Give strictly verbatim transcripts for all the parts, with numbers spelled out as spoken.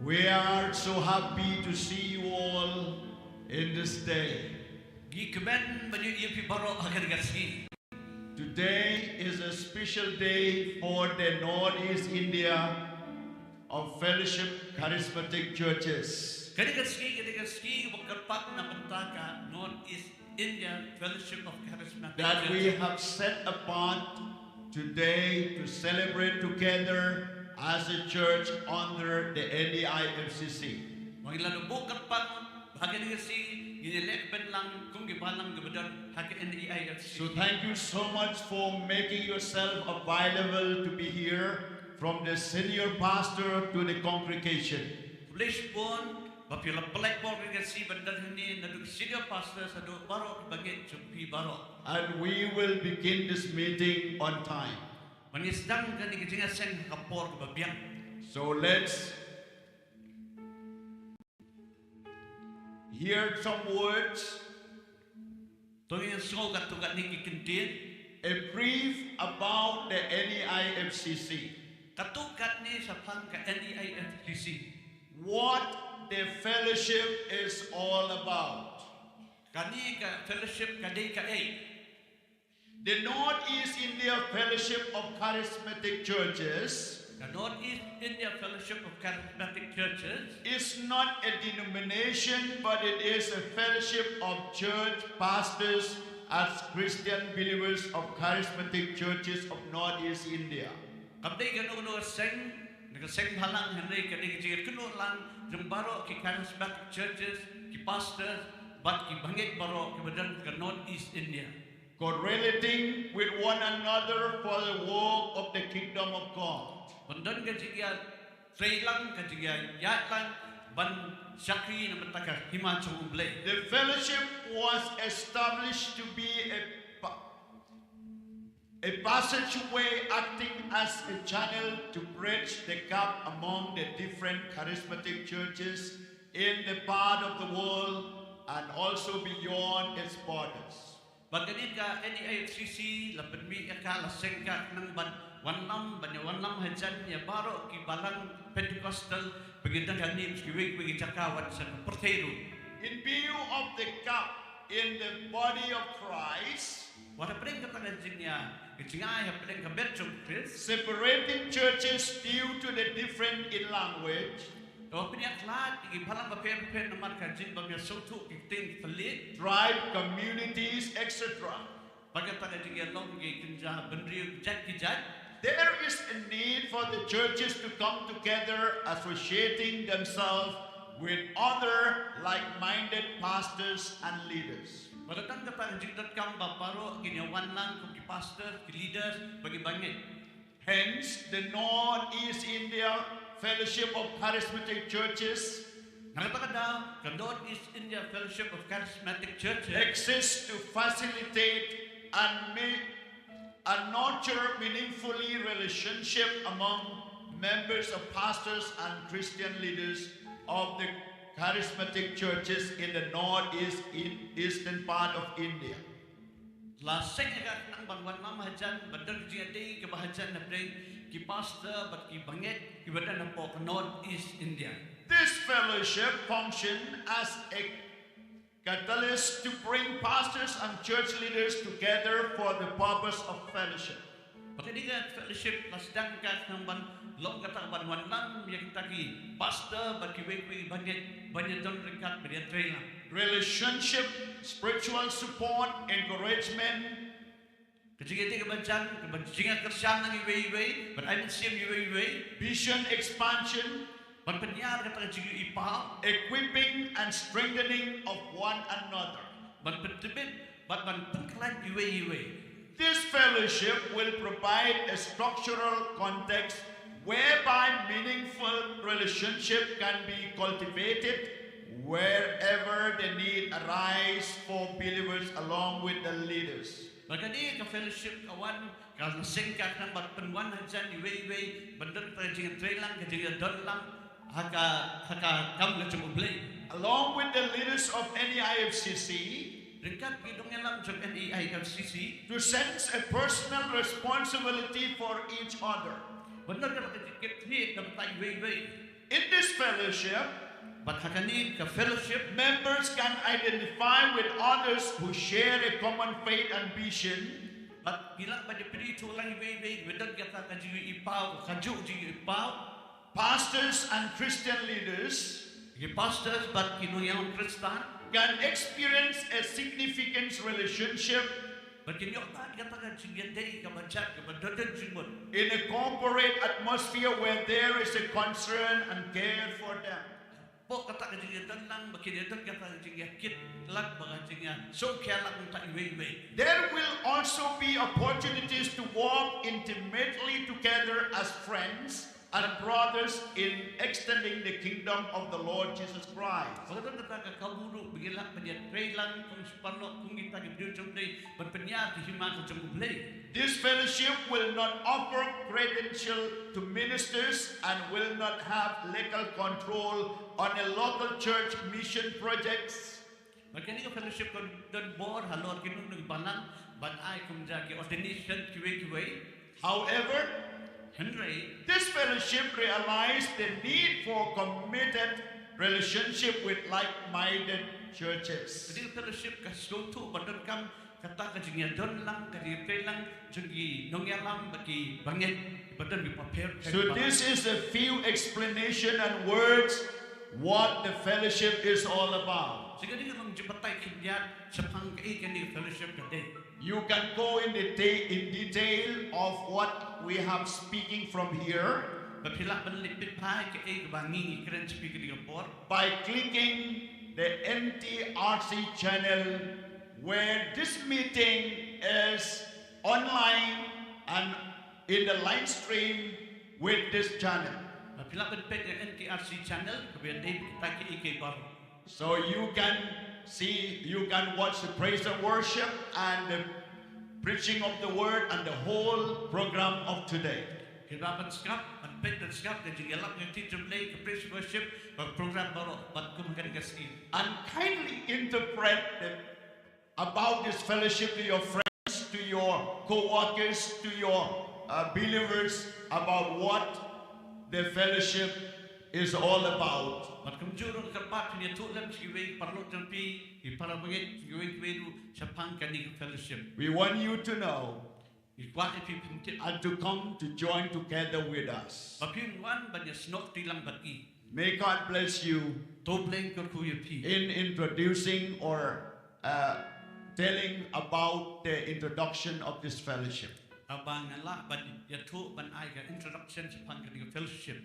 We are so happy to see you all in this day. Ngi kmen ban ïohi ïa phi baroh ha kane ka sngi. Today is a special day for the Northeast India of Fellowship Charismatic Churches. Kane ka sngi, kane ka sngi ba kyrpang na bynta ka Northeast India Fellowship of Charismatic Churches. That we have set apart today to celebrate together as a church under the N E I F C C. Ba ngi la buh kyrpang ba ha kane ka sngi ngin ïaleh beit lang kum ki balang kiba don ha ka N E I F C C. So thank you so much for making yourself available to be here, from the senior pastor to the congregation. Khublei shibun ba phi la pynlait por ha kane ka sngi ban don hangne, naduh senior pastor haduh baroh ki bangeit jong phi baroh. And we will begin this meeting on time. Ba ngin sdang kane ka jingïaseng ha ka por kaba biang. So let's hear some words. To ngin sngew katto katne ki kyntien. A brief about the N E I F C C. Katto katne shaphang ka N E I F C C. What the fellowship is all about. Kane ka fellowship ka dei kaei. The Northeast India Fellowship of Charismatic Churches. The Northeast India Fellowship of Charismatic Churches is not a denomination, but it is a fellowship of church pastors as Christian believers of charismatic churches of Northeast India. Kam dei kano kano ka seng, na ka seng bhalang, hynrei ka dei ka jingïakynduh lang jong baroh ki charismatic churches, ki pastors bad ki bangeit baroh kiba don ka Northeast India. Correlating with one another for the work of the kingdom of God. Ban don ka jingïatreilang, ka jingïaïaid lang ban shakri na bynta ka hima jong U Blei. The fellowship was established to be a pa- a passageway acting as a channel to bridge the gap among the different charismatic churches in the part of the world and also beyond its borders. Bad kane ka N E I F C C la pynmih ïa ka, la seng ka khnang ban wanlam, ban ïawanlam hajan ïa baroh ki balang Pentecostal ba ki don hangne sha kiwei kiwei ki jaka wat sha ka pyrthei ruh. In view of the gap in the body of Christ, wat hapdeng kata ka jingïa, ka jingai hapdeng ka met jong Khrist, separating churches due to the different in language, to pynïakhlad ïa ki balang bapher bapher namar ka jingbym ïasngewthuh ki ktien ki thylliej, tribe, communities, et cetera. Bad kata ka jingïalong ki kynja bynriew jait ki jait. There is a need for the churches to come together, associating themselves with other like-minded pastors and leaders. Bad la don kata ka jingdonkam ba baroh kin ïawanlang kum ki pastors, ki leaders bad ki bangeit. Hence, the Northeast India Fellowship of Charismatic Churches. Na kata ka daw, ka Northeast India Fellowship of Charismatic Churches exists to facilitate and ma- and nurture meaningfully relationship among members of pastors and Christian leaders of the charismatic churches in the northeast in eastern part of India. La seng ïa ka khnang ban wanlam hajan, ban don ka jingïadei kaba hajan hapdeng ki pastor bad ki bangeit kiba don hapoh ka Northeast India. This fellowship function as a catalyst to bring pastors and church leaders together for the purpose of fellowship. Bad kane ka fellowship la sdang ka khnang ban long kata ban wanlam ïa kita ki pastor bad kiwei kiwei bangeit ban ïadon ryngkat, ban ïatreilang. Relationship, spiritual support, encouragement, ka jingïadei kaba jan, kaba jingïakyrshan lang iwei iwei, ban ai mynsiem iwei iwei. Vision expansion, ban pynïar kata ka jingïohi paw. Equipping and strengthening of one another, ban pyntbit bad ban pynkhlaiñ iwei iwei. This fellowship will provide a structural context whereby meaningful relationship can be cultivated wherever the need arise for believers along with the leaders. Bad kane ka fellowship ka wan, ka la seng ka khnang ban pynwan hajan iwei iwei ban don ka jingïatreilang, ka jingïadonlang ha ka, ha ka kam ka jong U Blei. Along with the leaders of N E I F C C, ryngkat ki nongïalam jong N E I F C C, to sense a personal responsibility for each other. Ban don kata ka jingkitkhlieh na bynta iwei iwei. In this fellowship, Bad ha kane ka fellowship, members can identify with others who share a common faith and vision. bad ki lah ban ïa pynithuh lang iwei iwei, ba don kata ka jingïohipaw, ka jingïohipaw. Pastors and Christian leaders Ki pastors bad ki nongïalam Khristan can experience a significant relationship bad kin ïoh ban kata ka jingïadei kaba jait kaba don jingmut. In a corporate atmosphere where there is a concern and care for them. Hapoh kata ka jingïadon lang ba kin ïadon kata ka jingïakit lang bad ka jingïasngewkhia lang ïa iwei iwei. There will also be opportunities to walk intimately together as friends and brothers in extending the kingdom of the Lord Jesus Christ. Bad ka don kata ka kabu ruh ba ngin lah ban ïatrei lang kum ki paralok, kum kita ki briew jong U Blei, ban pynïar ïa ka hima ka jong U Blei. This fellowship will not offer credential to ministers and will not have legal control on a local church mission projects. Bad kane ka fellowship kam don bor halor ki nongbalang ban ai kum ja ki ordination kiwei kiwei. However, Hynrei, this fellowship realized the need for committed relationship with like-minded churches. kane ka fellowship ka sngewthuh ba donkam kata ka jingïadon lang, ka jingïatrei lang jong ki nongïalam bad ki bangeit ba don bapher. So this is a few explanation and words what the fellowship is all about. Te kane ka long jingbatai khyndiat shaphang kaei kane ka fellowship ka dei. You can go in detail, in detail of what we have speaking from here Bad phi lah ban leit peit bha ïa kaei kaba ngi ngi kren sha phi kane ka por. by clicking the N T R C channel where this meeting is online and in the live stream with this channel. Bad phi lah ban peit ïa N T R C channel kaba ïadei bad kita kiei kiei baroh. So you can see, you can watch the praise and worship and the preaching of the word and the whole program of today. Phi lah ban sngap, ban peit ban sngap ka jingïalap ïa ka ktien jong U Blei, ka praise worship, bad program baroh bad kum ha kane ka sngi. And kindly interpret the, about this fellowship to your friends, to your co-workers, to your uh, believers about what the fellowship is all about. Bad kumjuh ruh kyrpad phin ïathuh lem sha kiwei ki paralok jong phi, ki para bangeit kiwei kiwei ruh shaphang kane ka fellowship. We want you to know Ngi kwah ïa phi phin tip. And to come to join together with us. Ba phin wan ban ïasnoh kti lang bad ngi. May God bless you To U Blei un kyrkhu ïa phi. In introducing or uh, telling about the introduction of this fellowship. Haba nga lah ban ïathuh ban ai ka introduction shaphang kane ka fellowship.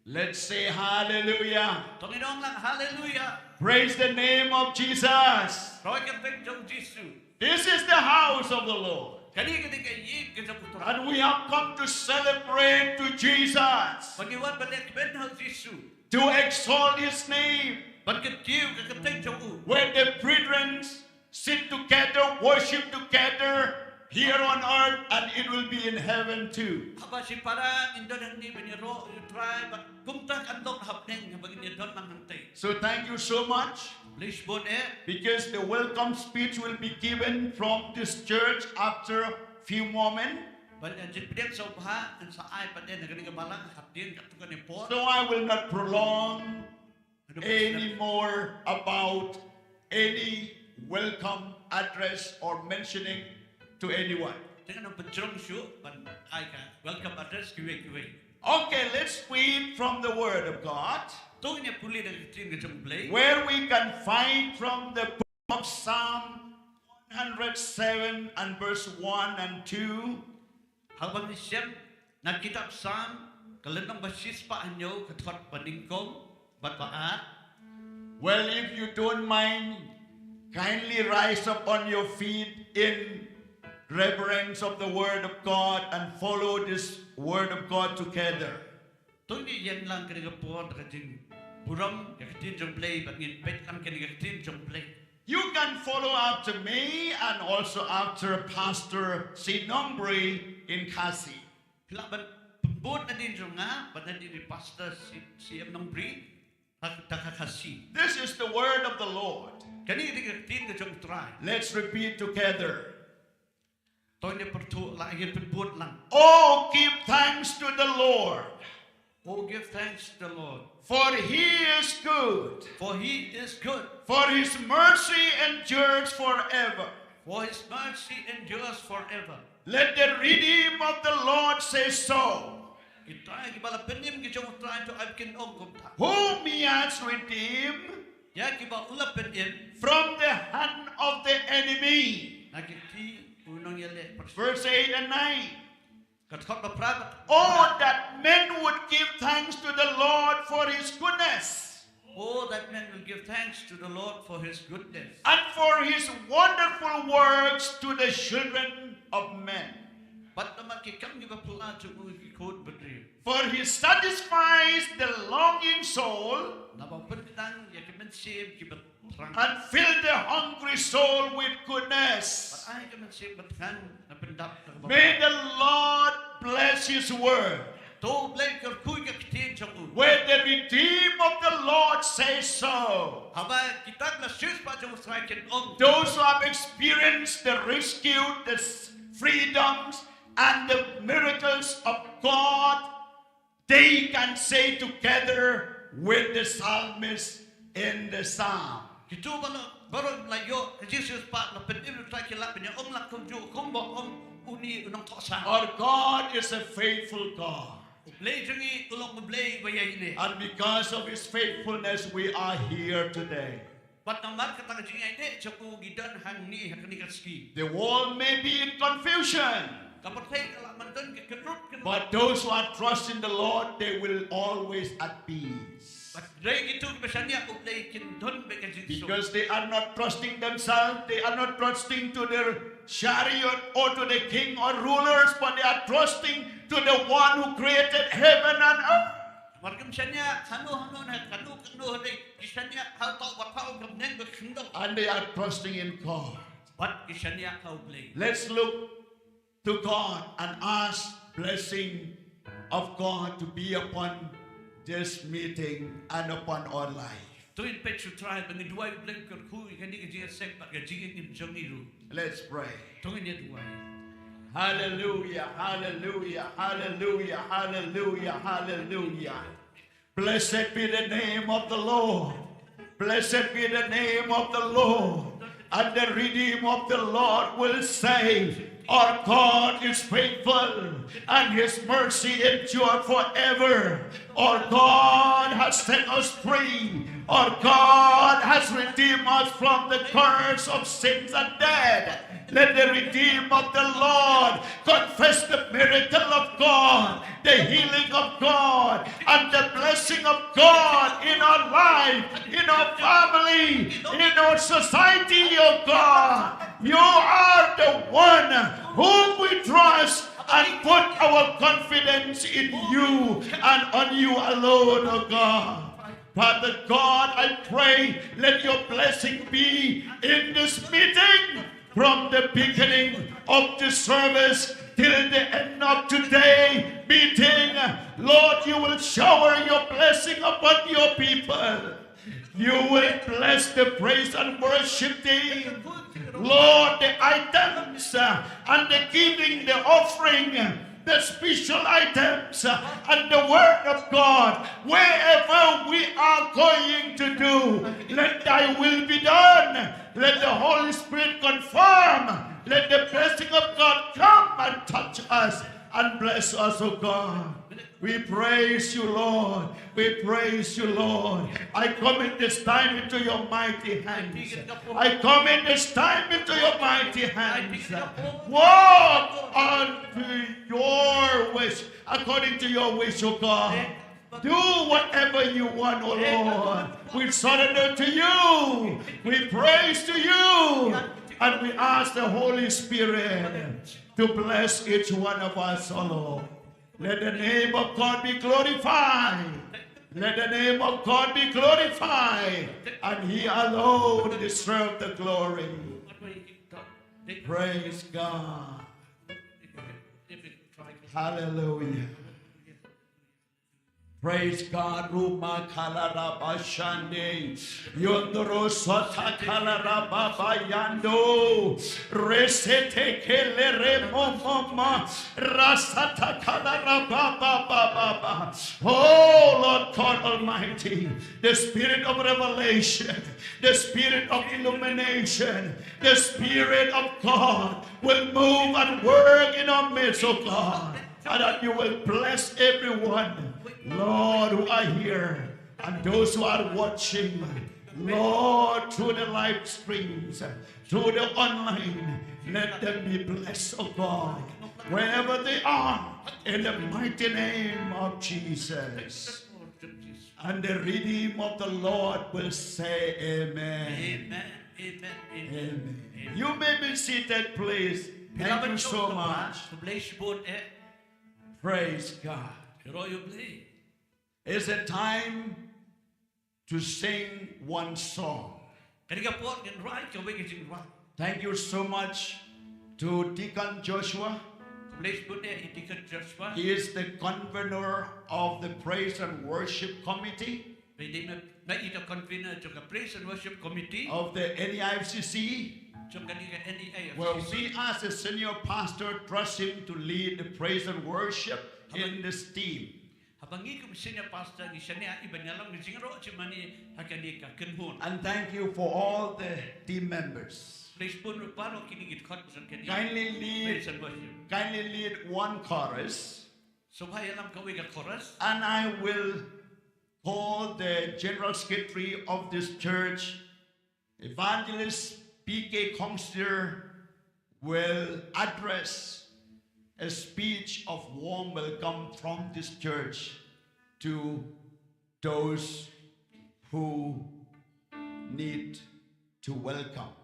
Let's say hallelujah. To ngin ong lang haleluya. Praise the name of Jesus. Roi ka kyrteng jong U Jisu. This is the house of the Lord. Kane ka dei ka ïing ka jong U Trai. And we have come to celebrate to Jesus, Ba ngi wan ban leh kmen ha U Jisu. To exalt his name. Ban kyntiew ka kyrteng jong u. Where the brethren sit together, worship together here on earth, and it will be in heaven too. Haba shipara ngin don hangne ban ïaroh ïa U Trai bad kumta kan long ha bneng haba ngin ïadon lang hangtei. So thank you so much. Khublei shibun eh. Because the welcome speech will be given from this church after a few moments. Bad ka jingpdiang sngewbha ngan sa ai pat eh na kane ka balang hadien katto katne por. So I will not prolong any more about any welcome address or mentioning to anyone. Te ngan ym pynjrong shuh ban ai ka welcome address kiwei kiwei. Okay, let's read from the Word of God, To ngin ïa pule na ka ktien ka jong U Blei. Where we can find from the book of Psalm one hundred seven and verse one and two. Haba ngi shem na kitab Psalm ka lynnong ba shispah hynñiew ka dkhot ba nyngkong bad ba ar. Well, if you don't mind, kindly rise up on your feet in reverence of the Word of God and follow this Word of God together. To ngin ïeng lang kane ka por da ka jingburom ïa ka ktien jong U Blei bad ngin peit lang kane ka ktien jong U Blei. You can follow after me and also after Pastor C. Nongbri in Khasi. Phi lah ban pynbud nadien jong nga bad nadien i Pastor C, C M Nongbri ha, da ka Khasi. This is the word of the Lord. Kane ka dei ka ktien ka jong U Trai. Let's repeat together. To ngin pyrthuh lang, ngin pynbud lang. Oh, give thanks to the Lord. Oh, give thanks to the Lord, for he is good, for he is good, for his mercy endures forever. for his mercy endures forever. Let the redeemed of the Lord say so. Kita kiba la pynim ki jong U Trai to ai kin ong kumta. Whom he has redeemed Ïa kiba u la pynim from the hand of the enemy. na ki kti u nongïaleh. Verse eight and nine. Ka dkhot ba phra. Oh, that men would give thanks to the Lord for his goodness Oh, that men will give thanks to the Lord for his goodness and for his wonderful works to the children of men. bad namar ki kam kiba phylla jong u ki khun bynriew. For he satisfies the longing soul Naba u pyntang ïa ki mynsiem kiba thrang, and fill the hungry soul with goodness. bad ai ki mynsiem ba thngan na pyndap na kaba. May the Lord bless his word. To U Blei kyrkhu ïa ka ktien jong u. Where the redeemed of the Lord say so. Haba kita ki la siewspah jong U Trai kin ong. Those who have experienced the rescue, the s- freedoms, and the miracles of God, they can say together with the psalmist in the psalm. Kito baroh baroh la ïoh ka jingsiewspah, la pynim ïa U Trai, ki lah ban ong lah kumjuh kumba ong une u nongthoh psalm. Our God is a faithful God. U Blei jong ngi u long U Blei ba ïaineh. And because of his faithfulness, we are here today. Bad namar kata ka jingïaineh jong u ngi don hangne ha kane ka sngi. The world may be in confusion, Ka pyrthei ka lah ban don ka kynrup kynrup. but those who are trusting the Lord, they will always at peace. Bad hynrei kito kiba shaniah U Blei kin don beit ka jingsuk. Because they are not trusting themselves, they are not trusting to their chariot or to the king or rulers, but they are trusting to the one who created heaven and earth. Namar kim shaniah hano hano ne kano kano, hynrei ki shaniah ha uta uba thaw ka bneng bad ka khyndew. And they are trusting in God. Bad ki shaniah ha U Blei. Let's look to God and ask blessing of God to be upon this meeting and upon our life. To ngin peit sha U Trai ba ngin duwai U Blei kyrkhu ïa kane ka jingïaseng bad ka jingim jong ngi ruh. Let's pray. To ngin ïa duwai. Hallelujah, hallelujah, hallelujah, hallelujah, hallelujah. Blessed be the name of the Lord. Blessed be the name of the Lord. And the redeemed of the Lord will say, our God is faithful, and his mercy endure forever. Our God has set us free. Our God has redeemed us from the curse of sins and death. Let the redeemed of the Lord confess the miracle of God, the healing of God, and the blessing of God in our life, in our family, in our society, oh God. You are the one whom we trust and put our confidence in you and on you alone, oh God. Father God, I pray, let your blessing be in this meeting from the beginning of the service till the end of today meeting. Lord, you will shower your blessing upon your people. You will bless the praise and worship team. Lord, the items uh, and the giving, the offering, the special items uh, and the word of God, wherever we are going to do, let thy will be done. Let the Holy Spirit confirm. Let the blessing of God come and touch us and bless us, oh God. We praise you, Lord. We praise you, Lord. I commit this time into your mighty hands. I commit this time into your mighty hands. Walk unto your wish, according to your wish, oh God. Do whatever you want, oh Lord. We surrender to you. We praise to you. And we ask the Holy Spirit to bless each one of us, oh Lord. Let the name of God be glorified. Let the name of God be glorified. And he alone deserves the glory. Praise God. Hallelujah. Praise God. Ruma kalaraba shande. Yondro sota kalaraba ba yando. Resete kelere momoma. Rasata kalaraba ba ba ba ba. Oh Lord God Almighty, the spirit of revelation, the spirit of illumination, the spirit of God will move and work in our midst, oh God. And that you will bless everyone, Lord, who are here and those who are watching, Lord, through the live streams, through the online. Let them be blessed, oh God, wherever they are, in the mighty name of Jesus. And the redeemed of the Lord will say, Amen. Amen. Amen. Amen. Amen. You may be seated, please. Thank you so much. Praise God. It's a time to sing one song. Thank you so much to Deacon Joshua. He is the convener of the Praise and Worship Committee of the N E I F C C. Well, we as a senior pastor trust him to lead the praise and worship in this team. Haba ngi kum senior pastor ngi shaniah i ban ïalam ngi jingïaroh jingmane ha kane ka kynhun. And thank you for all the team members. Kindly lead, kindly lead one chorus. Sngewbha ïalam kawei ka chorus. And I will call the General Secretary of this church, Evangelist P K Khongstier, will address a speech of warm welcome from this church to those who need to welcome.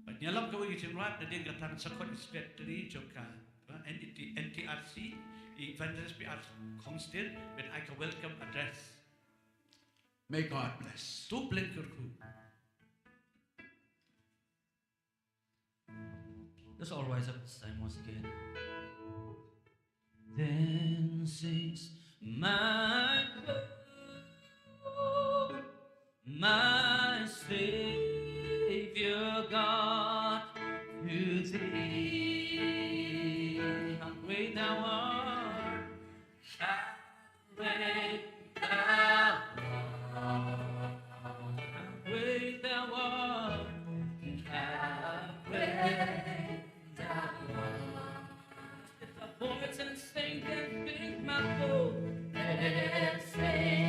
Ban ïalam kawei ka jingïaroh na ding ka tang sakot secretary jong ka, uh, N E T, N T R C, Evangelist P R Khongstier, ban ai ka welcome address. May God bless. To bless you. Let's all rise up this time once again. Then sings my soul, my Savior God, to thee. How great thou art, how great thou art, how great thou art, how great thou art. Lift up voice and sing, then sings my soul, then sings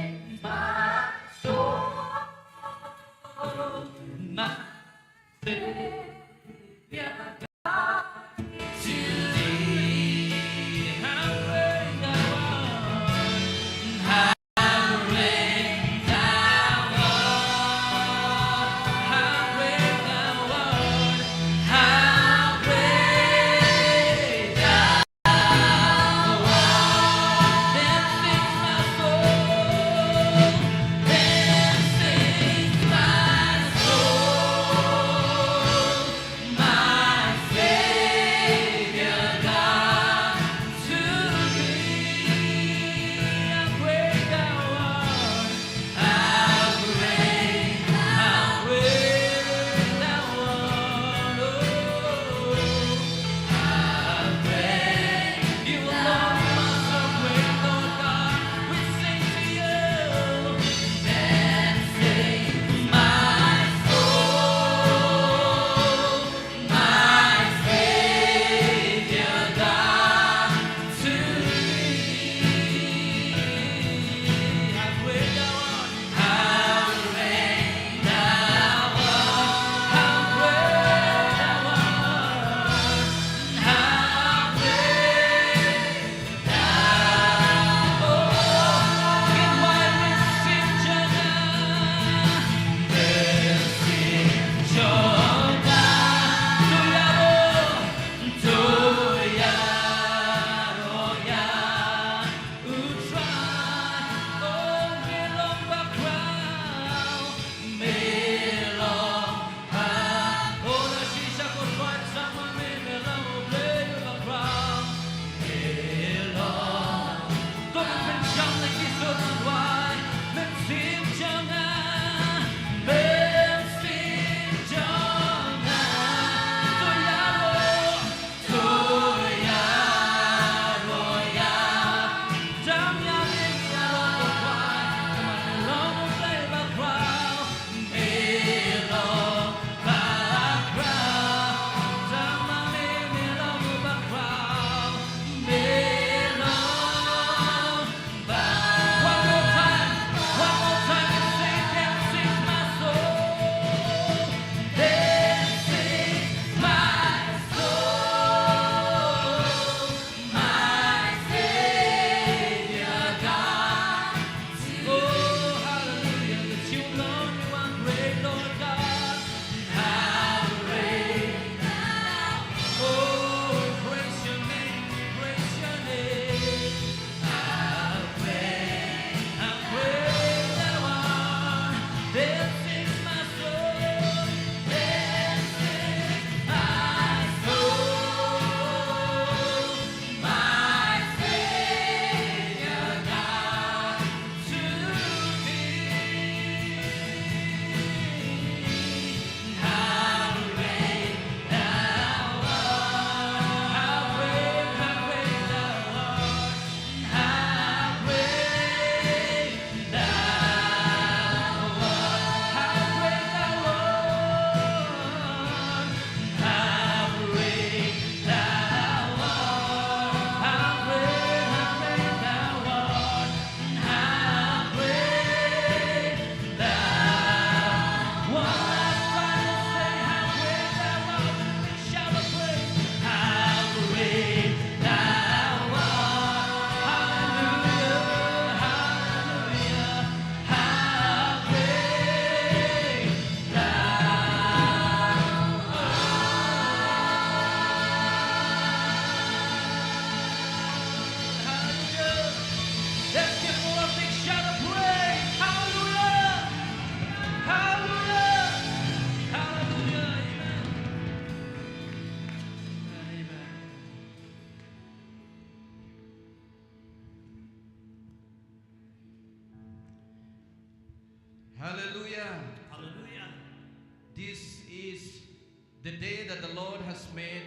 The day that the Lord has made,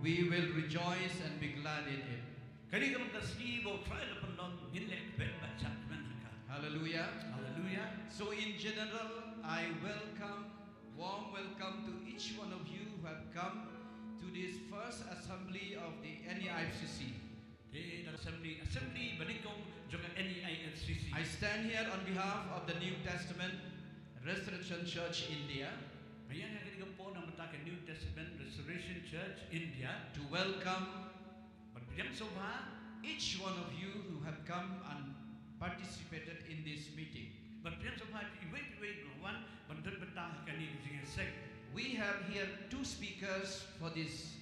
we will rejoice and be glad in it. Kane ka long ka sngi ba U Trai u la pynlong, ngin leh kmen bad shah kmen ha ka. Hallelujah. Hallelujah. So in general, I welcome, warm welcome to each one of you who have come to this first assembly of the N E I F C C. Te da ka assembly, assembly ba nyngkong jong ka N E I F C C. I stand here on behalf of the New Testament Resurrection Church India. Nga ïeng ha kane ka por na ka bynta ka New Testament Resurrection Church India. To welcome, ban pdiang sngewbha, each one of you who have come and participated in this meeting. Ban pdiang sngewbha ïa phi iwei pa iwei ba la wan ban don bynta ha kane ka jingïaseng. We have here two speakers for this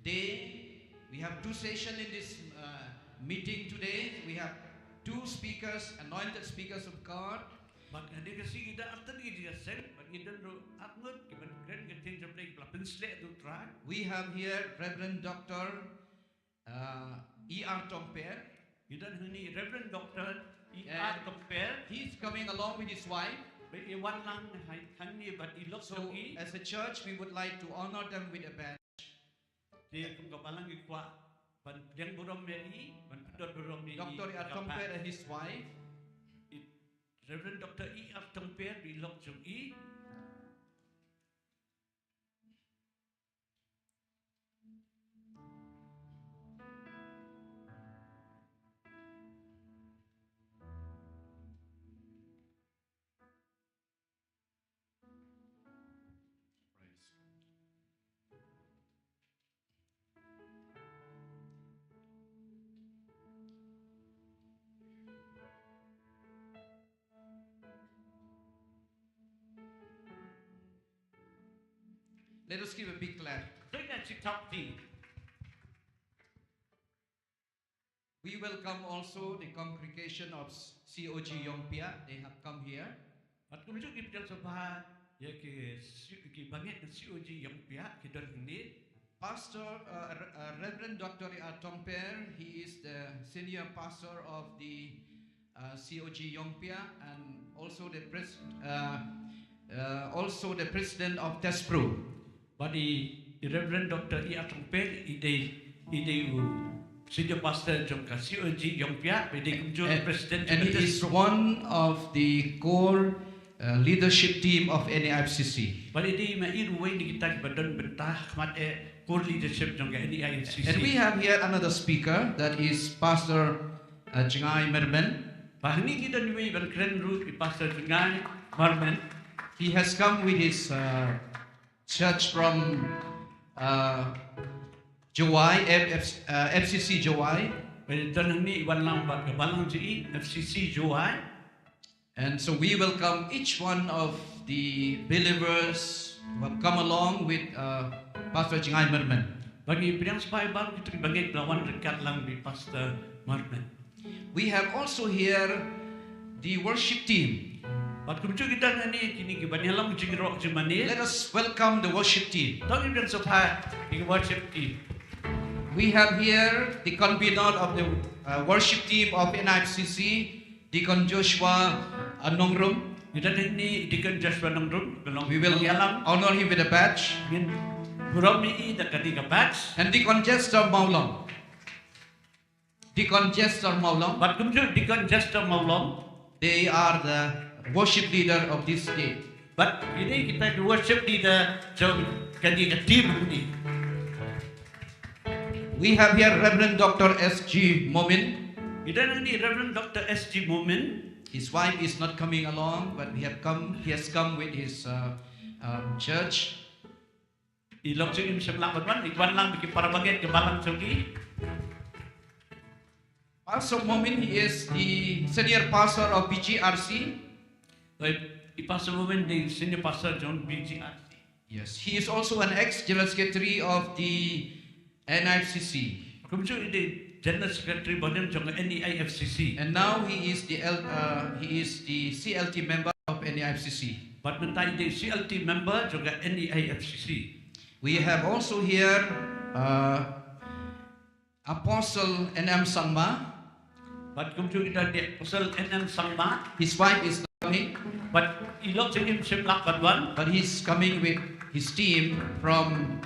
day. We have two sessions in this uh, meeting today. We have two speakers, anointed speakers of God. Bad ha kane ka sngi ngi don artat ki jingïaseng, bad ngi don ruh arngut kiban kren ka ktien jong U Blei, kiba la pynshlur da U Trai. We have here Reverend Doctor uh, E R Tongper. Ngi don hangne Reverend Doctor E R Tongper. He's coming along with his wife. Bad i wan lang hangne bad i lok jong i. So, as a church, we would like to honor them with a badge. Te kum ka balang ngi kwah ban pdiang burom ïa i, ban pyndonkam burom ïa i. Doctor E R Tongper and his wife. Reverend Doctor E R Tongper bad i lok jong i. Praise God. Let us give a big clap. Bring a chitapti. We welcome also the congregation of C O G Yongpia. They have come here. Bad kumjuh ngi pdiang sngewbha ïa ki, ki bangeit na C O G Yongpia ki don hangne. Pastor, uh, Re- uh, Reverend Doctor E R Tongper, he is the senior pastor of the uh, C O G Yongpia and also the pres- uh, uh, also the president of Tespro. Bad i, i Reverend Doctor E R Tongper i dei, i dei u senior pastor jong ka C O G Yongpia, bad i dei kumjuh u president jong ka Tespro. And he is one of the core uh, leadership team of N E I F C C. Bad i dei ma i ruh uwei na kita kiba don bynta ha khmat eh core leadership jong ka N E I F C C. And we have here another speaker, that is Pastor uh, Jngai Mermen. Bad hangne ngi don uwei ban kren ruh, i Pastor Jngai Mermen. He has come with his uh, church from uh, Jowai, F- F- uh, F C C Jowai. Bad i don hangne i wan lang bad ka balang jong i, F C C Jowai. And so we welcome each one of the believers who have come along with uh, Pastor Jngai Mermen. Bad ngi pdiang sngewbha ïa baroh kito ki bangeit ba la wan ryngkat lang bad i Pastor Mermen. We have also here the worship team. Bad kumjuh ngi don hangne kine kiban ïalam jingrwai jingmane. Let us welcome the worship team. To ngin pdiang sngewbha ïa ki worship team. We have here the convener of the uh, worship team of N I F C C, Deacon Joshua uh, Nongrum. Ngi don hangne Deacon Joshua Nongrum, ka long, we will, ka long ïalam, honor him with a badge. Ngin burom ïa i da kane ka badge. And Deacon Jester Mawlong. Deacon Jester Mawlong. Bad kumjuh Deacon Jester Mawlong. They are the worship leader of this day. Bad kine kita ki worship leader jong kane ka team hangne. We have here Reverend Doctor S G Momin. Ngi don hangne Reverend Doctor S G Momin. His wife is not coming along, but we have come. He has come with his uh, um, church. I lok jong i ym shym lah ban wan, i wan lang bad ki para bangeit ka balang jong i. Pastor Momin, he is the senior pastor of B G R C. I Pastor Momin, the senior pastor jong B G R C. Yes, he is also an ex general secretary of the N I F C C. Kumjuh i dei general secretary barim jong N E I F C C. And now he is the L, uh, he is the C L T member of N E I F C C. Bad mynta i dei C L T member jong N E I F C C. We have also here uh, Apostle N M Sangma. Bad kumjuh i dei Apostle N M Sangma. His wife is not coming. Bad i lok jong i ym shym lah ban wan. But he's coming with his team from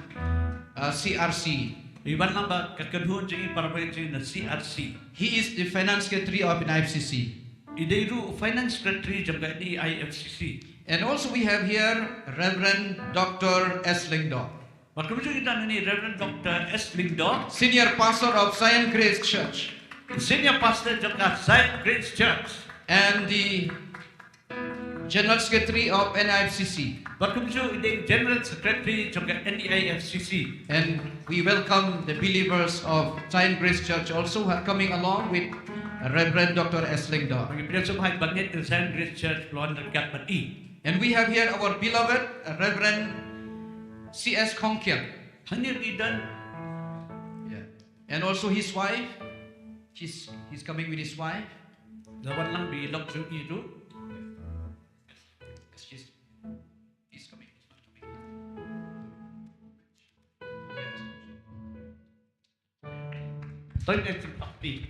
uh, C R C. Ïa ban lang bad ka kynhun jong i para bangeit jong i na C R C. He is the finance secretary of N I F C C. I dei ruh finance secretary jong ka N E I F C C. And also we have here Reverend Doctor S Lyngdoh. Bad kumjuh ngi don hangne Reverend Doctor S Lyngdoh, Senior Pastor of Zion Grace Church. Senior Pastor jong ka Zion Grace Church. And the General Secretary of N I F C C. Bad kumjuh i dei General Secretary jong ka N E I F C C. And we welcome the believers of Zion Grace Church also, who are coming along with Reverend Doctor S Lyngdoh. Bad ngi pdiang sngewbha ïa ki bangeit ka Zion Grace Church ba la wan ryngkat bad i. And we have here our beloved Reverend C S Khongkiang. Hangne ruh i don. Yeah. And also his wife. He's, he's coming with his wife. La wan lang bad i lok jong i ruh. She's, he's coming. She's not coming. Yes. Don't let him talk, please.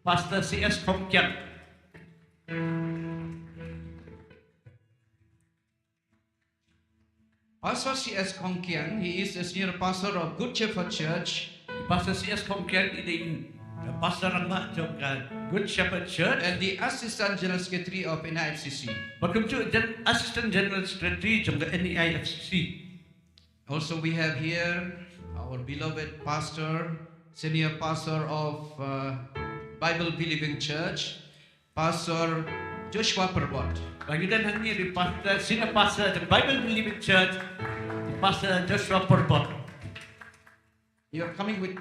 Pastor C S Khongkiang. Pastor C S Khongkiang, he is a senior pastor of Good Shepherd Church. Pastor C S Khongkiang i dei i pastor rangbah jong ka Good Shepherd Church. And the Assistant General Secretary of N I F C C. Bad kumjuh Gen-, Assistant General Secretary jong ka N E I F C C. Also, we have here our beloved pastor, senior pastor of uh, Bible Believing Church, Pastor Joshua Pyrbot. Bad ngi don hangne ruh i pastor, senior pastor jong Bible Believing Church, Pastor Joshua Pyrbot. You are coming with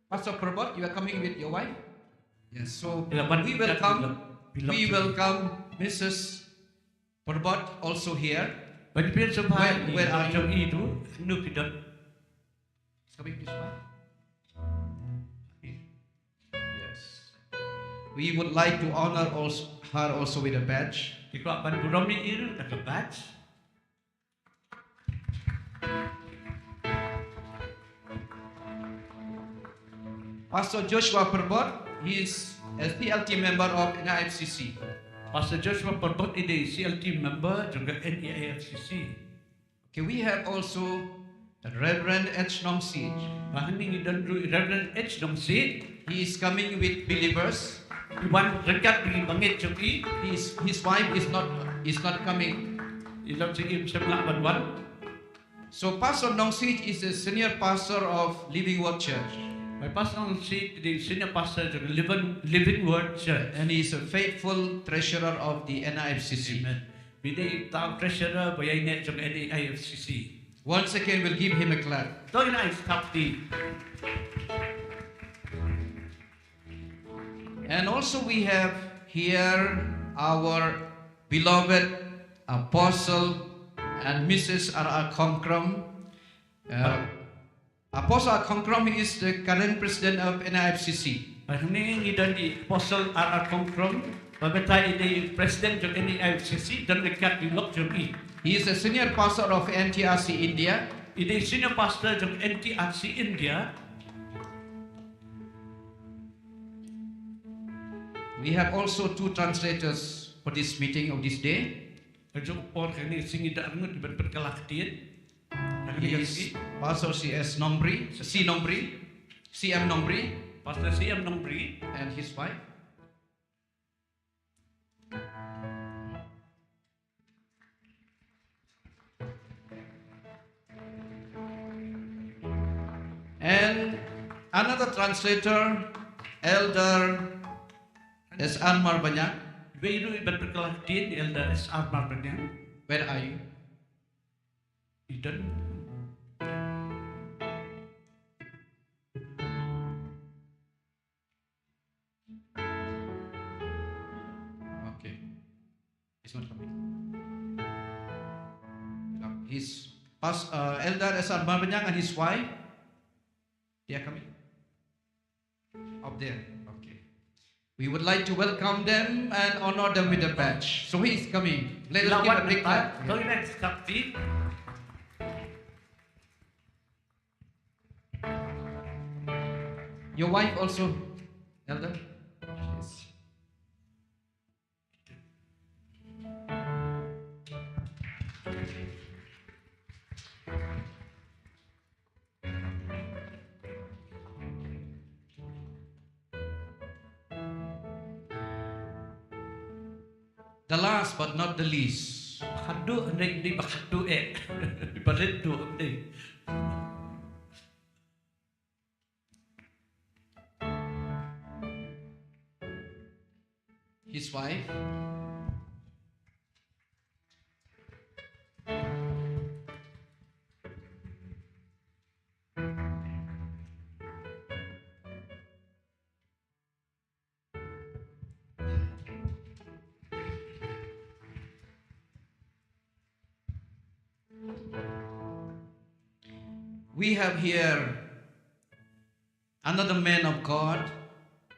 Pastor Pyrbot, you are coming with your wife? Yes, so we welcome, we welcome Missus Pyrbot also here. Bad ngi pdiang sngewbha ïa i, where are you? Jong i ruh, hangno phi don? It's coming this way. Yes. We would like to honor also, her also with a badge. Ngi kwah ban burom ïa i ruh da ka badge. Pastor Joshua Pyrbot, he is a C L T member of N I F C C. Pastor Joshua Pyrbot i dei C L T member jong ka N E I F C C. Okay, we have also Reverend H Nongsiej. Bad hangne ngi don ruh Reverend H Nongsiej. He is coming with believers. I wan ryngkat bad ki bangeit jong i. His, his wife is not, is not coming. I lok jong i ym shym lah ban wan. So Pastor Nongsiej is a senior pastor of Living Word Church. Bad Pastor Nongsiej i dei senior pastor jong Living, Living Word Church. And he is a faithful treasurer of the N I F C C. Amen. Bad i dei i treasurer ba ïaineh jong N E I F C C. Once again, we'll give him a clap. To ngin ai sngewbha. And also we have here our beloved Apostle and Missus R R Khongkrom. Uh, Apostle Khongkrom is the current president of N I F C C. Bad hangne ngi don i Apostle R R Khongkrom, ba mynta i dei president jong N E I F C C, don ryngkat i lok jong i. He is a senior pastor of N T R C India. I dei senior pastor jong N T R C India. We have also two translators for this meeting of this day. Ka jong ka por kane ka sngi ngi don arngut ban pynkylla ktien. He is Pastor C S Nongbri, C Nongbri, C M Nongbri. Pastor C M Nongbri. And his wife. And another translator, Elder S R Marbaniang. Iwei ruh i ban pynkylla ktien, Elder S R Marbaniang. Where are you? I don. Okay. He's not coming. His past, uh, Elder S R Marbaniang and his wife, they are coming. Up there. Okay. We would like to welcome them and honor them with a badge. So he is coming. Let us give a big clap. Lawan, yeah. Toilet sakti. Your wife also, Elder? Yes. The last but not the least. Khadduh, ndai, ndai ba khadduh eh. Ba rit duh ndai. His wife. We have here another man of God.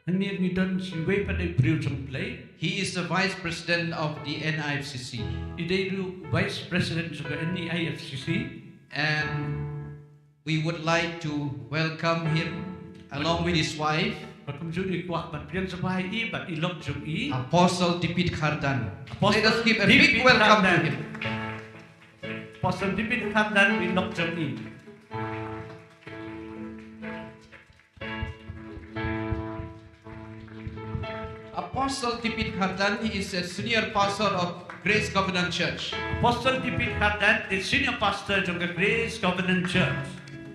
Hangne ngi don shi wei pat u briew jong U Blei. He is the vice president of the N I F C C. I dei ruh vice president jong ka N I F C C. And we would like to welcome him along with his wife. Bad kumjuh ngi kwah ban pdiang sngewbha ïa i bad i lok jong i. Apostle David Khardan. Apostle Let us give a big David welcome to Khardan. Him. Apostle David Khardan, i lok jong i. Apostle David Khardan, he is a senior pastor of Grace Covenant Church. Apostle David Khardan, the senior pastor jong ka Grace Covenant Church.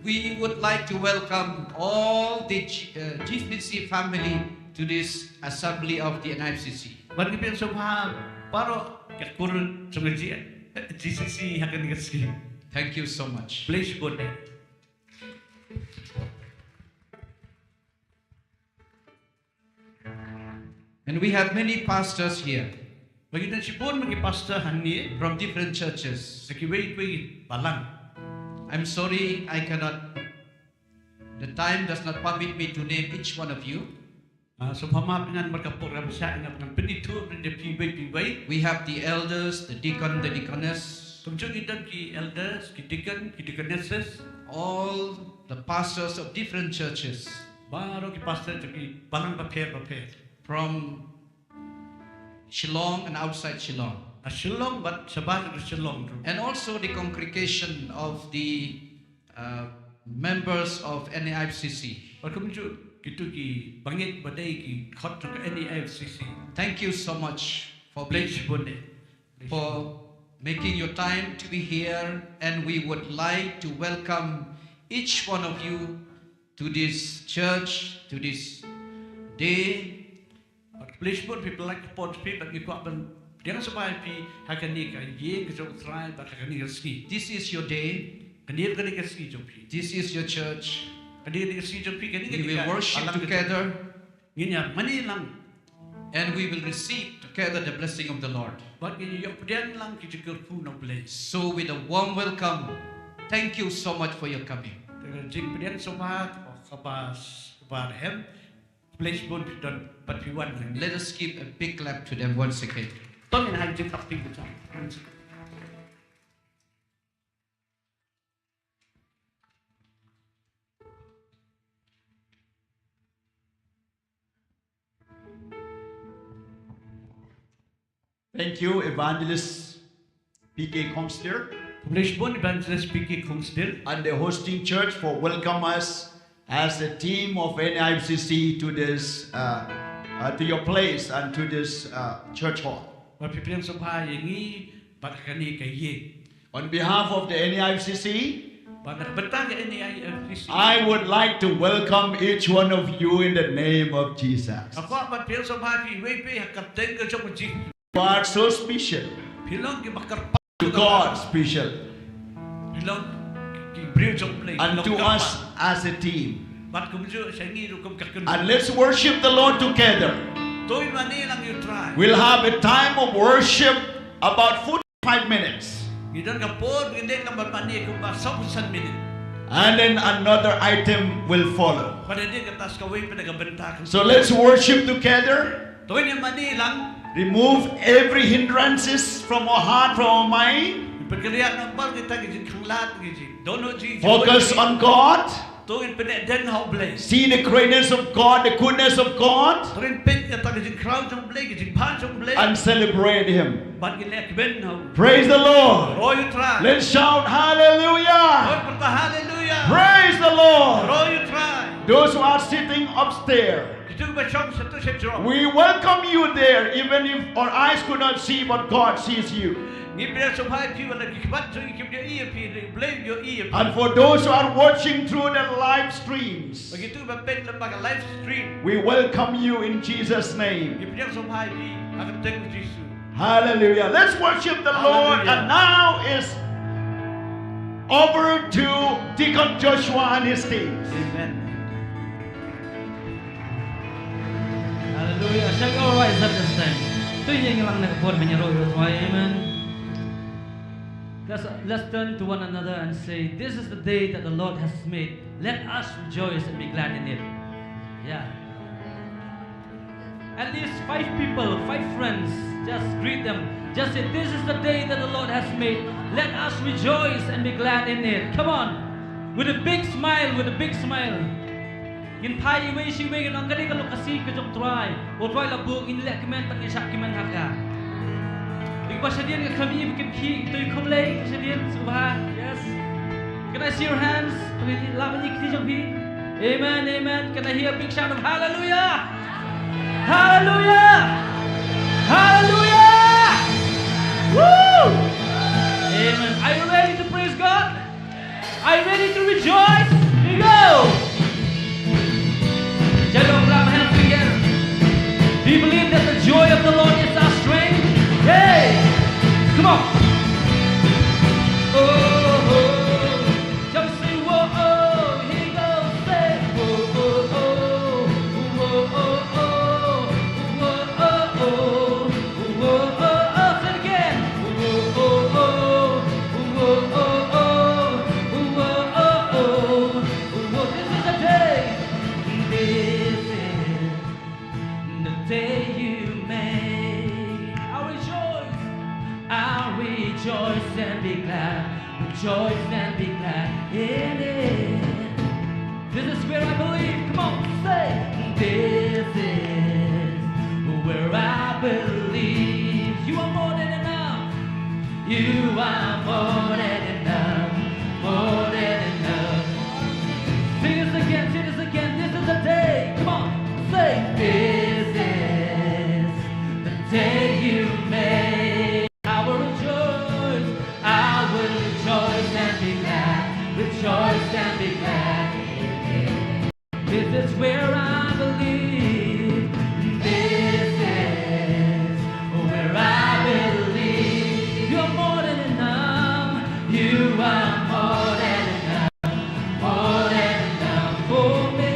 We would like to welcome all the G-, uh, G C C family to this assembly of the N I F C C. Bad ngi pdiang sngewbha baroh ka kur jong ka G-, G C C ha kane ka sngi. Thank you so much. Khublei shibun. And we have many pastors here. Bad ngi don shibun ki pastor hangne. From different churches. Na kiwei kiwei ki balang. I'm sorry, I cannot, the time does not permit me to name each one of you. Ah, sngewbha map ïa nga namar ka program sha nga ban pynithuh ïa phi wei phi wei. We have the elders, the deacon, the deaconess. Kumjuh ngi don ki elders, ki deacon, ki deaconesses. All the pastors of different churches. Baroh ki pastor jong ki balang bapher bapher. From Shillong and outside Shillong. Na Shillong bad shabar Shillong ruh. And also the congregation of the uh, members of N A I F C C. Bad kumjuh kito ki bangeit ba dei ki khot jong ka N A I F C C. Thank you so much for being, Khublei shibun. For making your time to be here, and we would like to welcome each one of you to this church, to this day. Bad khublei shibun phi pynlait ka por jong phi bad ngi kwah ban pdiang sngewbha ïa phi ha kane ka ïing ka jong U Trai bad ha kane ka sngi. This is your day. Kane, kane ka sngi jong phi. This is your church. Kane, kane ka sngi jong phi, kane ka sngi jong phi. We will worship together. Ngin ïa mane lang. And we will receive together the blessing of the Lord. Bad ngin ïa ïoh pdiang lang ki jingkyrkhu na U Blei. So with a warm welcome, thank you so much for your coming. Te ka jingpdiang sngewbha kaba, kaba rhem. Khublei shibun phi don bad phi wan. Let us give a big clap to them once again. To ngin ai jingklap phi bha. Thank you, Evangelist P K Kongsdir. Khublei shibun Evangelist P K Kongsdir. And the hosting church for welcome us as a team of N I F C C to this, uh, uh, to your place and to this, uh, church hall. Bad phi pdiang sngewbha ïa ngi bad ha kane ka ïing. On behalf of the N I F C C, bad na ka bynta ka N I F C C, I would like to welcome each one of you in the name of Jesus. Nga kwah ban pdiang sngewbha ïa phi iwei pa iwei ha ka kyrteng ka jong U Jisu. You are so special. Phi long kiba kyrpang to God, special. Phi long ki briew jong U Blei. And to us as a team. Bad kumjuh sha ngi ruh kum ka kynhun. And let's worship the Lord together. To ngin mane lang ïa U Trai. We'll have a time of worship about forty-five minutes. Ngi don ka por ba ngin leit lang ban mane kumba sawphew san minit. And then another item will follow. Bad hadien kata sa kawei pat ka bynta kan. So let's worship together. To ngin ïa mane lang. Remove every hindrances from our heart, from our mind. Pynkylla na baroh kita ki jingkhanglad, ki jing, dohnud jing. Focus on God. To ngin pyneh den ha U Blei. See the greatness of God, the goodness of God, To ngin peit ïa kata ka jingkhraw jong U Blei, ka jingbha jong U Blei. And celebrate Him. Bad ngin leh kmen ha U. Praise the Lord. Ro ïa U Trai. Let's shout hallelujah. Ro ïa kata hallelujah. Praise the Lord. Ro ïa U Trai. Those who are sitting upstairs, Kito kiba shong sha tu sha jrong. We welcome you there, even if our eyes could not see, but God sees you. Ngi pdiang sngewbha ïa phi, wat la ki khmat jong ngi kim ïohi ïa phi, hynrei U Blei u ïohi ïa phi. And for those who are watching through the live streams, Bad kito kiba peit lyngba ka live stream. We welcome you in Jesus' name. Ngi pdiang sngewbha ïa phi ha ka kyrteng u Jisu. Hallelujah. Let's worship the Lord. Hallelujah. And now is over to Deacon Joshua and his team. Amen. Hallelujah. Shall we all rise at this time? To ïeng lang na ka por mynta ro ro. Amen. Let's, let's turn to one another and say, "This is the day that the Lord has made. Let us rejoice and be glad in it." Yeah. At least five people, five friends, just greet them. Just say, "This is the day that the Lord has made. Let us rejoice and be glad in it." Come on. With a big smile, with a big smile. Ngin phai iwei sha iwei, ngin ong, "Kane ka long ka sngi ka jong U Trai. U Trai u la buh, ngin leh kmen, bad ngin shah kmen ha ka." Ïa kiba shadien, ka khmih ba kim khih, to ïa khublei, shadien, sngewbha. Yes. Can I see your hands? Pynlait ïa ki kti jong phi. Amen, amen. Can I hear a big shout of hallelujah? Hallelujah! Hallelujah! Woo! Amen. Are you ready to praise God? Are you ready to rejoice? Here we go! Shall we clap hands together? Do you believe that the joy of the Lord is our strength? Hey! Come on! Oh, oh. Shall we sing, whoa, oh, here goes, say, whoa, oh, oh, whoa, oh, oh, whoa, oh, oh, whoa, oh, oh. Say it again. Whoa, oh, oh, whoa, oh, oh, whoa, oh, oh, whoa. This is the day. This is the day you made. I'll rejoice. I'll rejoice and be glad. Rejoice and be glad in it. This is where I believe. Come on, say, "This is where I believe." You are more than enough. You are more than enough. More than enough. Sing this again, sing this again. This is the day. Come on, say, "This is the day you made." I will rejoice, I will rejoice and be glad, rejoice and be glad in it. This is where I believe, this is where I believe. You're more than enough, you are more than enough. More than enough for me.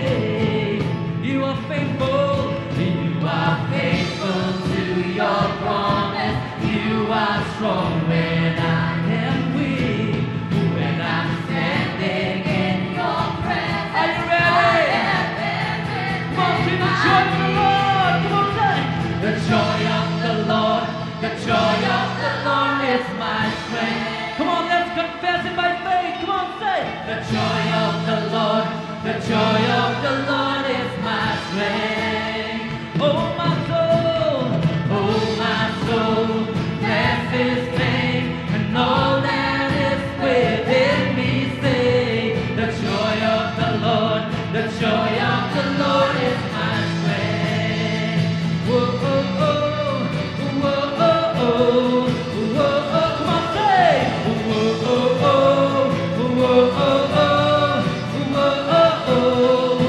You are faithful, you are faithful to your promise. You are strong when I am weak. When I'm standing in your presence, are you ready? I have everything. Come on, sing the joy of the Lord. Come on, say, "The joy of the Lord, the joy of the Lord is my strength." Come on, let's confess it by faith. Come on, say, "The joy of the Lord, the joy of the Lord is my strength." Oh, my soul, oh, my soul, bless his name, and all that is within me say, "The joy of the Lord, the joy of the Lord is my strength." Whoa, oh, oh, whoa, oh, oh, whoa, oh, come on, say, whoa, oh, oh, whoa, oh, oh, whoa, oh, oh.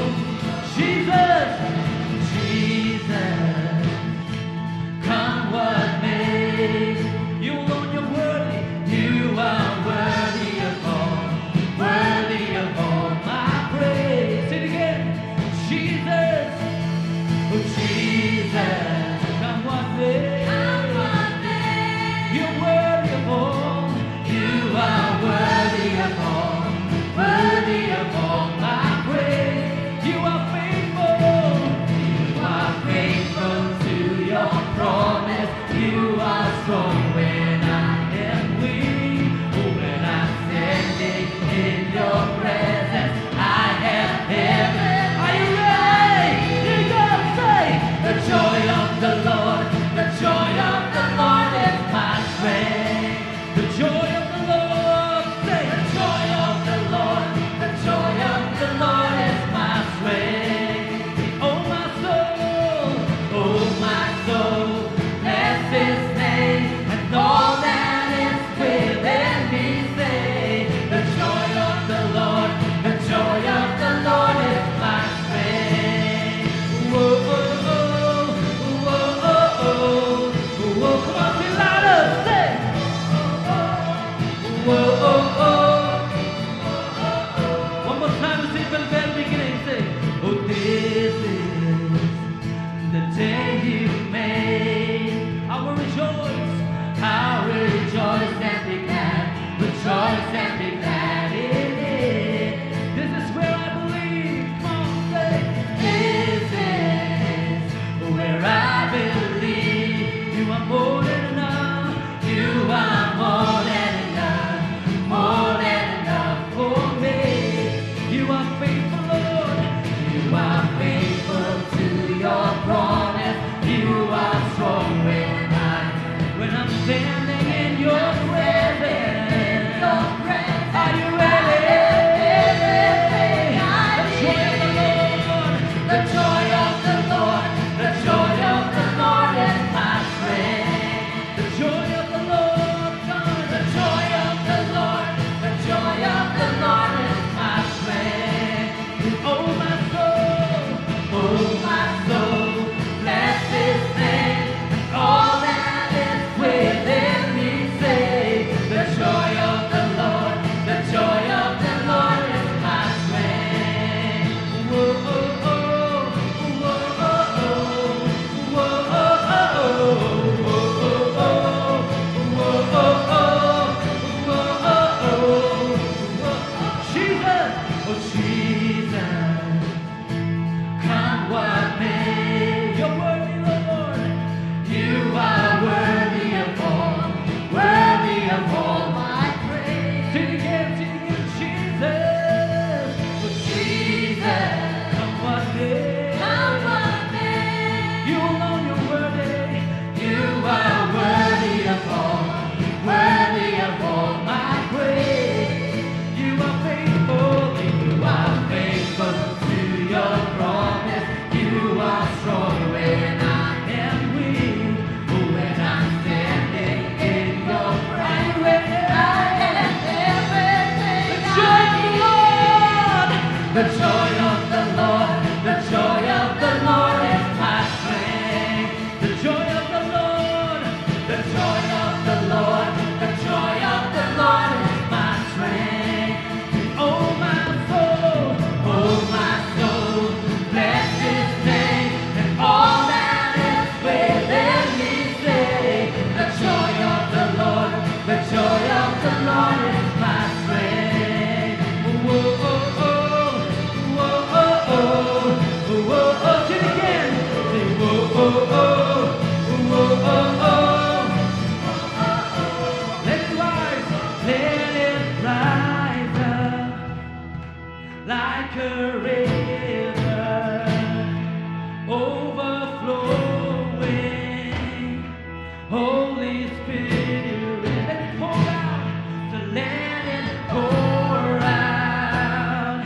Holy Spirit, let it pour out, so let it pour out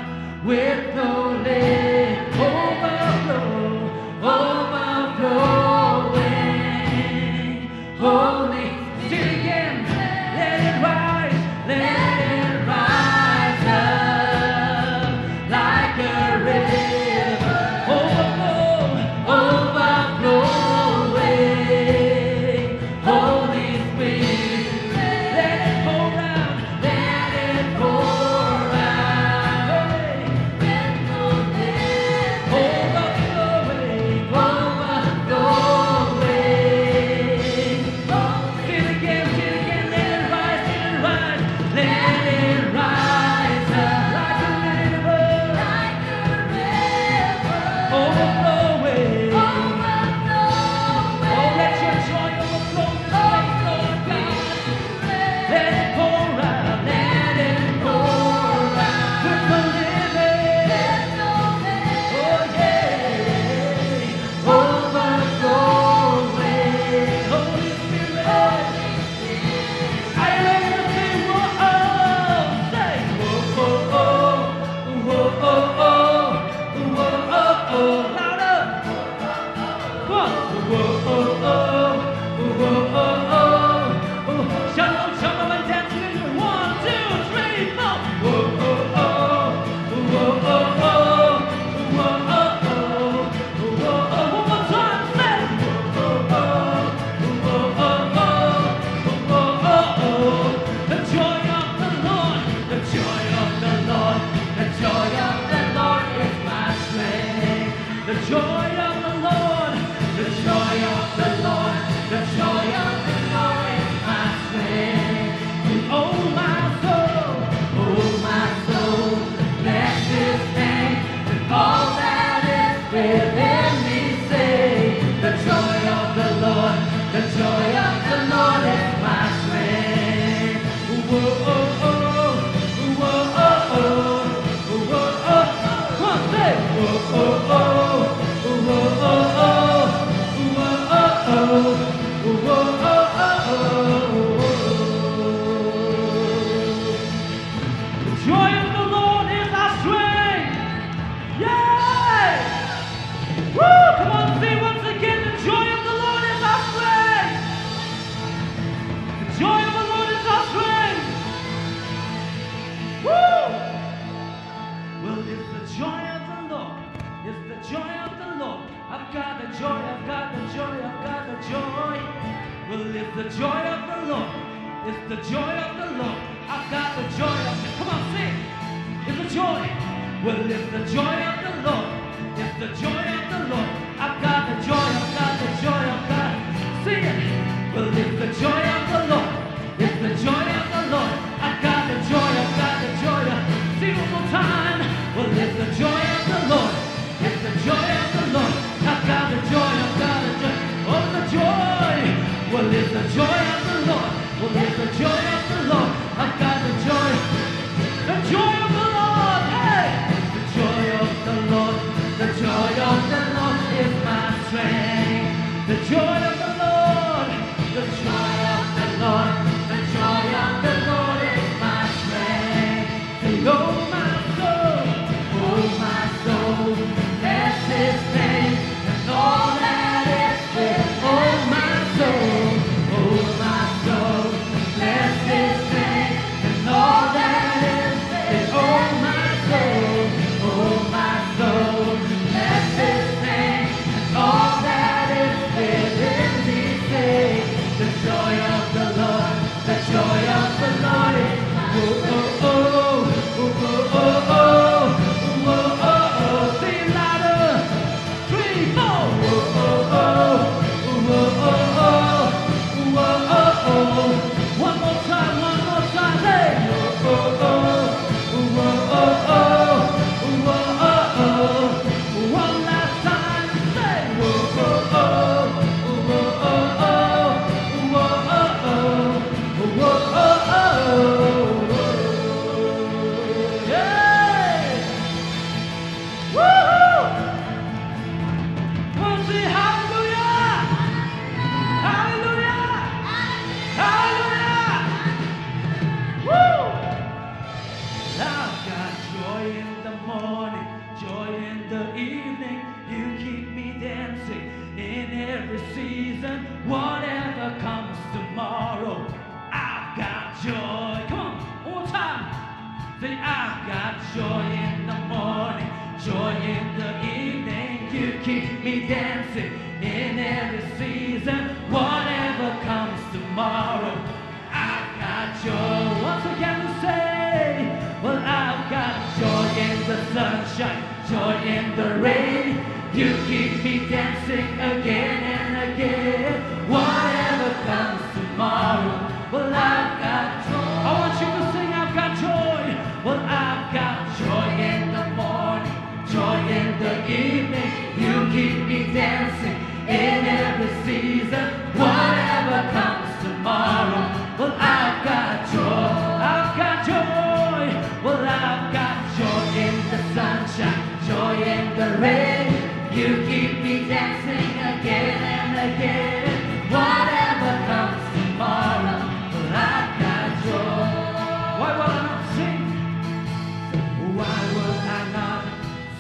with no limit, overflow, overflowing. Holy, sing it again, let it rise, let it rise up like a river, overflow, overflowing. Holy Spirit, let it pour out, let it pour out. Hey. Overflowing, overflowing. Sing it again, sing it again, let it rise, let it rise, let it rise up like a river. Overflowing. Oh, let your joy overflow this place, Lord God. Let it pour out, let it pour out. With no limit. Oh, yeah. Overflowing. Holy Spirit. Are you ready to say, "Whoa, oh"? Say, "Whoa, oh, oh, whoa, oh, oh, whoa, oh, oh." Louder. Come on. Whoa, oh, oh, whoa, oh, oh, oh. Jump up, jump up and dance with me. One, two, three, four. Whoa, oh, oh, whoa, oh, oh, whoa, oh, oh. Whoa, oh, one more time, say. Whoa, oh, oh, whoa, oh, oh, whoa, oh, oh. The joy of the Lord, the joy of the Lord, the joy of the Lord is my strength. The joy of the Lord, the joy of the Lord, the joy of the Lord is my strength. Oh, my soul, oh, my soul, bless his name, and all that is within me say, the joy of the Lord, the joy of the Lord is my strength. Whoa, oh, oh, whoa, oh, oh. Whoa, oh, oh. Come on, say. Whoa, oh, oh. Whoa, oh, oh. Whoa, oh, oh. Whoa, oh, oh, oh. The joy of the Lord is our strength. Yay! Woo! Come on, say once again, the joy of the Lord is our strength. The joy of the Lord is our strength. Woo! Well, it's the joy of the Lord. It's the joy of the Lord. I've got the joy, I've got the joy, I've got the joy. Well, it's the joy of the Lord. It's the joy of the Lord. I've got the joy of, come on, sing. It's the joy. Well, it's the joy of the Lord. It's the joy of the Lord. I've got the joy, I've got the joy, I've got. Sing it. Well, it's the joy of the Lord. It's the joy of the Lord. I've got the joy, I've got the joy. Sing one more time. Well, it's the joy of the Lord. It's the joy of the Lord. I've got the joy, I've got the joy. Oh, the joy. Well, it's the joy of the Lord. Well, it's the joy of the Lord. I've got the joy. The joy of the Lord. Hey! The joy of the Lord. The joy of the Lord is my strength. The joy of the Lord. The joy of the Lord. The joy of the Lord is my strength. Say, oh, my soul, oh, my soul, bless his name, and all that is within. Oh, my soul, oh, my soul, bless his name, Dancing in every season, whatever comes tomorrow. I've got joy. Once again we say, well, I've got joy in the sunshine, joy in the rain. You keep me dancing again and again. Whatever comes tomorrow, well, I've got joy. I want you to sing, I've got joy. Well, I've got joy in the morning, joy in the evening. You keep me dancing in every season. Whatever comes tomorrow, well, I've got joy. I've got joy. Well, I've got joy in the sunshine, joy in the rain. You keep me dancing again and again. Whatever comes tomorrow, well, I've got joy. Why would I not sing? Why would I not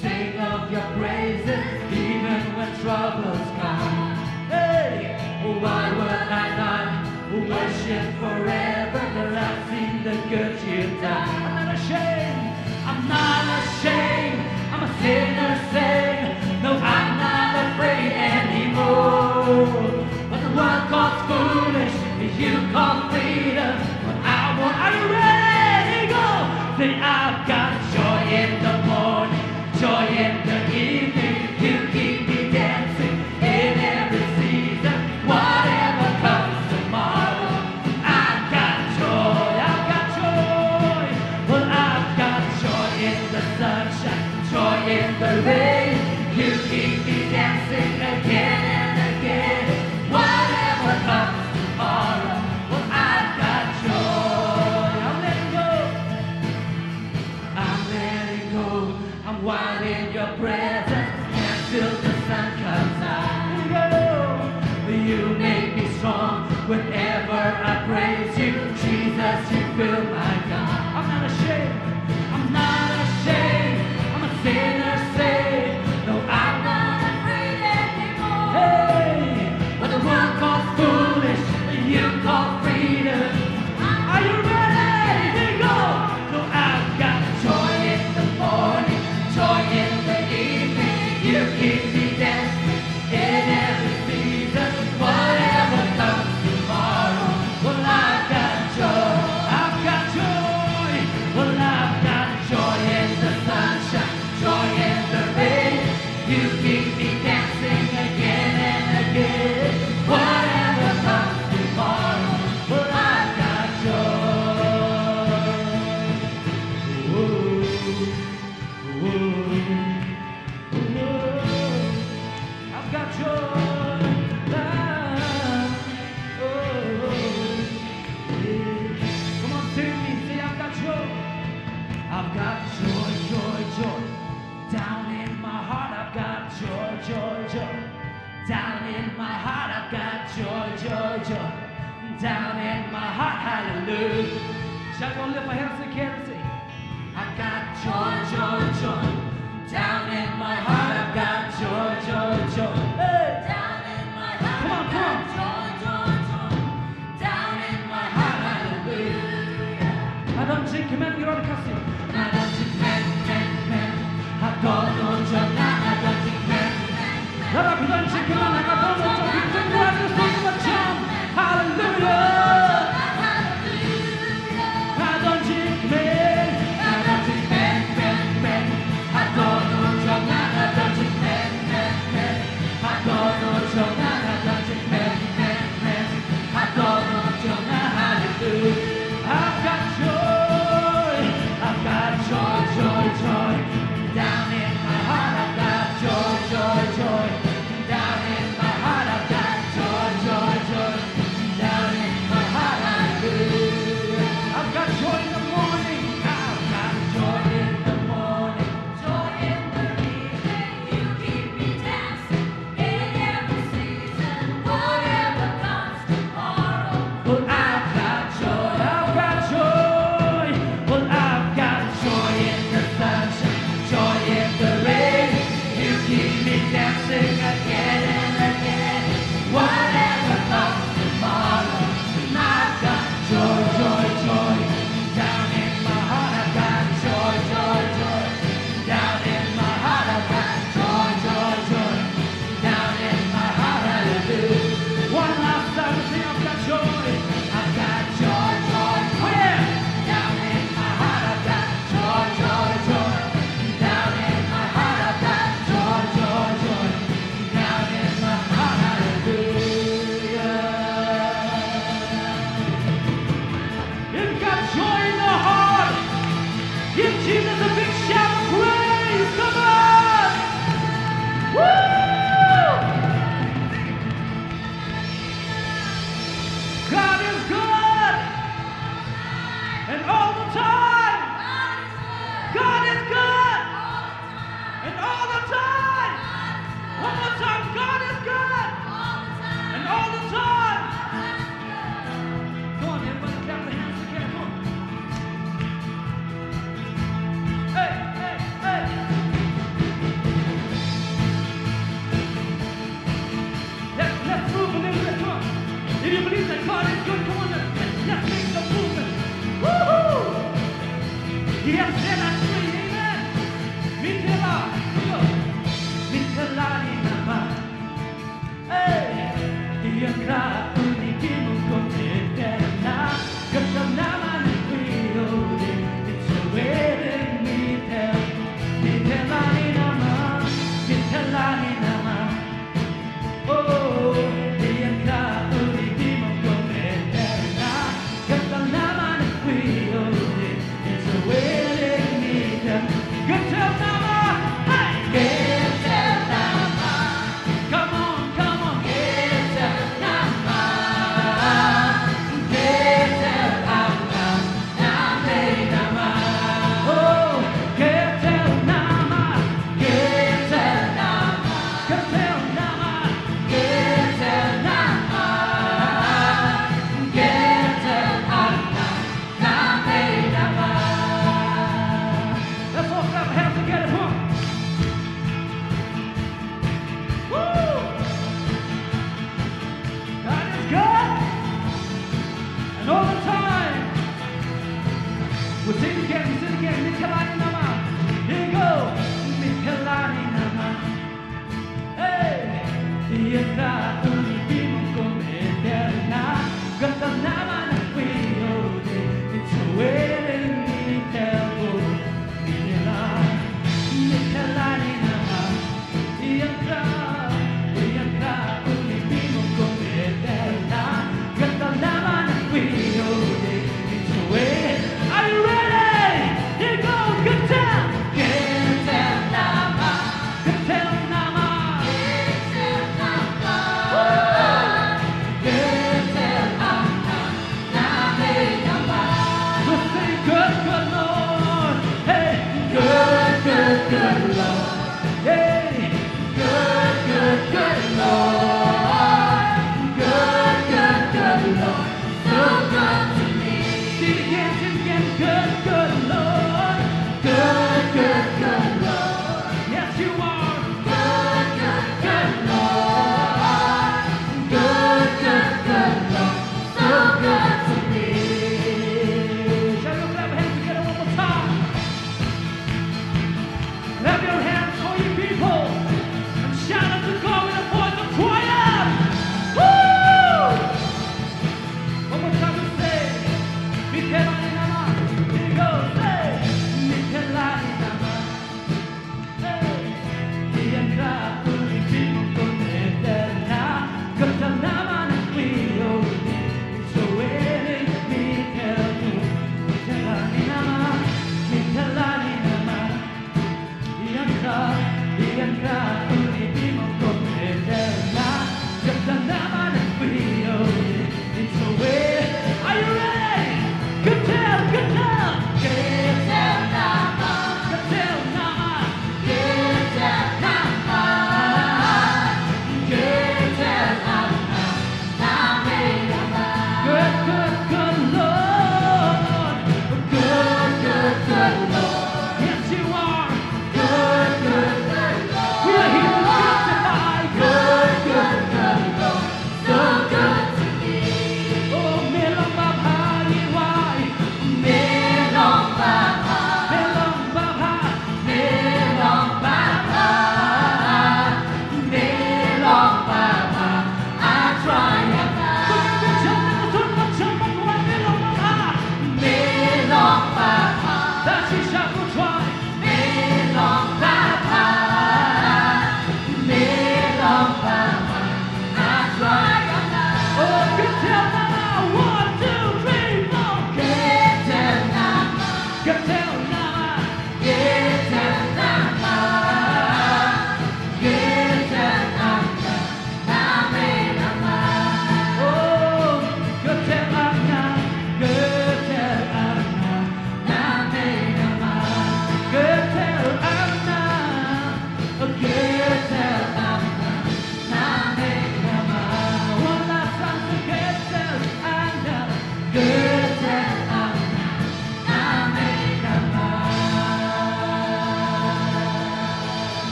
sing of your praises even when troubles come? Hey, why would I not worship forever? 'Cause I've seen the good you've done. I'm not ashamed. I'm not ashamed. I'm a sinner saved. No, I'm not afraid anymore. What the world calls foolish, you call freedom. But I want, are you ready? Go! Say, I've got joy in the morning, joy in the evening. You keep me dancing in every season. Whatever comes tomorrow, I've got joy, I've got joy. Well, I've got joy in the sunshine, joy in the rain. You keep me dancing again and again. Whatever comes tomorrow, well, I've got joy. I'm letting go. I'm letting go. I'm wild in your presence. Can't till the sun comes out. Here we go. You make me strong whenever I praise you. Jesus, you fill my cup. I'm not ashamed. I'm not ashamed. I'm a sinner saved. No, I'm not afraid anymore. Hey, what the world calls foolish, you call freedom. Are you ready? Here we go. No, I've got joy in the morning, joy in the evening. You keep me dancing in every season. Whatever comes tomorrow, well, I've got joy. I've got joy. Well, I've got joy in the sunshine, joy in the rain. You keep me dancing again and again. Whatever comes tomorrow, well, I've got joy. Ooh, ooh, ooh. I've got joy. Ah, oh, yeah. Come on, sing with me. Say, I've got joy. I've got joy, joy, joy. Down in my heart, I've got joy, joy, joy. Down in my heart, I've got joy, joy, joy. Down in my heart, hallelujah. Shall we lift our hands together and say, I've got joy, joy, joy. Down in my heart, I've got joy, joy, joy. Hey! Down in my heart, come on, come on. I've got joy, joy, joy. Down in my heart, hallelujah. Hadon jingkmen, ngi wan Khasi. Hadon jingkmen, kmen, kmen. Hadon u jong nga, hadon jingkmen, kmen, kmen. Lada phi don jingkmen, hadon u jong phi, phi don jingkmen, kmen, kmen. Hallelujah. Hadon jingkmen, hadon jingkmen, kmen, kmen. Hadon u jong nga, hadon jingkmen, kmen, kmen. Hadon u jong nga, hadon jingkmen, kmen, kmen. Hadon u jong nga, hallelujah. I've got joy, I've God is good, come on, let's, let's make some movement. Woohoo! Yes, let us sing, amen. Mitela, yo. Mitela ni nama. Hey, dia ka uni ki mungkong eterna. Kata nama ni kuyo de. It's a wedding, mitela. Mitela ni nama. Mitela ni nama. Come on, come on. Let's all clap hands together, come on. Woo! God is good. And all the time. We'll sing again, we'll sing again. Mitela ni nama. Here you go. Mitela ni nama. Hey. Dia ka uni ki mungkong eterna. Kata nama ni kuyo de. It's a wedding, mitela. Mitela ni nama. Are you ready? Here goes, good time. Good time, nama. Good time, nama. Woo! Let's sing, good, good Lord. Hey, good, good, good Lord. Hey, good, good, good Lord. Good, good, good Lord. So good to me. Sing again, sing again. Good, good Lord. Good, good, good Lord. Yes, you are. Good, good, good Lord. Good, good, good Lord. So good to me. Shall we clap hands together one more time? Clap your hands, all you people, and shout unto God with a voice of triumph. Woo! One more time, we say, Mitela ni nama. Here we go.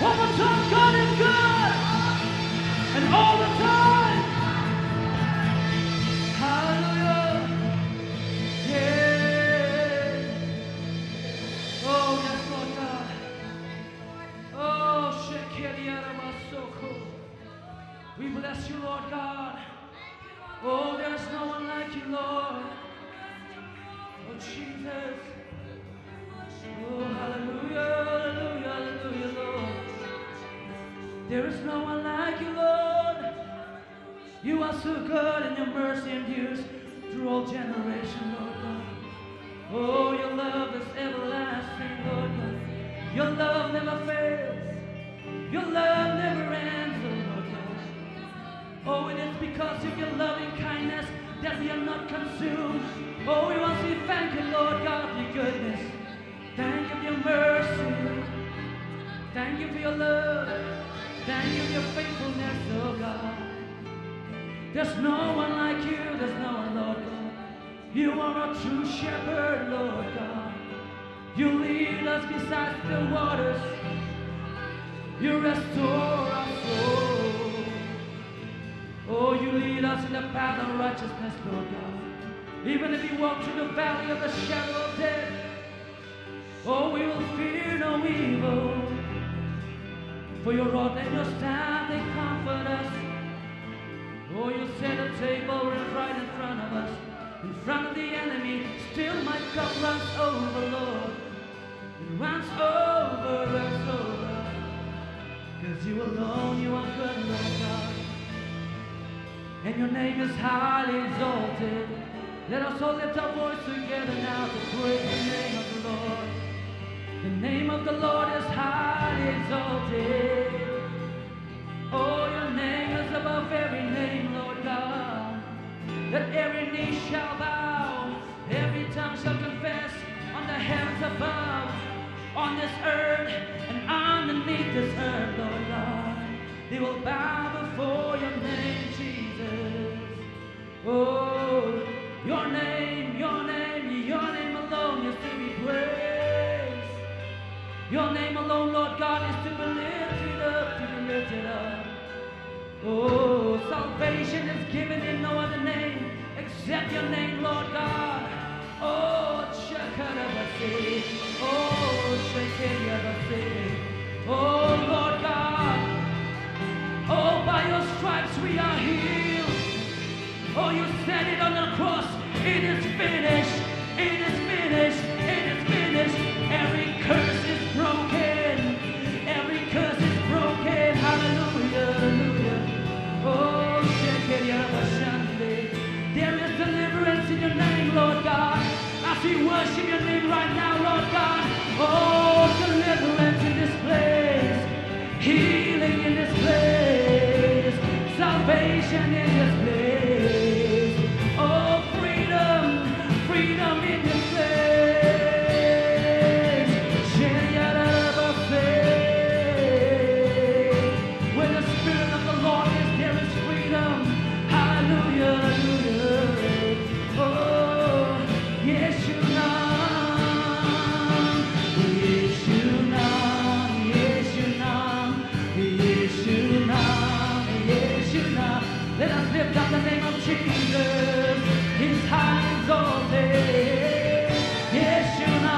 One more time, God is good. And all the time. Hallelujah. Yeah. Oh, yes, Lord God. Oh, Shekeliaramasoko. We bless you, Lord God. Oh, there's no one like you, Lord. Oh, Jesus. Oh, hallelujah, hallelujah, hallelujah, Lord. There is no one like you, Lord. You are so good and your mercy endures through all generation, Lord God. Oh, your love is everlasting, Lord God. Your love never fails. Your love never ends, oh Lord God. Oh, it is because of your loving kindness that we are not consumed. Oh, we want to say thank you, Lord God, for your goodness. Thank you for your mercy. Thank you for your love. Thank you for your faithfulness, oh God. There's no one like you, there's no one, Lord God. You are a true shepherd, Lord God. You lead us beside still waters. You restore our soul. Oh, you lead us in the path of righteousness, Lord God. Even if we walk through the valley of the shadow of death, oh, we will fear no evil. For your rod and your staff, they comfort us. Oh, you set a table right in front of us, in front of the enemy. Still my cup runs over, Lord. It runs over, runs over. 'Cause you alone, you are good, Lord God. And your name is highly exalted. Let us all lift our voice together now to praise the name of the Lord. The name of the Lord is highly exalted. Oh, your name is above every name, Lord God. That every knee shall bow, every tongue shall confess on the heavens above, on this earth, and underneath this earth, Lord God. They will bow before your name, Jesus. Oh, your name, your name, your name alone is to be praised. Your name alone, Lord God, is to be lifted up, to be lifted up. Oh, salvation is given in no other name except your name, Lord God. Oh, Shakarabase. Oh, Shakariabase. Oh, Lord God. Oh, by your stripes we are healed. Oh, you said it on the cross. It is finished. It is finished. It is finished. Every curse is broken. Every curse is broken. Hallelujah. Hallelujah. Oh, Shakariabashande. There is deliverance in your name, Lord God. As we worship your name right now, Lord God. Oh, deliverance in this place. Healing in this place. Salvation in this place. Oh, freedom. Freedom in this place. Sheyarabase. Where the Spirit of the Lord is, there is freedom. Hallelujah, hallelujah. Oh, Yeshua, Yeshua, Yeshua, Yeshua. Let us lift up the name of Jesus. He's high exalted. Yeshua,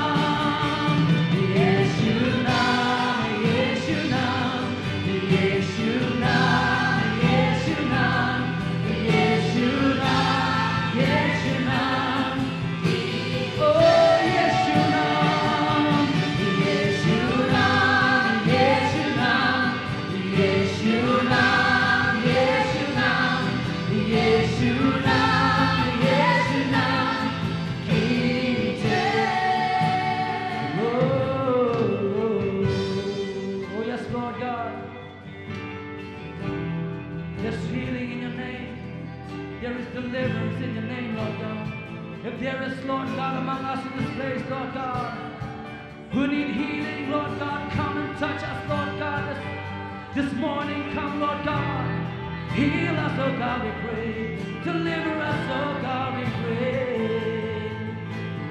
Yeshua, Yeshua, Yeshua, Yeshua, Yeshua. Oh, Yeshua, Yeshua, Yeshua, Yeshua, Yeshua, Yeshua, Yeshua. Oh, oh, yes, Lord God. There's healing in your name. There is deliverance in your name, Lord God. If there is, Lord God, among us in this place, Lord God, who need healing, Lord God, come and touch us, Lord God, this, this morning. Come, Lord God, heal us, oh God, we pray. Deliver us, oh God, we pray.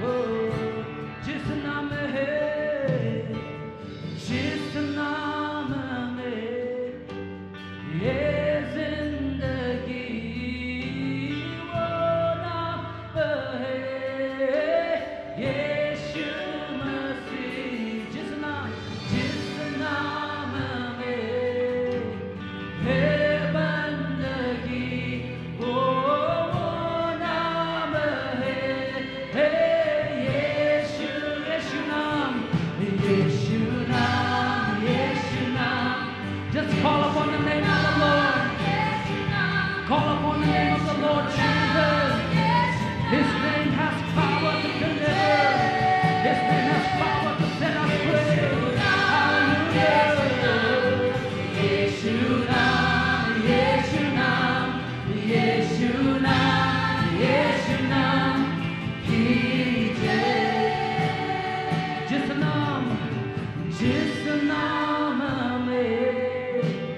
Oh, jis naam hai, jis naam Just call upon the name of the Lord. Call upon the name of the Lord Jesus. His name has power to deliver. His name has power to set us free. Hallelujah. Yesu nam, Yesu nam, Yesu nam, Yesu nam ki jai. Jisu nam, Jisu nam me.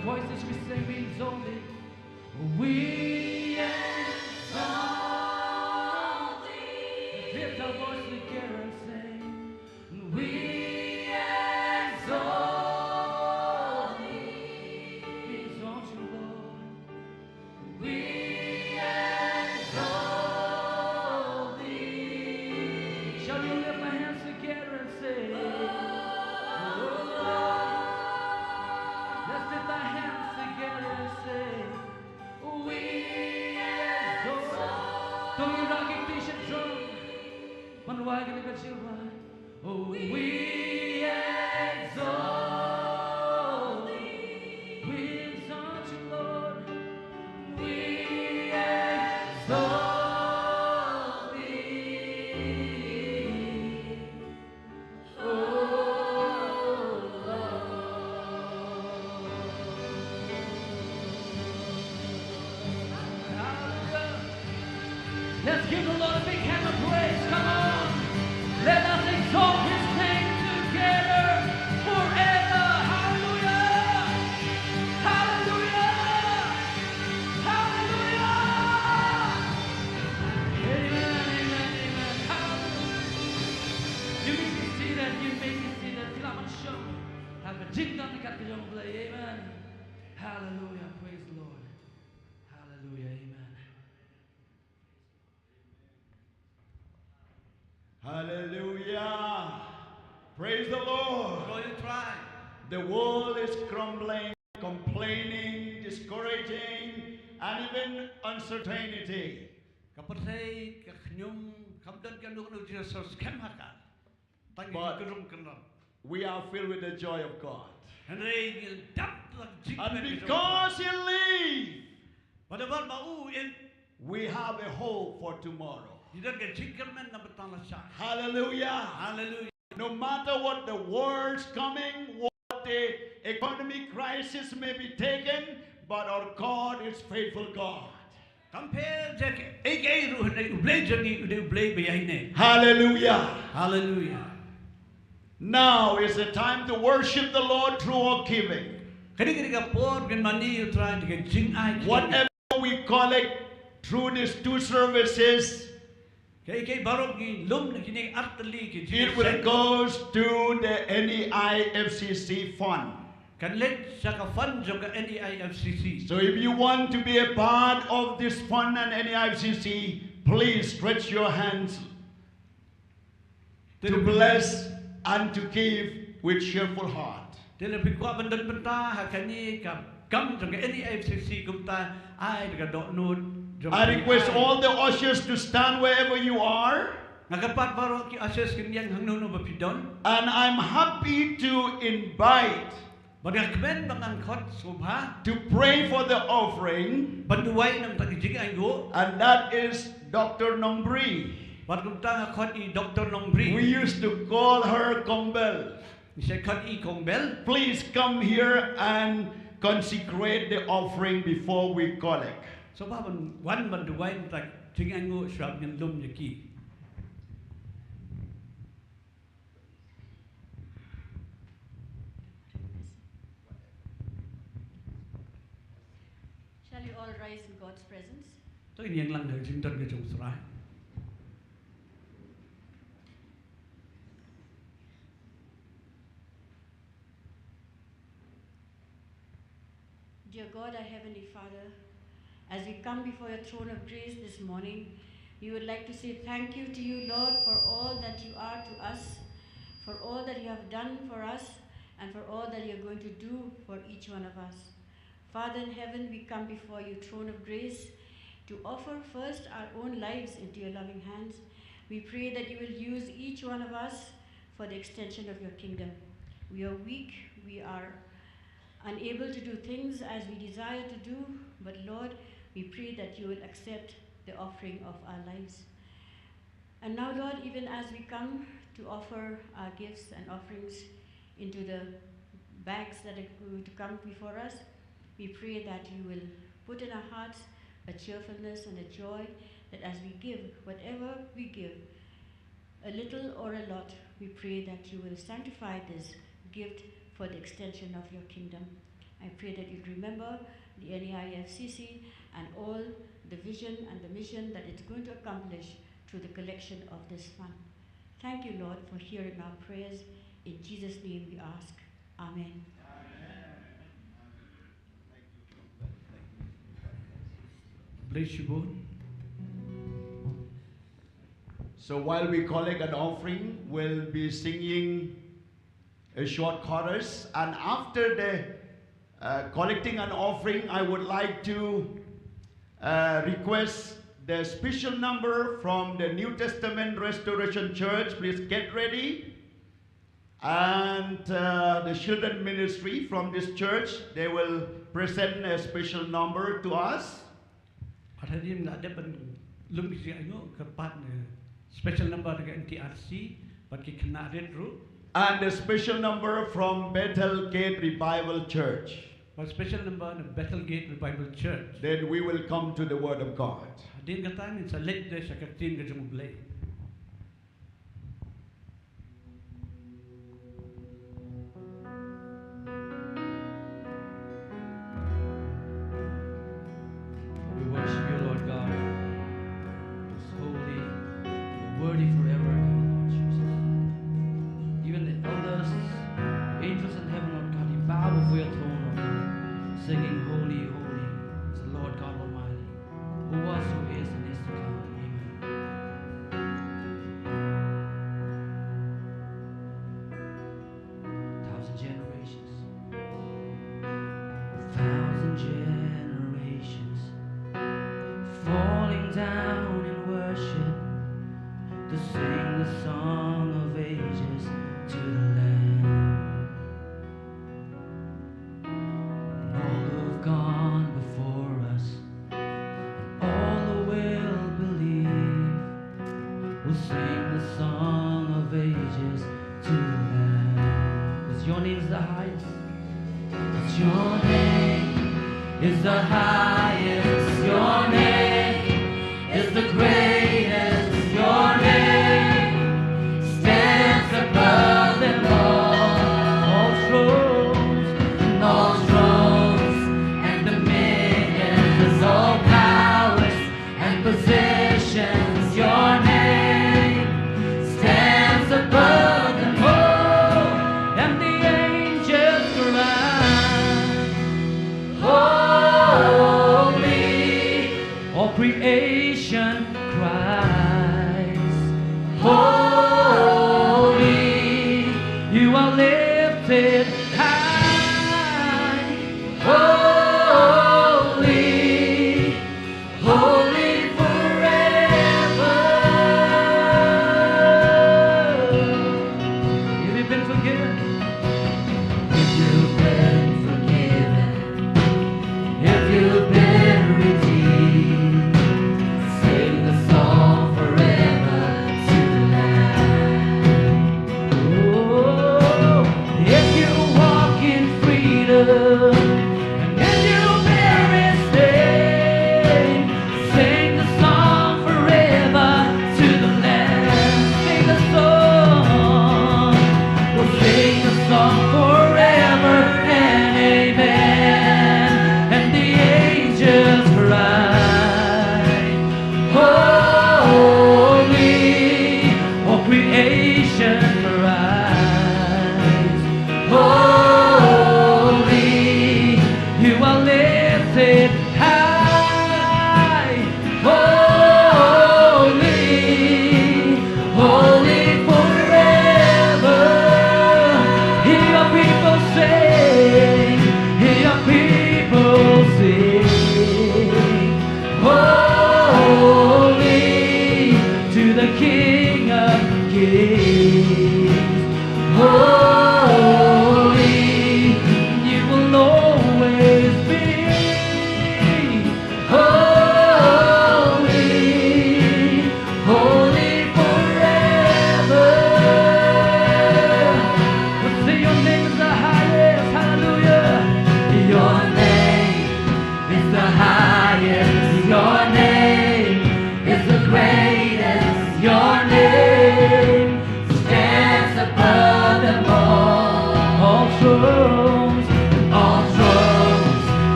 Voices we sing, we exalt thee. We exalt thee. Lift our voice together and sing. We exalt thee. We exalt you, Lord. We exalt thee. Shall we lift our hands together and say, oh, Lord. Let's lift our hands together and say, we exalt. To ngin rah ki kti sha jrong ban wai kane ka jingrwai. Oh, we exalt thee. We exalt you, Lord. We exalt thee. Oh, Lord. Hallelujah. Let's give the Lord a big hand of praise. Come on. Let us exalt his name together forever. Hallelujah. Hallelujah. Hallelujah. Amen, amen, amen. Hallelujah. You may be seated, you may be seated. Phi lah ban shong ha ka jingdon kat ka jong U Blei. Amen. Hallelujah. Praise the Lord. Hallelujah. Amen. Hallelujah. Praise the Lord. Glory to Christ. The world is crumbling, complaining, discouraging, and even uncertainty. Ka pyrthei ka khñium, kam don kano kano ka jingsaw skhem ha ka. Tang ka jingkynrum kynrang. But we are filled with the joy of God. Hynrei ngi dap da ka jingkmen ka jong U Trai. And because he lives, bad namar ba u in, we have a hope for tomorrow. Ngi don ka jingkyrmen na bynta la shai. Hallelujah. Hallelujah. No matter what the world's coming, what the economic crisis may be taken, but our God is faithful God. Kam pher da kaei kaei ruh, hynrei U Blei jong ngi u dei U Blei ba ïaineh. Hallelujah. Hallelujah. Now is the time to worship the Lord through our giving. Kane ka dei ka por ban mane ïa U Trai da ka jingai. Whatever we collect through these two services, kaei kaei baroh ngi lum na kine ar tylli ki jingïaseng, it will goes to the N E I F C C fund. Kan leit sha ka fund jong ka N E I F C C. So if you want to be a part of this fund and N E I F C C, please stretch your hands to bless and to give with cheerful heart. Te lada phi kwah ban don bynta ha kane ka kam jong ka N E I F C C, kumta ai da ka dohnud jong ka. I request all the ushers to stand wherever you are. Nga kyrpad baroh ki ushers kin ïeng hangno hangno ba phi don. And I'm happy to invite Bad nga kmen ba ngan khot sngewbha to pray for the offering. Ban duwai na bynta ki jingainguh. And that is Doctor Nongbri. Bad kumta nga khot i Doctor Nongbri. We used to call her Kongbel. Ngi shait khot i Kongbel. Please come here and consecrate the offering before we collect. Sngewbha ban wan ban duwai na bynta ki jingainguh shwa ba ngin lum ïa ki. Shall we all rise in God's presence? To ngin ïeng lang ha ka jingdon ka jong U Trai. Dear God, our Heavenly Father, as we come before your throne of grace this morning, we would like to say thank you to you, Lord, for all that you are to us, for all that you have done for us, and for all that you are going to do for each one of us. Father in heaven, we come before your throne of grace to offer first our own lives into your loving hands. We pray that you will use each one of us for the extension of your kingdom. We are weak, we are unable to do things as we desire to do, but Lord, we pray that you will accept the offering of our lives. And now, Lord, even as we come to offer our gifts and offerings into the bags that are going to come before us, we pray that you will put in our hearts a cheerfulness and a joy, that as we give, whatever we give, a little or a lot, we pray that you will sanctify this gift for the extension of your kingdom. I pray that you'll remember the N E I F C C and all the vision and the mission that it's going to accomplish through the collection of this fund. Thank you, Lord, for hearing our prayers. In Jesus' name we ask. Amen. Bless you both. So while we collect an offering, we'll be singing a short chorus, and after the uh, collecting an offering, I would like to uh, request the special number from the New Testament Restoration Church. Please get ready. And uh, the children ministry from this church, they will present a special number to us. Bad hadien nga dep ban lum ki jingaiñguh ka part ne special number na ka N T R C bad ki khynnah rit ruh. And a special number from Bethel Gate Revival Church. Bad special number na Bethel Gate Revival Church. Then we will come to the word of God. Hadien kata ngin sa leit de sha ka ktien ka jong U Blei. We worship you, Lord God. It's holy, you're worthy forever and ever, Lord Jesus. Even the elders, angels in heaven, Lord God, we bow before your throne, Lord God, singing, "Holy, holy is the Lord God Almighty, who was, who is, and is to come." Amen. Thousand generations, thousand generations falling down in worship to sing the song of ages to the Lamb. And all who've gone before us, all who will believe, will sing the song of ages to the Lamb. 'Cause your name is the highest. 'Cause your name is the highest. Your name is the greatest. Your name stands above them all. All thrones and all thrones and dominions, all powers and positions. Your name stands above them all. And the angels cry, "Holy." All creation cries, "Holy." You are lifted high. Holy, holy forever. If you've been forgiven, if you've been forgiven, if you've been redeemed, sing the song forever to the Lamb. Oh, if you walk in freedom, and if you bear His name, sing the song forever to the Lamb. Sing the song. We'll sing the song forever and amen. And the angels cry, "Holy." All creation cries, "Holy."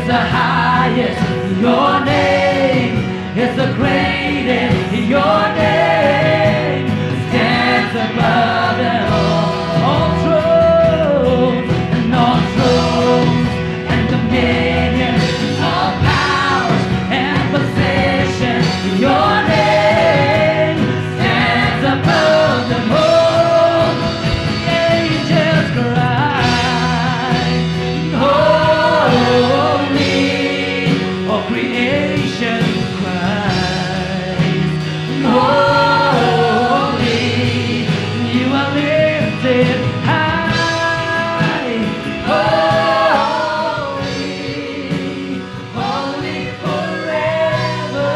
The highest, your name is the greatest, your name stands above them all. All thrones and all thrones and dominions, all powers and positions, your name stands above them all. The angels cry, holy, all creation cries, holy, you are lifted high, holy, holy forever.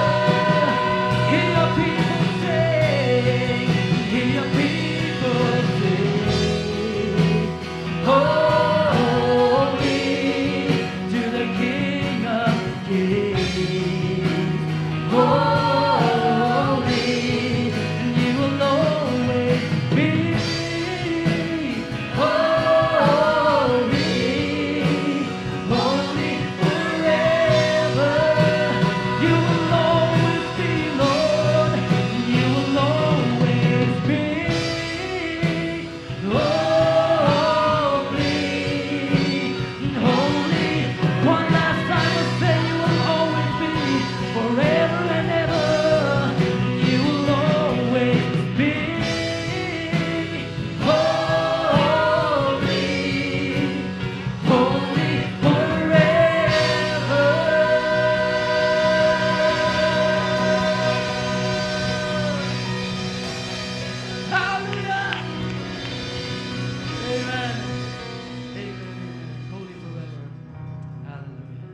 Hear your people sing, hear your people sing. Holy to the King of Kings. Holy, you will always be. Holy, holy forever. You will always be, Lord. You will always be. Holy, holy. One last time we'll say, you will always be, forever and ever. You will always be holy, holy forever. Hallelujah. Amen. Amen. Amen. Holy forever. Hallelujah.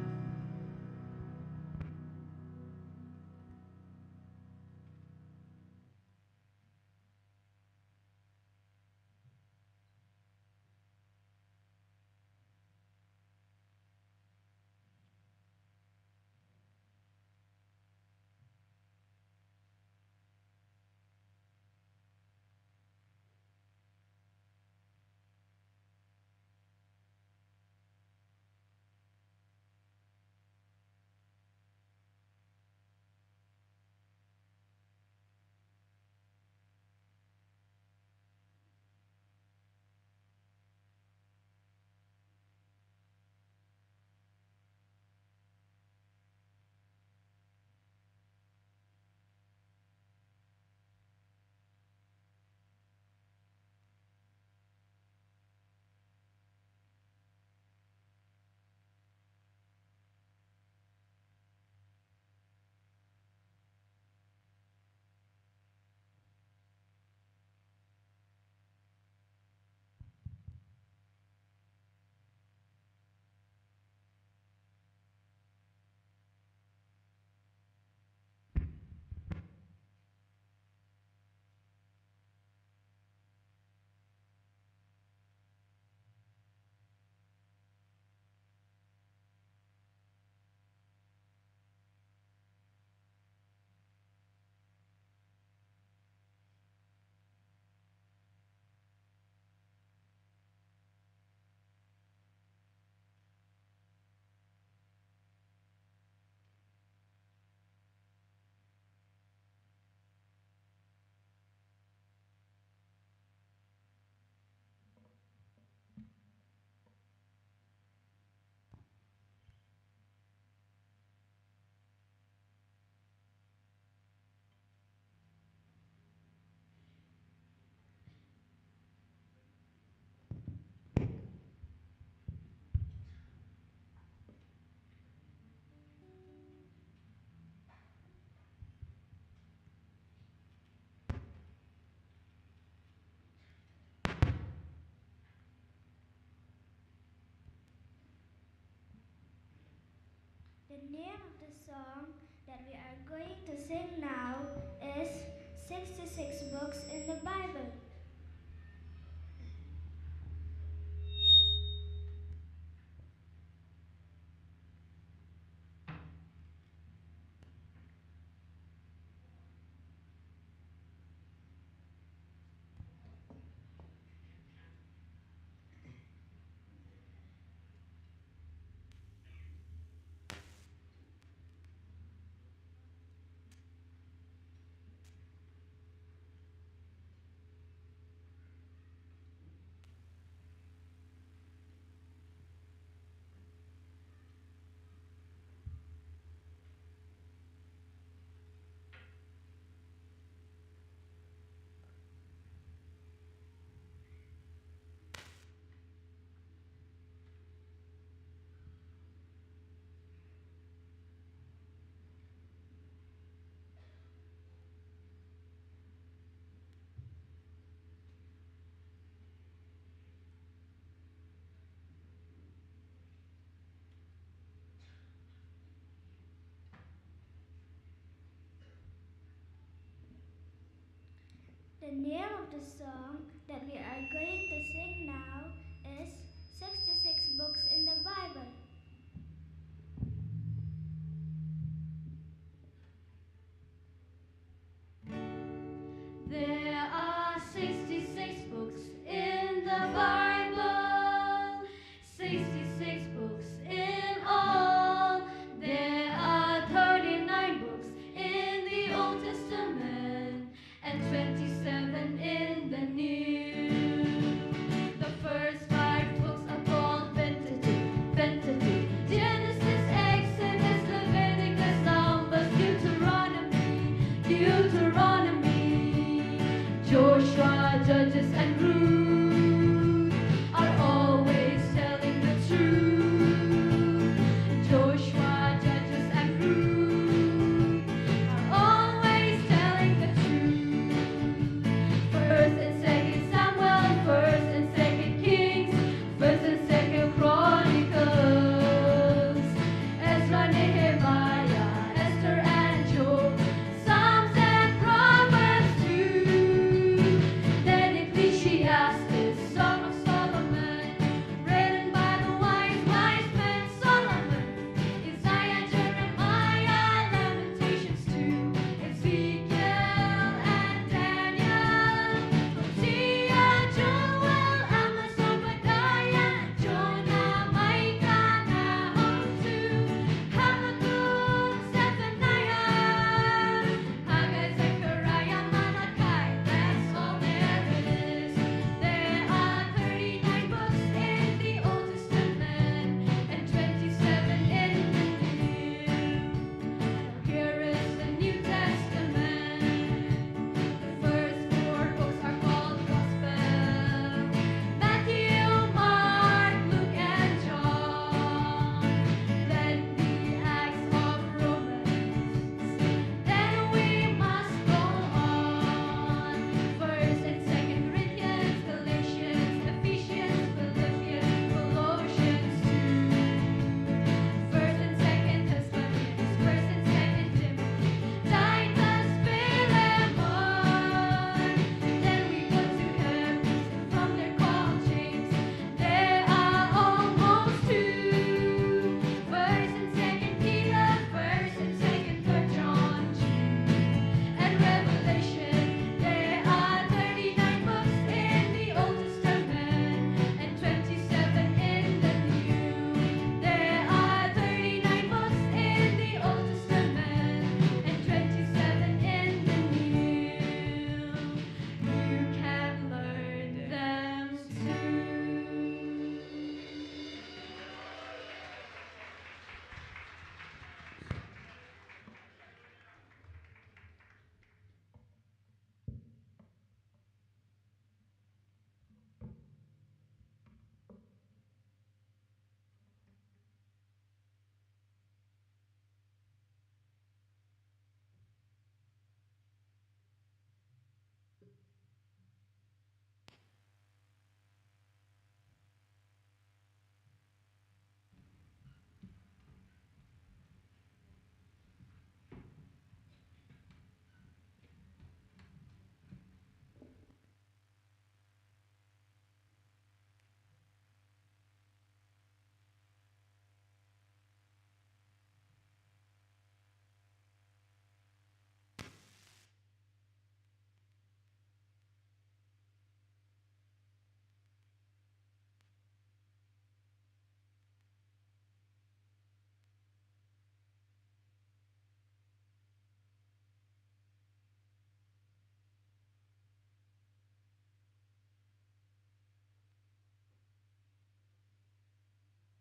The name of the song that we are going to sing now is sixty-six Books in the Bible. The name of the song that we are going to sing now is sixty-six Books in the Bible. There are sixty-six books in the Bible, sixty-six books in all. There are thirty-nine books in the Old Testament and twenty-seven in the New. The first five books are called Pentateuch, Pentateuch. Genesis, Exodus, Leviticus, Numbers, Deuteronomy, Deuteronomy. Joshua, Judges, and Ruth are always telling the truth. Joshua, Judges, and Ruth are always telling the truth. First and Second Samuel, First and Second Kings, First and Second Chronicles, Ezra, Nehemiah, Esther, and Job, Psalms and Proverbs too. Then Ecclesiastes, Song of Solomon, written by the wise, wise man Solomon. Isaiah, Jeremiah, Lamentations too. Ezekiel and Daniel, Hosea, Joel, Amos, Obadiah, Jonah, Micah, Nahum too. Habakkuk, Zephaniah, Haggai, Zechariah, Malachi, that's all there is. There are thirty-nine books in the Old Testament and twenty-seven in the New. Here is the New Testament. The first four books are called Gospel: Matthew, Mark, Luke, and John. Then the Acts of Romans. Then we must go on. First and Second Corinthians, Galatians, Ephesians, Philippians, Colossians too. First and Second Thessalonians, First and Second Timothy, Titus, Philemon. Then we go to Hebrews, and from there call James. There are almost two. First and Second Peter, First and Second, Third John too. And Revelation, there are thirty-nine books in the Old Testament and twenty-seven in the New. There are thirty-nine books in the Old Testament and twenty-seven in the New. You can learn them too.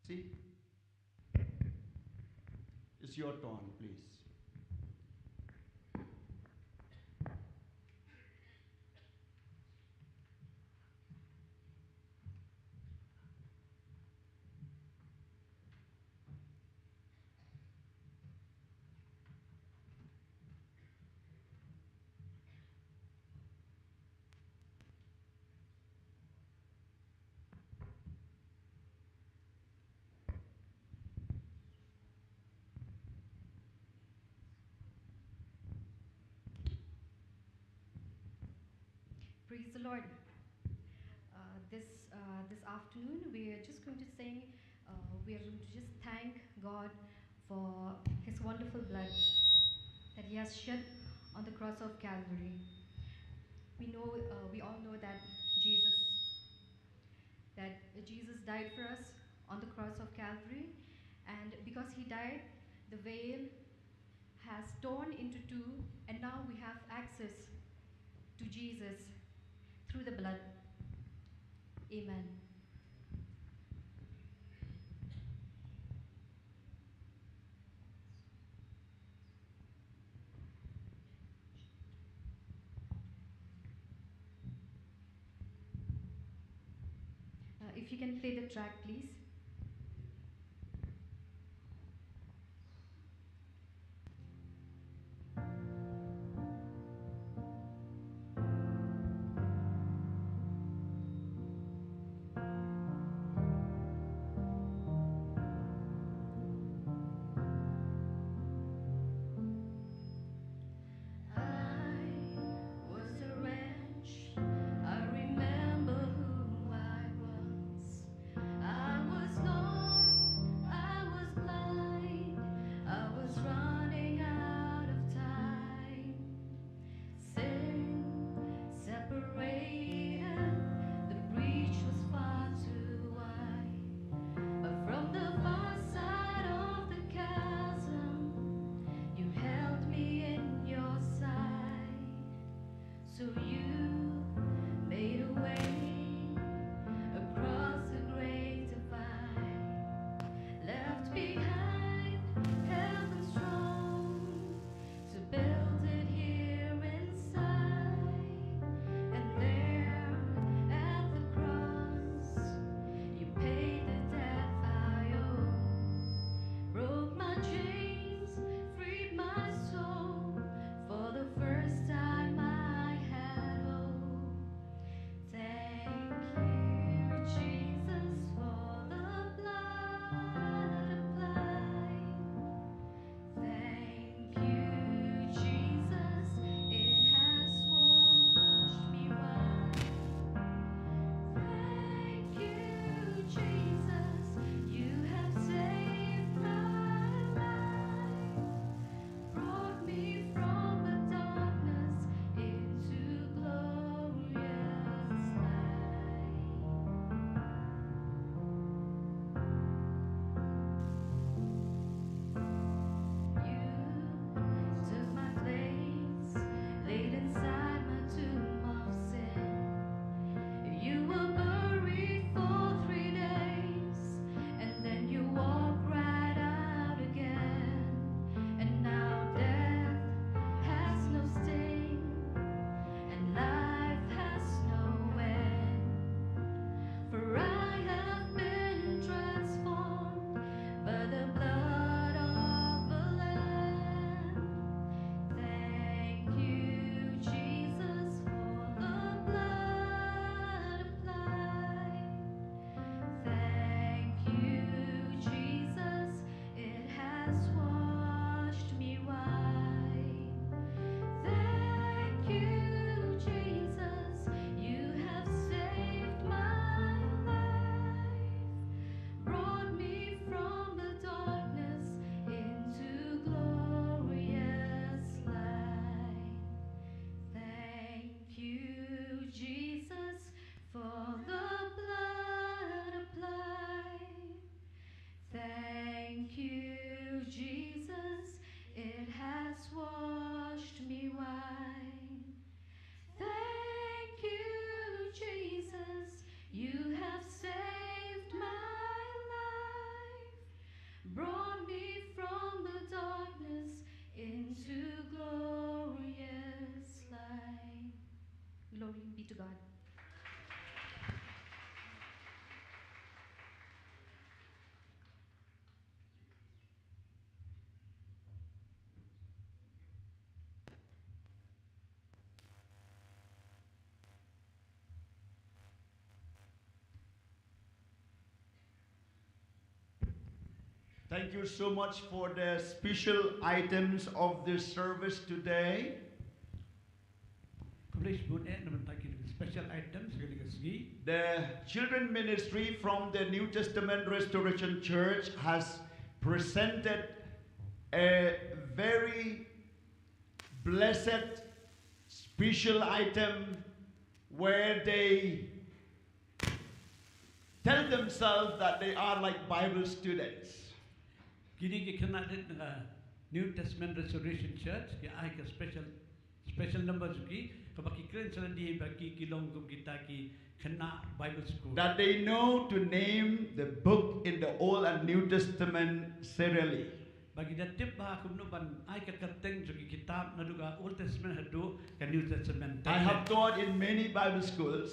See? It's your turn, please. Praise the Lord. Uh, this uh, this afternoon, we are just going to sing. Uh, we are going to just thank God for His wonderful blood that He has shed on the cross of Calvary. We know, uh, we all know that Jesus, that Jesus died for us on the cross of Calvary, and because He died, the veil has torn into two, and now we have access to Jesus through the blood. Amen. Uh, if you can play the track, please. I was a wretch. I remember who I was. I was lost. I was blind. I was running out of time. Sin separated, the breach was far too wide. But from the far side of the chasm, you held me in your sight. So you made a way across the great divide, left behind heaven's throne to build it here inside. And there at the cross, you paid the debt I owe. Broke my chains, freed my soul. For the first time I had hope. Thank you, Jesus, for the blood applied. Thank you, Jesus, it has washed me white. Thank you, Jesus, you have saved my life. Brought me from the darkness into glorious light. You took my place, laid inside my tomb of sin. You were buried for three days, and then you walk right out again. And now death has no sting, and life has no end. For I have been transformed by the blood of the Lamb. Thank you, Jesus, for the blood applied. Thank you, Jesus, it has washed me white. Thank you, Jesus, you have saved my life. Brought me from the darkness into glorious light. Thank you, Jesus, for the blood applied. Thank you, Jesus, it has washed me white. Thank you, Jesus, you have saved my life. Brought me from the darkness into glorious light. Glory be to God. Thank you so much for the special items of this service today. Khublei shibun eh na bynta ki special The children ministry from the New Testament Restoration Church has presented a very blessed special item where they tell themselves that they are like Bible students. Kine ki khynnah rit na New Testament Restoration Church ki ai ka special special number jong ki, kaba ki kren sha lade ba ki ki long kum kita ki khynnah Bible school. That they know to name the book in the Old and New Testament serially. Ba ki da tip bha kumno ban ai ka kyrteng jong ki kitab naduh ka Old Testament haduh ka New Testament. I have taught in many Bible schools.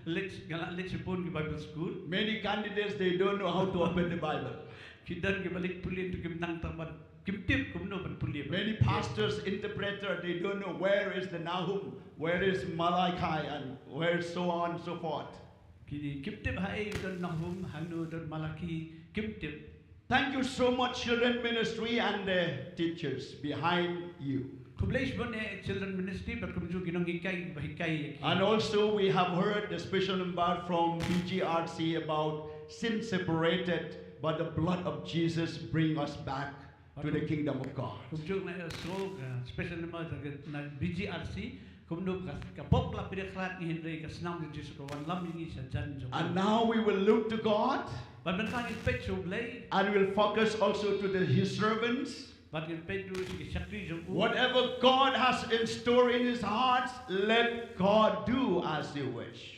Leit, nga la leit shibun ki Bible school. Many candidates, they don't know how to open the Bible. Ki don kiba leit pule, to kim nang tang ban, kim tip kumno ban pule. Many pastors, interpreter, they don't know where is the Nahum, where is Malachi, and where so on and so forth. Ki, kim tip ha ei don Nahum, hangno don Malachi, kim tip. Thank you so much, children ministry and the teachers behind you. Khublei shibun ïa children ministry bad kumjuh ki nonghikai ba hikai ïa ki. And also we have heard the special number from B G R C about sin separated, but the blood of Jesus bring us back to the kingdom of God. Kumjuh na, eh, so, eh, special number na, na B G R C, kumno ka, ka pop la pyrkhat ngi hynrei ka snam jong Jisu ka wanlam ïa ngi sha jan jong. And now we will look to God. Bad mynta ngin peit sha U Blei. And we'll focus also to the, his servants. Bad ngin peit ruh sha ki shakri jong u. Whatever God has in store in his heart, let God do as he wish.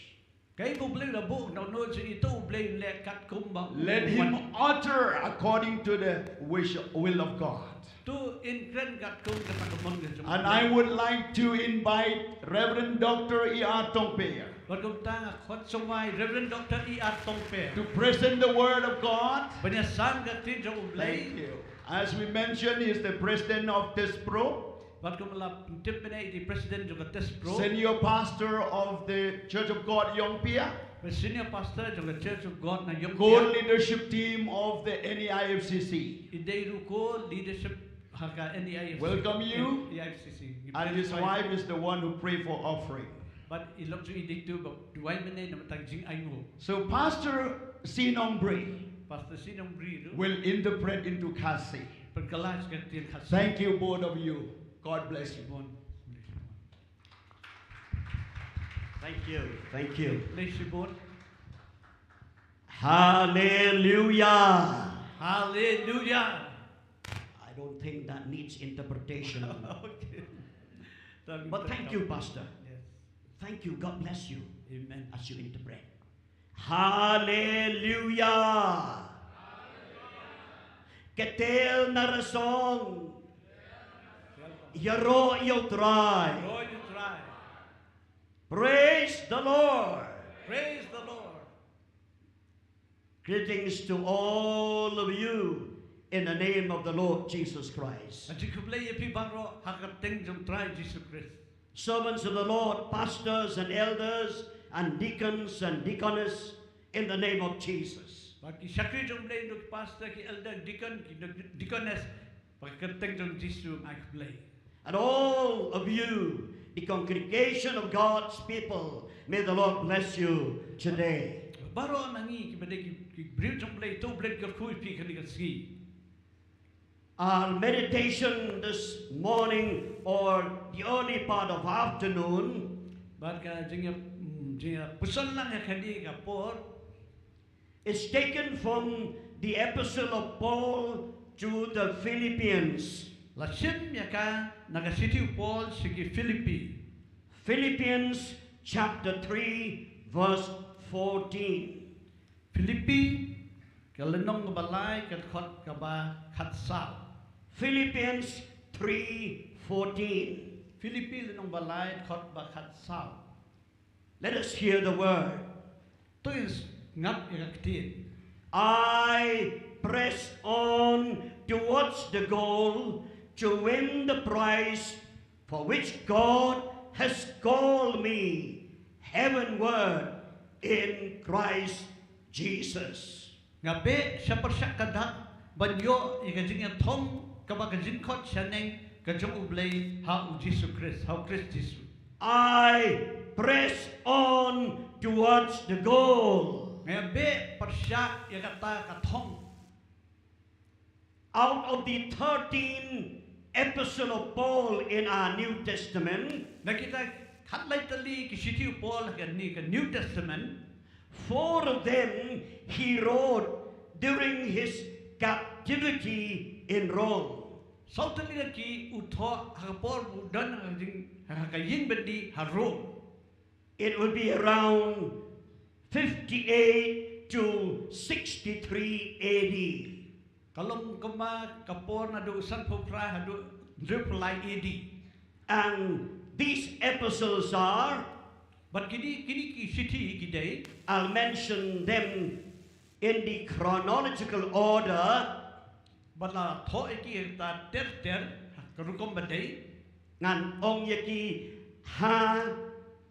Kaei ba U Blei u la buh na u nongshakri, to U Blei un leh katkum ba u wan. Let him utter according to the wish, will of God. To un kren katkum kata ka mon ka jong U Blei. And I would like to invite Reverend Doctor E R Tongpe. Bad kumta nga khot shongwai Reverend Doctor E R Tongpe. To present the word of God. Ban ïasam ka ktien jong U Blei. Thank you. As we mentioned, he is the president of TESPRO. Bad kum la pyntip mynne i dei president jong ka TESPRO. Senior pastor of the Church of God Yongpia. Bad senior pastor jong ka Church of God na Yongpia. Core leadership team of the N E I F C C. I dei ruh core leadership ha ka N E I F C C. Welcome you. N E I F C C. And his wife is the one who pray for offering. Bad i lok jong i dei tu ba duwai mynne na bynta ka jingainguh. So Pastor Sinong Bri, Pastor Sinong Bri ruh, will interpret into Khasi. Pynkylla sha ka ktien Khasi. Thank you, both of you. God bless you. Thank you. Thank you. Hallelujah. Hallelujah. I don't think that needs interpretation. Okay. But thank you, Pastor. Yes. Thank you. God bless you. Amen. As you interpret. Hallelujah. Ka tel na rasong. Ïaroh ïa U Trai. Ïaroh ïa U Trai. Praise the Lord. Praise the Lord. Greetings to all of you in the name of the Lord Jesus Christ. Ka jingkhublei ïa phi baroh ha ka kyrteng jong U Trai Jisu Khrist. Servants of the Lord, pastors and elders and deacons and deaconess, in the name of Jesus. Bad ki shakri jong U Blei, ki pastor, ki elder, deacon, ki deaconess, ha ka kyrteng jong Jisu ngi ai khublei. And all of you, the congregation of God's people, may the Lord bless you today. Baroh na ngi kiba dei ki, ki briew jong U Blei, to U Blei un kyrkhu ïa phi kane ka sngi. Our meditation this morning or the early part of afternoon, bad ka jingïa, mm, jingïapuson lang ïa kane ka por, is taken from the epistle of Paul to the Philippians. La shim ïa ka na ka shithi u Paul sha ki Philippi. Philippians chapter three, verse fourteen. Philippi, ka lynnong kaba lai, ka dkhot kaba khatsaw. Philippians three fourteen. Philippi lynnong ba lai, dkhot ba khatsaw. Let us hear the word. To ngin sngap ïa ka ktien. I press on towards the goal to win the prize for which God has called me heavenward in Christ Jesus. Nga beh sha pyrshah ka dak ban ïoh ïa ka jingïathong kaba ka jingkhot shaneng ka jong U Blei ha U Jisu Khrist, ha U Khrist Jisu. I Press on towards the goal. Nga beh pyrshah ïa kata ka thong. Out of the thirteen epistle of Paul in our New Testament, na kita khatlai tylli ki shithi u Paul ha kane ka New Testament, four of them he wrote during his captivity in Rome. Saw tylli na ki u thoh ha ka por u don ha ka jing, ha ka ïing byndi ha Rome. It would be around fifty-eight to sixty-three A D. Ka long kumba ka por naduh sanphew phra haduh hynriewphew lai A D. And these epistles are, but kine, kine ki shithi ki dei, I'll mention them in the chronological order. Ba la thoh ïa ki ha ka ter ter, ha ka rukom ba dei. Ngan ong ïa ki ha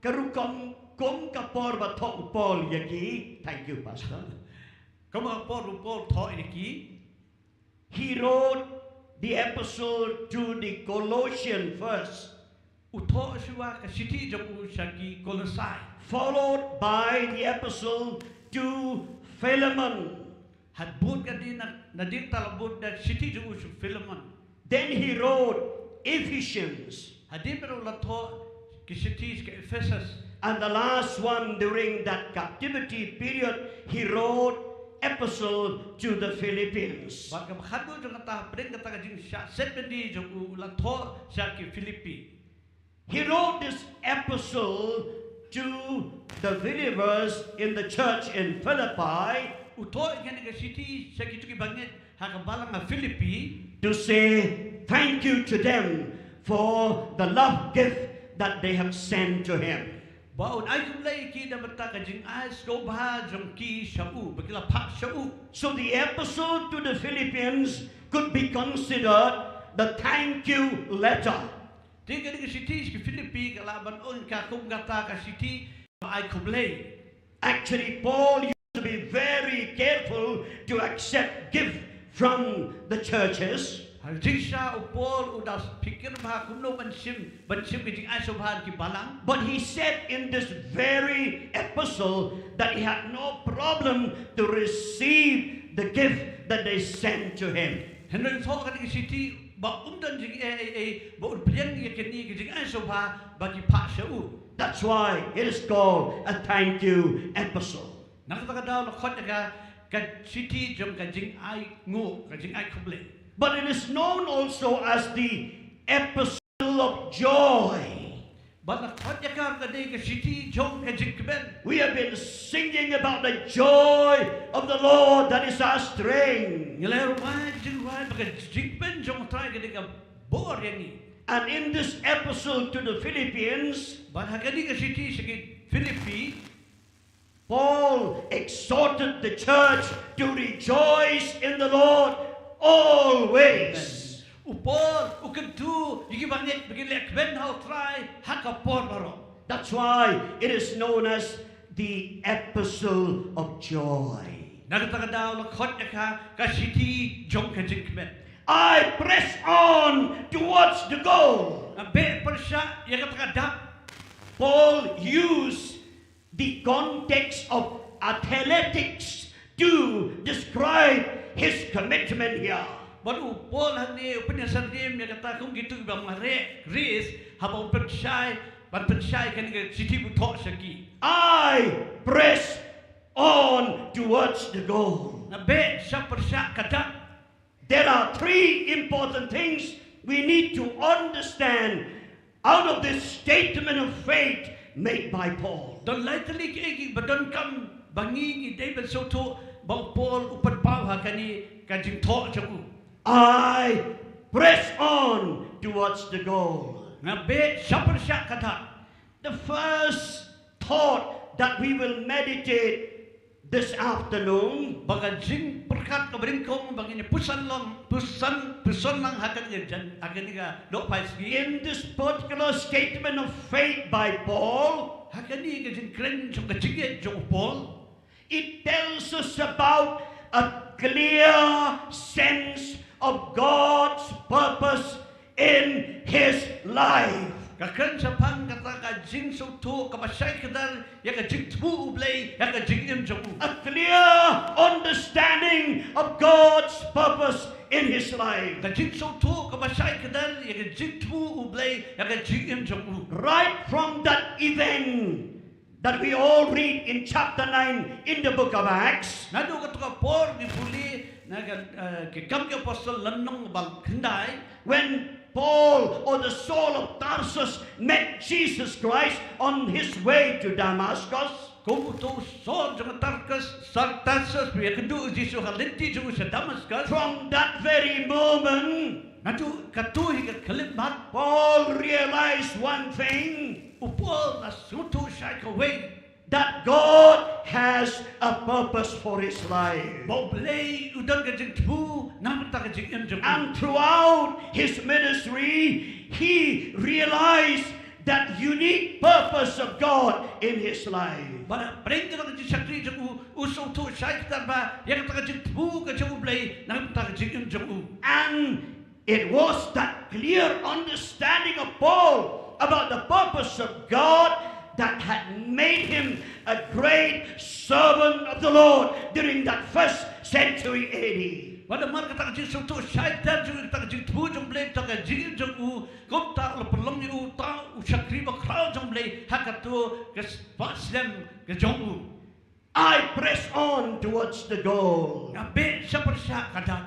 ka rukom kum ka por ba thoh u Paul ïa ki. Thank you, Pastor. Kum ka por u Paul thoh ïa ki. He wrote the epistle to the Colossian first. U thoh shuwa ka shithi jong u sha ki Kolosai. Followed by the epistle to Philemon. Hadien kane na, nadien ta la bud da shithi jong u sha Philemon. Then he wrote Ephesians. Hadien ba u la thoh ki shithi sha ka Ephesus. And the last one during that captivity period, he wrote epistle to the Philippians. Bad kaba khatduh jong kata, hapdeng kata ka jingshah set byndi jong u, u la thoh sha ki Philippi. He wrote this epistle to the believers in the church in Philippi. U thoh ïa kane ka shithi sha kito ki bangeit ha ka balang ha Philippi. To say thank you to them for the love gift that they have sent to him. Ba un ai khublei ïa ki da bynta ka jingai sngewbha jong ki sha u, ba ki la phah sha u. So the epistle to the Philippians could be considered the thank you letter. Te kane ka shithi sha ki Philippi ka lah ban ong ka kum kata ka shithi ba ai khublei. Actually, Paul used to be very careful to accept gift from the churches. Ha jingshisha u Paul u da pyrkhat bha kumno ban shim, ban shim ka jingai sngewbha na ki balang. But he said in this very epistle that he had no problem to receive the gift that they sent to him. Hynrei u thoh ha kane ka shithi ba um don jingeh ei ei ba un pdiang ïa kane ka jingai sngewbha ba ki phah sha u. That's why it is called a thank you epistle. Na kata ka daw la khot ïa ka, ka shithi jong ka jingai nguh, ka jingai khublei. But it is known also as the epistle of joy. Bad la khot ïa ka ruh ka dei ka shithi jong ka jingkmen. We have been singing about the joy of the Lord that is our strength. Ngi la rwai ka jingrwai ba ka jingkmen jong u Trai ka dei ka bor ïa ngi. And in this epistle to the Philippians, bad ha kane ka shithi sha ki Philippi, Paul exhorted the church to rejoice in the Lord always. U Paul u kyntu ïa ki bangeit ba kin leh kmen ha u Trai ha ka por baroh. That's why it is known as the epistle of joy. Na kata ka daw la khot ïa ka ka shithi jong ka jingkmen. I press on towards the goal. Nga beh pyrshah ïa kata ka dak. Paul used the context of athletics to describe his commitment here. Bad u Paul hangne u pynïasyriem ïa kata kum kito kiba mareh race haba u pynshai, ban pynshai kane ka shithi ba u thoh sha ki. I press on towards the goal. Nga beh shah pyrshah ka dak. There are three important things we need to understand out of this statement of faith made by Paul. Don lai tylli kiei kiei ba donkam ba ngi ngi dei ban sngewthuh ba u Paul u pynpaw ha kane ka jingthoh jong u. I press on towards the goal. Nga beh shah pyrshah ka dak. The first thought that we will meditate this afternoon, ba ka jingpyrkhat kaba nyngkong ba ngin ïa puson lang, puson, puson lang ha kane ka jan, ha kane ka dohphai sngi. In this particular statement of faith by Paul, ha kane ka jingkren jong ka jingngeit jong u Paul, it tells us about a clear sense of God's purpose in his life. Ka kren shaphang kata ka jingsngewthuh kaba shai kdar ïa ka jingthmu U Blei ïa ka jingim jong u. A clear understanding of God's purpose in his life. Ka jingsngewthuh kaba shai kdar ïa ka jingthmu U Blei ïa ka jingim jong u. Right from that event that we all read in chapter nine in the book of Acts, naduh kato ka por ngi pule na ka, eh, Ki Kam ki Apostol lynnong ba khyndai. When Paul or the Saul of Tarsus met Jesus Christ on his way to Damascus, kum uto u Saul jong Tarsus, Saul Tarsus, ba ïakynduh Jisu ha lynti jong u sha Damascus. From that very moment, naduh kato hi ka khyllipmat, Paul realized one thing. U Paul u la sngewthuh shai kawei, that God has a purpose for his life. Ba U Blei u don ka jingthmu na ka bynta ka jingim jong u. And throughout his ministry, he realized that unique purpose of God in his life. Bad ha pdeng ka jingshakri jong u, u sngewthuh shai kdar ba ïa kata ka jingthmu ka jong U Blei na ka bynta ka jingim jong u. And it was that clear understanding of Paul about the purpose of God that had made him a great servant of the Lord during that first century A D. Bad namar kata ka jingsngewthuh shai kdar jong u ïa kata ka jingthmu jong U Blei ha ka jingim jong u, kumta u la pynlong ïa u uta u shakri bakhraw jong U Blei ha kato ka spah snem ka jong u. I press on towards the goal. Nga beh sha pyrshah ka dak.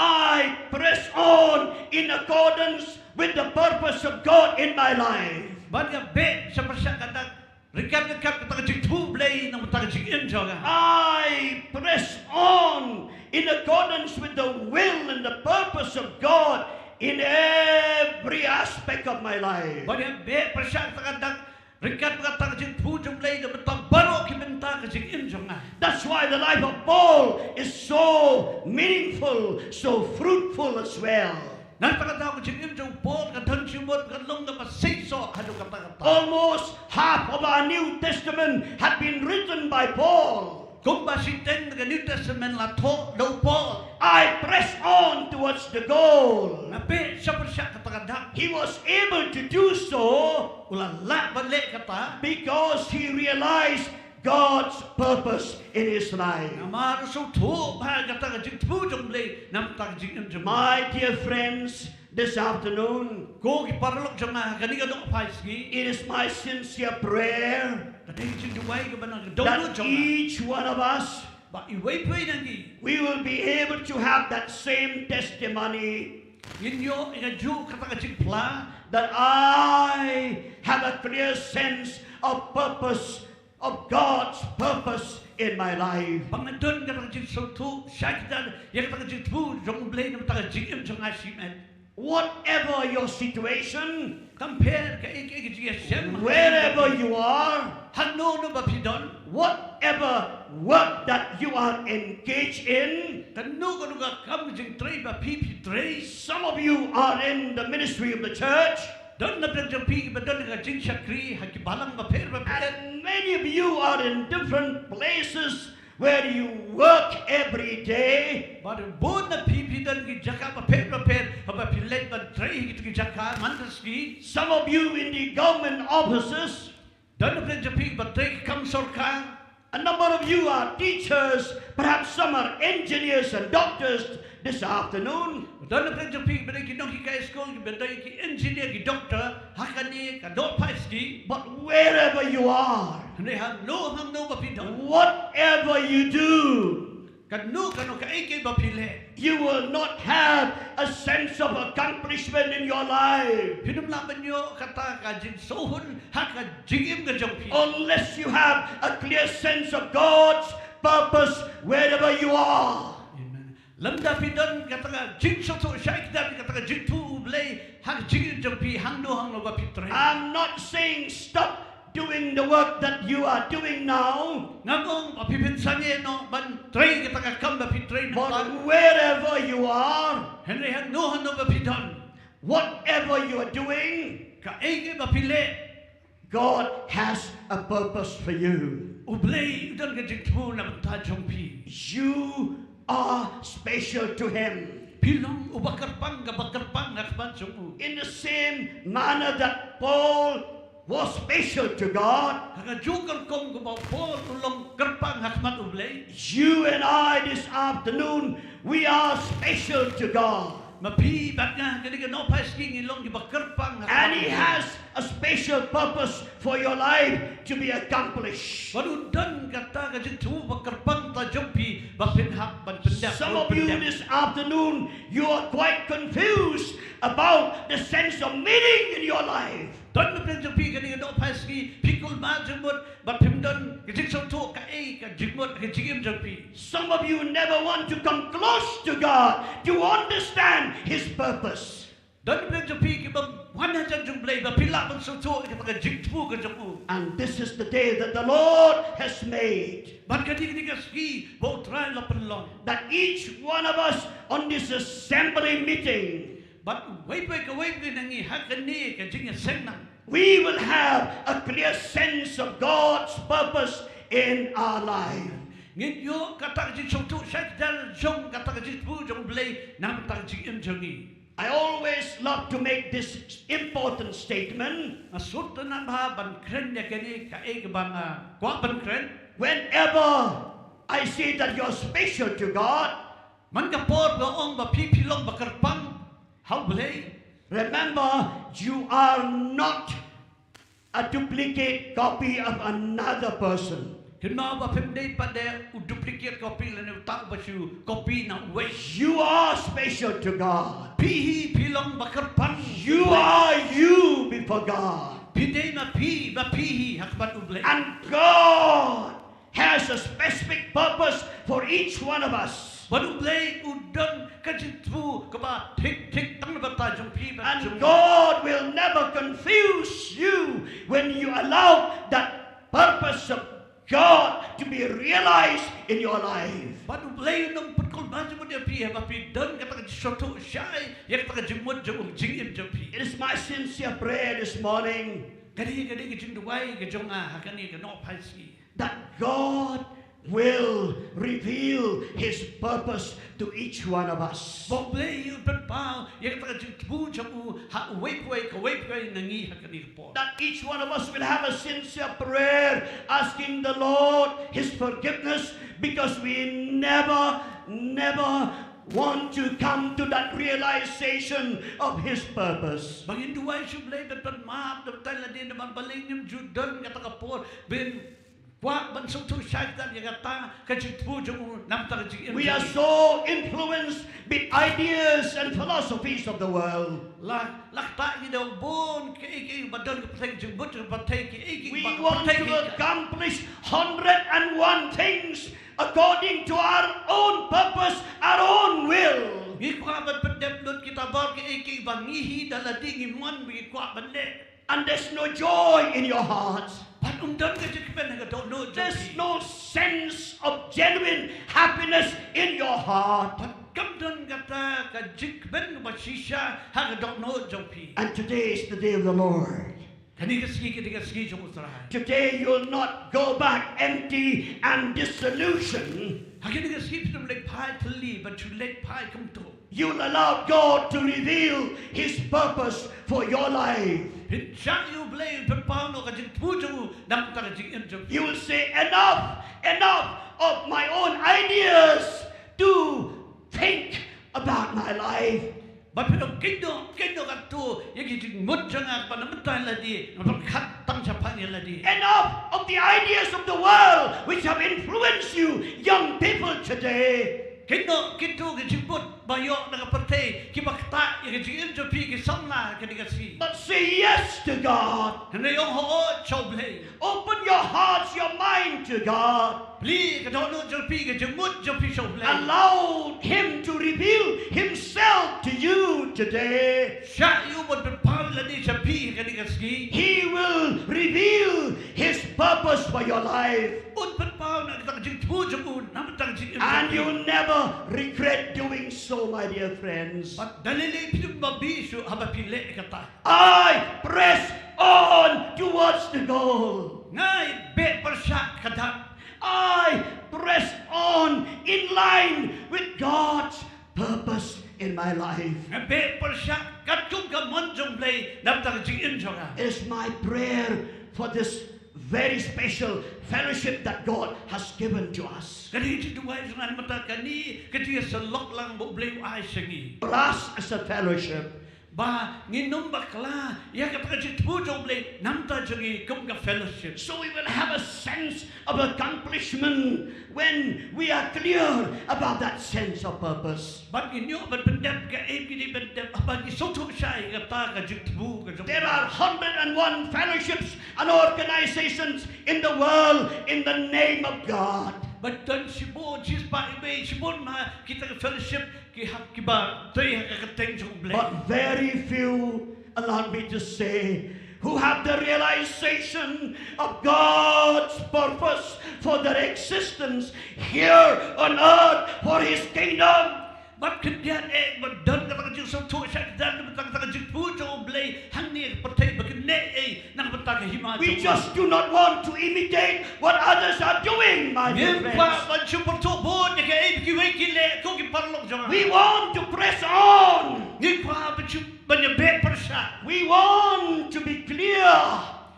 I press on in accordance with the purpose of God in my life. Bad nga beh sha pyrshah ka dak ryngkat ryngkat kata ka jingthmu U Blei na ka bynta ka jingim jong nga. I press on in accordance with the will and the purpose of God in every aspect of my life. Bad nga beh pyrshah kata ka dak ryngkat bad kata ka jingthmu jong U Blei na ka bynta baroh ki bynta ka jingim jong nga. That's why the life of Paul is so meaningful, so fruitful as well. Na kata ka daw ka jingim jong u Paul ka don jingmut, ka long kaba seisoh haduh katta katta. Almost half of our New Testament had been written by Paul. Kumba shiteng ka New Testament la thoh da u Paul. I press on towards the goal. Nga beh sha pyrshah kata ka dak. He was able to do so. U la lah ban leh kata. Because he realized God's purpose in his life. Namar u sngewthuh bha ïa kata ka jingthmu jong U Blei na ka bynta ka jingim jong u. My dear friends, this afternoon, ko ki paralok jong nga, ha kane ka dohphai sngi, it is my sincere prayer ka dei ka jingduwai kaba na ka dohnud jong nga, that each one of us, ba iwei pa iwei na ngi, we will be able to have that same testimony, ngin ïoh ïa kajuh kata ka jingphla, that I have a clear sense of purpose, of God's purpose in my life. Ba nga don kata ka jingsngewthuh shai kdar ïa kata ka jingthmu jong U Blei na ka bynta ka jingim jong nga shimet. Whatever your situation, kam pher kaei kaei ka jingïaseng, wherever you are, hangno hangno ba phi don, whatever work that you are engaged in, kano kano ka kam jingtrei ba phi phi trei. Some of you are in the ministry of the church. Don na pdeng jong phi kiba don ha ka jingshakri ha ki balang bapher bapher. And many of you are in different places where you work every day. Bad bun na phi phi don ki jaka bapher bapher haba phi leit ban trei ha kito ki jaka man ka sngi. Some of you in the government offices. Don na pdeng jong phi ba trei kam sorkar. A number of you are teachers, perhaps some are engineers and doctors this afternoon. Don na pdeng jong phi ba dei ki nonghikai skul, ki ba dei ki engineer, ki doctor ha kane ka dohphai sngi. But wherever you are, hynrei hangno hangno ba phi don, whatever you do, kano kano kaei kaei ba phi leh, you will not have a sense of accomplishment in your life. Phin ym lah ban ïoh kata ka jingsngewhun ha ka jingim ka jong phi, unless you have a clear sense of God's purpose wherever you are. Amen. Lymda phi don kata ka jingsngewthuh shai kdar ïa kata ka jingthmu U Blei ha ka jingim jong phi hangno hangno ba phi trei. I'm not saying stop doing the work that you are doing now. Ngam ong ba phi phin sangeh noh ban trei kata ka kam ba phi trei mynta. But wherever you are, hynrei hangno hangno ba phi don, whatever you are doing, kaei kaei ba phi leh, God has a purpose for you. U Blei u don ka jingthmu na bynta jong phi. You are special to him. Phi long uba kyrpang, kaba kyrpang ha khmat jong u. In the same manner that Paul was special to God. Ha ka juh ka rukom kaba u Paul u long kyrpang ha khmat U Blei. You and I this afternoon, we are special to God. Ma phi bad nga ha kane ka nohphai sngi ngi long kiba kyrpang ha khmat U Blei. And He has a special purpose for your life to be accomplished. Bad u don kata ka jingthmu ba kyrpang ta jong phi ba phin hap ban pyndep. Some of you this afternoon, you are quite confused about the sense of meaning in your life. Don na pdeng jong phi kane ka nohphai sngi phi kulmar jingmut bad phim don ka jingsngewthuh kaei ka jingmut ka jingim jong phi. Some of you never want to come close to God to understand His purpose. Don na pdeng jong phi kiba wan hajan jong U Blei ba phi lah ban sngewthuh ïa kata ka jingthmu ka jong u. And this is the day that the Lord has made. Bad kane ka dei ka sngi ba U Trai u la pynlong. That each one of us on this assembly meeting, Bad uwei pa uwei pa uwei na ngi ha kane ka jingïaseng nang. We will have a clear sense of God's purpose in our life. Ngin ïoh kata ka jingsngewthuh sha kdar jong kata ka jingthmu jong U Blei na ka bynta ka jingim jong ngi. I always love to make this important statement. Nga sngewtynnat bha ban kren ïa kane kaei kaba nga kwah ban kren. Whenever I say that you're special to God, Man ka por ba nga ong ba phi phi long ba kyrpang ha U Blei. Remember, you are not a duplicate copy of another person. Kynmaw ba phim dei pat de u duplicate copy lane uta uba shu copy na uwei. You are special to God. Phi hi phi long ba kyrpang. You are you before God. Phi dei ma phi ba phi hi ha khmat U Blei. And God has a specific purpose for each one of us. Bad U Blei u don ka jingthmu kaba thik thik tang na bynta jong phi bad jong nga. And God will never confuse you when you allow that purpose of God to be realized in your life. Bad U Blei un ym pynkulmar jingmut ïa phi haba phi don kata ka jingsngewthuh shai ïa kata ka jingmut jong u jingim jong phi. It is my sincere prayer this morning Ka dei ka dei ka jingduwai ka jong nga ha kane ka nohphai sngi. that God will reveal His purpose to each one of us. Ba U Blei un pynpaw ïa kata ka jingthmu jong u ha uwei pa uwei kawei pa kawei na ngi ha kane ka por. That each one of us will have a sincere prayer asking the Lord His forgiveness because we never, never want to come to that realization of His purpose. Ba ngin duwai sha U Blei ban pan map da batai lade namar balei ngim ju don kata ka por ban kwah ban sngewthuh shai kdar ïa kata ka jingthmu jong u na bynta ka jingim jong ngi. We are so influenced with ideas and philosophies of the world. La la ktah ngi da bun kaei kaei ba don ka pyrthei, ka jingmut ka pyrthei, kaei kaei ba ka pyrthei. We want to accomplish hundred and one things according to our own purpose, our own will. Ngi kwah ban pyndep lut kita bor kaei kaei ba ngi hi da lade ngi mon ba ngi kwah ban leh. And there's no joy in your heart. Bad ym don ka jingkmen ha ka dohnud jong phi. There's no sense of genuine happiness in your heart. Bad kam don kata ka jingkmen kaba shisha ha ka dohnud jong phi. And today is the day of the Lord. Kane ka sngi ka dei ka sngi jong U Trai. Today you'll not go back empty and disillusioned. Ha kane ka sngi phim leit phai thylli bad shu leit phai kumto. You'll allow God to reveal His purpose for your life. Phin shah ïa U Blei un pynpaw noh ka jingthmu jong u na ka bynta ka jingim jong phi. You will say, "Enough, enough of my own ideas to think about my life." Bad phin ong, kynnoh kynnoh katto ïa ki jingmut jong nga ba na bynta lade, nga pyrkhat tang shaphang ïa lade. Enough of the ideas of the world which have influenced you, young people today. Kynnoh kito ki jingmut ba ïoh na ka pyrthei kiba ktah ïa ka jingim jong phi ki samla ha kane ka sngi. But say yes to God. Hynrei ong hooid sha U Blei. Open your hearts, your mind to God. Plie ka dohnud jong phi, ka jingmut jong phi sha U Blei. Allow Him to reveal Himself to you today. Shah ïa u ban pynpaw lade sha phi ha kane ka sngi. He will reveal His purpose for your life. Un pynpaw na ka jingthmu jong u na ka bynta ka jingim jong phi. And you'll never regret doing so, my dear friends. Bad da lei lei phim babe shuh haba phi leh kata. I press on towards the goal. Nga beh pyrshah ka dak. I press on in line with God's purpose in my life. Nga beh pyrshah katkum ka mon jong U Blei na bynta ka jingim jong nga. Is my prayer for this very special fellowship that God has given to us. Kane ka jingduwai jong nga na bynta kane ka jingïasyllok lang ba U Blei u ai sha ngi. For us as a fellowship. Ba ngin ym bakla ïa kata ka jingthmu jong U Blei na bynta jong ngi kum ka fellowship. So we will have a sense of accomplishment when we are clear about that sense of purpose. Bad ngin ïoh ban pyndep kaei ba ngi dei ban dep, bad ngi sngewthuh shai ïa kata ka jingthmu ka jong. There are hundred and one fellowships and organizations in the world in the name of God. Bad don shibun, shispah iwei, shibun ma kita ki fellowship ki ha, kiba trei ha ka kyrteng jong U Blei. But very few, allow me to say, who have the realization of God's purpose for their existence here on earth for His kingdom. Bad khyndiat eh ba don kata ka jingsngewthuh shai kdar na bynta kata ka jingthmu jong U Blei hangne ha ka pyrthei ba kane eh na ka bynta ka hima jong U Blei. We just do not want to imitate what others are doing, my dear friends. Ngim kwah ban shu pyrthuh bun ïa kaei ba kiwei ki leh, ko ki paralok jong nga. We want to press on. Ngi kwah ban shu, ban ïa beh pyrshah. We want to be clear.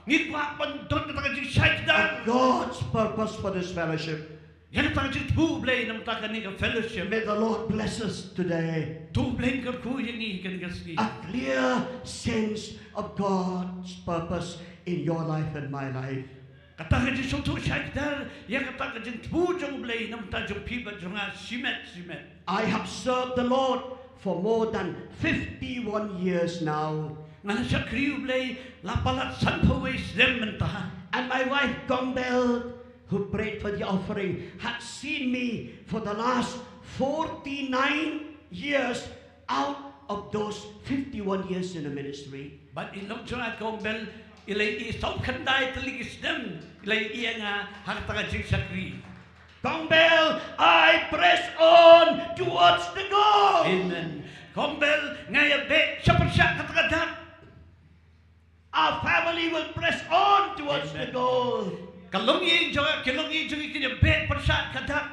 Ngi kwah ban don kata ka jingshai kdar. God's purpose for this fellowship. Ïa kata ka jingthmu U Blei na bynta kane ka fellowship. May the Lord bless us today. To U Blei un kyrkhu ïa ngi ha kane ka sngi. A clear sense of God's purpose in your life and my life. Kata ka jingsngewthuh shai kdar ïa kata ka jingthmu jong U Blei na bynta jong phi bad jong nga shimet shimet. I have served the Lord for more than fifty-one years now. Nga la shakri U Blei la palat sanphew wei snem mynta. And my wife Gombel, who prayed for the offering, had seen me for the last forty-nine years out of those fifty-one years in the ministry. Bad i lok jong nga Gombel i la ïohi sawphew khyndai tylli ki snem i la ïohi ïa nga ha kata ka jingshakri. Gombel, I press on towards the goal. Amen. Gombel, nga ïa beh sha pyrshah kata ka dak. Our family will press on towards the goal. Ka longïing jong nga, ki longïing jong ngi kin ïa beh pyrshah ka dak.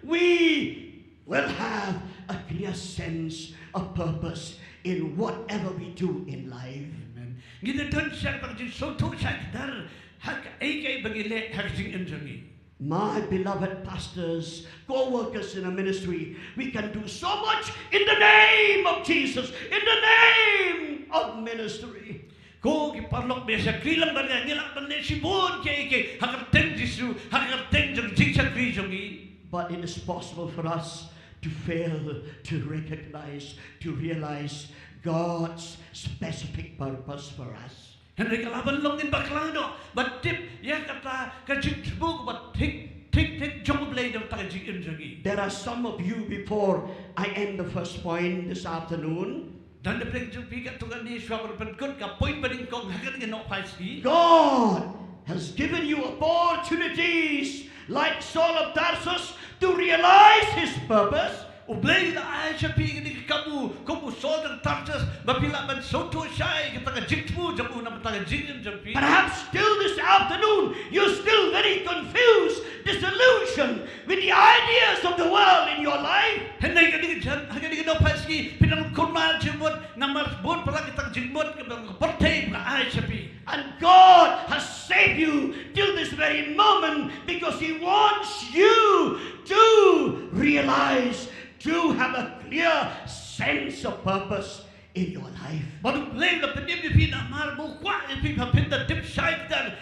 We will have a clear sense of purpose in whatever we do in life. Amen. Ngin ïa don sha kata ka jingsngewthuh shai kdar ha kaei kaei ba ngi leh ha ka jingim jong ngi. My beloved pastors, co-workers in the ministry, we can do so much in the name of Jesus, in the name of ministry. Ko ki paralok ba shakri lang bad nga, ngi lah ban leh shibun kiei kiei ha ka kyrteng Jisu, ha ka kyrteng jong jingshakri jong ngi. But it is possible for us to fail to recognize, to realize God's specific purpose for us. Hynrei ka lah ban long ngin bakla noh ban tip ïa kata ka jingthmu ba thik thik thik jong U Blei na ka bynta ka jingim jong ngi. There are some of you, before I end the first point this afternoon, don na pdeng jong phi katto katne shuwa ban pynkut ka point banyngkong ha kane ka nohphai sngi. God has given you opportunities like Saul of Tarsus to realize his purpose. U Blei u la ai sha phi kane ka kabu kum u Saul jong Tarsus ba phi lah ban sngewthuh shai kata ka jingthmu jong u na ka bynta ka jingim jong phi. Perhaps till this afternoon you're still very confused, disillusioned with the ideas of the world in your life. Hynrei kane ka jan, ha kane ka nohphai sngi phi dang kulmar jingmut namar bun palat kita ki jingmut kiba ka pyrthei ka ai sha phi. And God has saved you till this very moment because He wants you to realize, to have a clear sense of purpose in your life. Bad U Blei u la pynim ïa phi namar ba u kwah ïa phi ba phin da tip shai kdar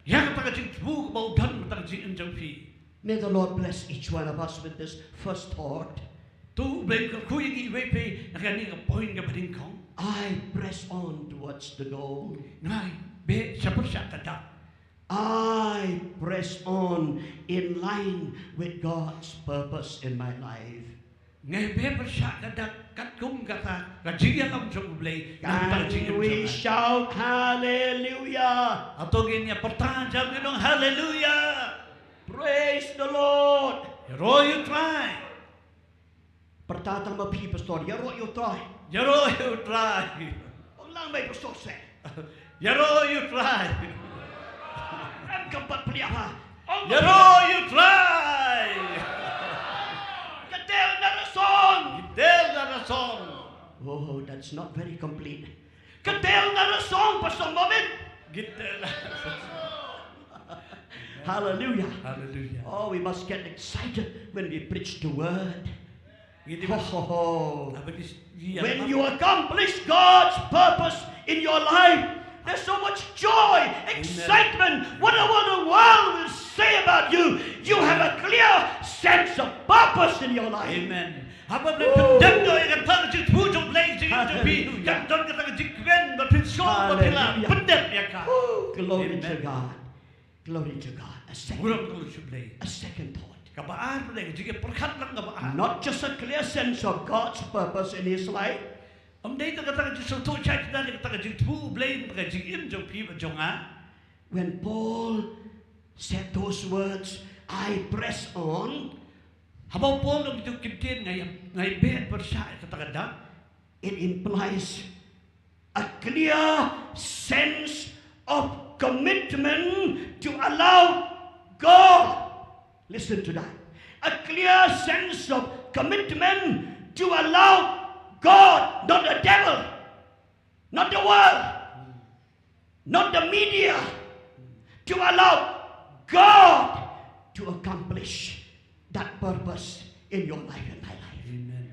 ïa kata ka jingthmu kaba u don ha ka jingim jong phi. May the Lord bless each one of us with this first thought. To U Blei un kyrkhu ïa ngi iwei pa iwei ha kane ka point kaba nyngkong. I press on towards the goal. Nga beh sha pyrshah ka dak. I press on in line with God's purpose in my life. Nga beh pyrshah ka dak katkum kata ka jingïalam jong U Blei na ka bynta ka jingim jong nga. Can we shout hallelujah? Hato ngin ïa pyrta jam ngi ong hallelujah? Praise the Lord. Ïaroh ïa U Trai. Pyrta tang ma phi pastor, ïaroh ïa U Trai. Ïaroh ïa U Trai. Ong lang bad i pastor seh. Ïaroh ïa U Trai. Em kam pat pynïap ha. Ong ïaroh ïa U Trai. Ka dei na rasong. Ka dei na rasong. Oh, that's not very complete. Ka tel na ra song, Pastor Momin. Git la. Hallelujah. Hallelujah. Oh, we must get excited when we preach the word. Git Ho, ho, ho. Abis dia. When you accomplish God's purpose in your life, there's so much joy, excitement. Whatever the world will say about you, you have a clear sense of purpose in your life. Amen. Haba ble pyndep do ïa ka jingthmu jong Blei jong phi. Hallelujah. Kan don ka jingkmen ba phi sngewbha ba phi la Hallelujah. pyndep ïa ka. Oh, glory to Amen. God. Glory to God. A second, Burom ka Blei. A second thought. Kaba ar pdeng jingpyrkhat lang kaba ar. Not just a clear sense of God's purpose in his life, Ym dei ka kata ka jingsngewthuh shai kdar ïa kata ka jingthmu Blei ka jingim jong phi bad jong nga. When Paul said those words, "I press on," Haba u Paul ong tu ki ktien ngai ngai beh pyrshah ïa kata ka dak. It implies a clear sense of commitment to allow God. Listen to that. A clear sense of commitment to allow God, not the devil, not the world, not the media, to allow God to accomplish that purpose in your life and my life. Amen.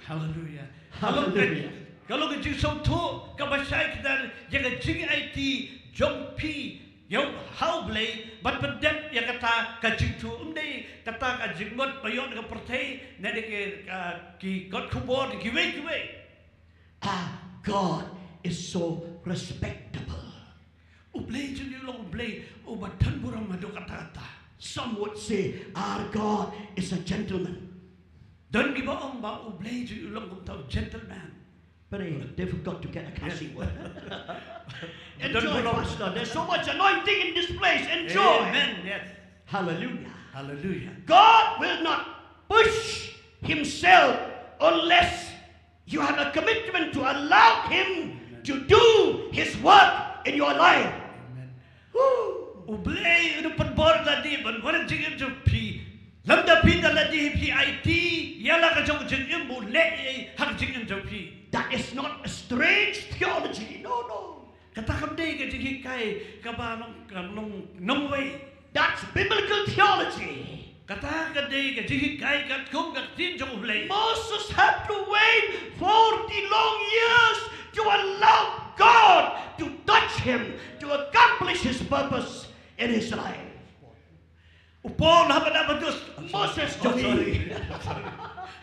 Hallelujah. Hallelujah. Ka long ka jingsngewthuh kaba shai kdar ïa ka jingaiti jong phi ïa u ha u Blei bad pyndep ïa kata ka jingthmu. Ym dei kata ka jingmut ba ïoh na ka pyrthei ne da ki, ah, ki kot khubor kiwei kiwei. Ah, God is so respectable. U Blei jong ngi u long u Blei uba don burom haduh katta katta. Some would say, "Our God is a gentleman." Don kiba ong ba u Blei jong ngi u long kumta u gentleman. Very difficult to get a Khasi word. Don't Enjoy, put on- Pastor. There's so much anointing in this place. Enjoy. Amen. Yes. Hallelujah. Hallelujah. God will not push himself unless you have a commitment to allow him to do his work in your life. Amen. Woo. U Blei u pynbor lade ban wan ha ka jingim jong phi. Lymda phi da lade phi aiti ïa la ka jong ka jingim, u leh ei ha ka jingim jong phi. That is not a strange theology. No, no. Kata kam dei ka jinghikai kaba long, ka long nongwei. That's biblical theology. Kata ka dei ka jinghikai katkum ka ktien jong u Blei. Moses had to wait forty long years to allow God to touch him to accomplish his purpose in his life. U Paul haba da ba dus. Moses Oh, sorry.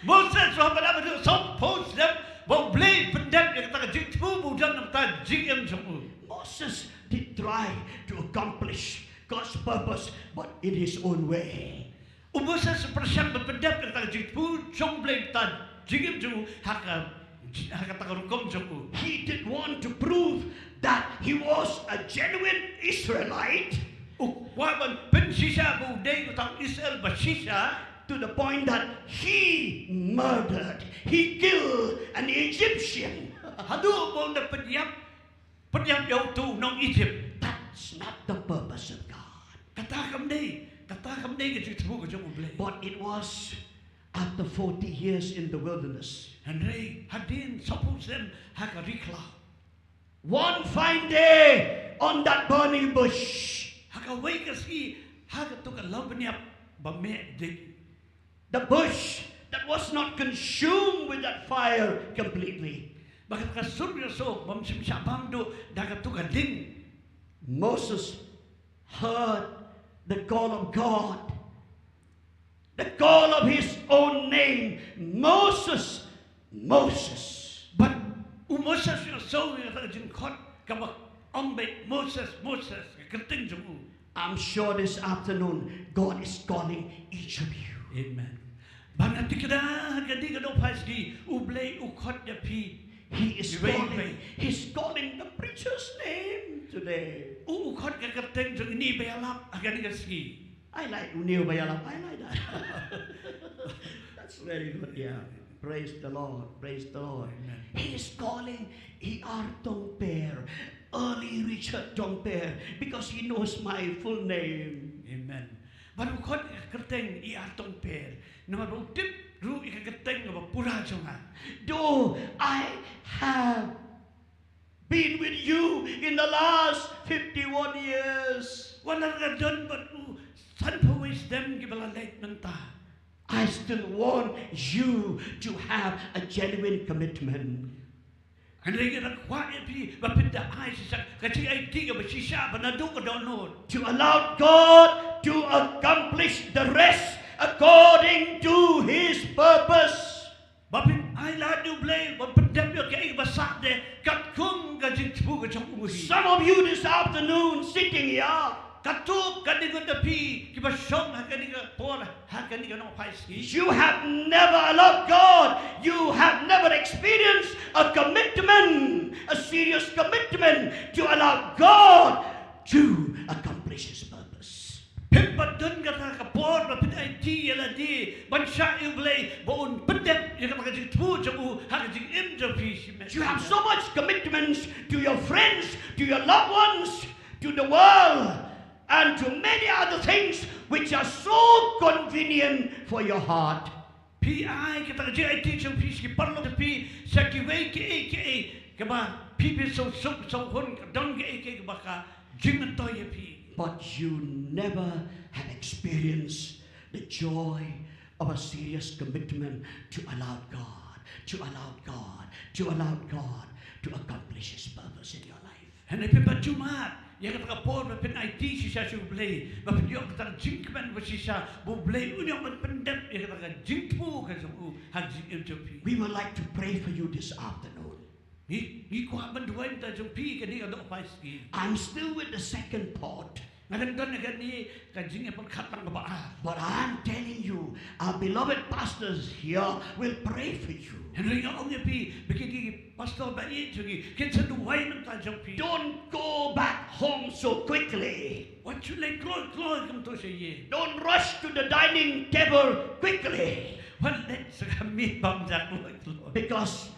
Moses haba da ba dus. Sawphew phew snem ba u Blei pyndep ïa kata ka jingthmu ba u don na kata ka jingim jong u. Moses did try to accomplish God's purpose, but in his own way. U Moses u pyrshang ban pyndep ïa kata ka jingthmu jong u Blei, kata ka jingim jong u ha ka, ha kata ka rukom jong u. He did want to prove that he was a genuine Israelite. U kwah ban pynshisha ba u dei uta u Israel ba shisha. To the point that he murdered, he killed an Egyptian. Haduh ba u da pynïap, pynïap ïa uto u nong Egypt. That's not the purpose of God. Kata kam dei, kata kam dei ka jingthmu ka jong u Blei. But it was after forty years in the wilderness. Hynrei hadien sawphew snem ha ka ri khlaw. One fine day on that burning bush, Ha kawei ka sngi ha kato ka law bniap ba meh dik. The bush that was not consumed with that fire completely. Ba kata ka sur ïasuk bym shym shah bam duh da kato ka ding. Moses heard the call of God, the call of his own name, "Moses, Moses." Bad u Moses u ïohsngew ïa ka jingkhot kaba ong beit, "Moses, Moses," ka kyrteng jong u. I'm sure this afternoon God is calling each of you. Amen. Bad nga tip kane ka dei ka daw pyrshah, u Blei u khot ïa phi. He is Amen. Calling. He's calling the preacher's name today. U, u khot ka kyrteng jong ine i ba ïalap ha kane ka sngi. I like une u ba ïalap. I like that. That's very good. Yeah. Praise the Lord. Praise the Lord. Amen. He is calling E R Tongper, early Richard Tongper, because he knows my full name. Amen. Bad u khot ka kyrteng E R Tongper. Namar ba u tip Ruh ïa ka kyrteng kaba pura jong nga. Though I have been with you in the last fifty-one years. Wat la nga don bad u sanphew wei snem kiba la leit mynta. I still want you to have a genuine commitment. Hynrei nga kwah ïa phi ba phin da ai shisha ka jingïeit kaba shisha ba naduh ka dohnud. To allow God to accomplish the rest according to his purpose. Ba phin ai lad ïa u Blei ban pyndep ïa kaei ba sah de katkum ka jingthmu ka jong u hi. Some of you this afternoon sitting here, katto katne ngut na phi kiba shong ha kane ka por, ha kane ka nongphai sngi. You have never allowed God, you have never experienced a commitment, a serious commitment to allow God to accomplish his purpose. Phim pat don kata ka por ba phin aiti ïa lade ban shah ïa u Blei ba un pyndep ïa kata ka jingthmu jong u ha ka jingim jong phi shimet. You have so much commitments to your friends, to your loved ones, to the world, and to many other things which are so convenient for your heart. Phi ai kata ka jingïeit jong phi sha ki paralok jong phi, sha kiwei kiei kiei kaba phi phi sngewsuk sngewhun, ka don kiei kiei kaba ka jingmyntoi ïa phi. But you never have experienced the joy of a serious commitment to allow God, to allow God, to allow God to accomplish his purpose in your life. Hynrei phim pat ju mad ïa kata ka por ba phin aiti shisha sha u Blei, ba phin ïoh kata ka jingkmen ba shisha ba u Blei un ïoh ban pyndep ïa kata ka jingthmu ka jong u ha ka jingim jong phi. We would like to pray for you this afternoon. Ngi, ngi kwah ban duwai mynta jong phi kane ka nongphai sngi. I'm still with the second thought. Nga dang don ha kane ka jingïapyrkhat lang kaba ar. But I'm telling you, our beloved pastors here will pray for you. Hynrei nga ong ïa phi ba kine ki pastor ba ïeit jong ngi kin sa duwai mynta jong phi. Don't go back home so quickly. Wat shu leit kloi kloi kumto sha ïing. Don't rush to the dining table quickly. Wat leit sha ka miet bam ja kloi kloi. Because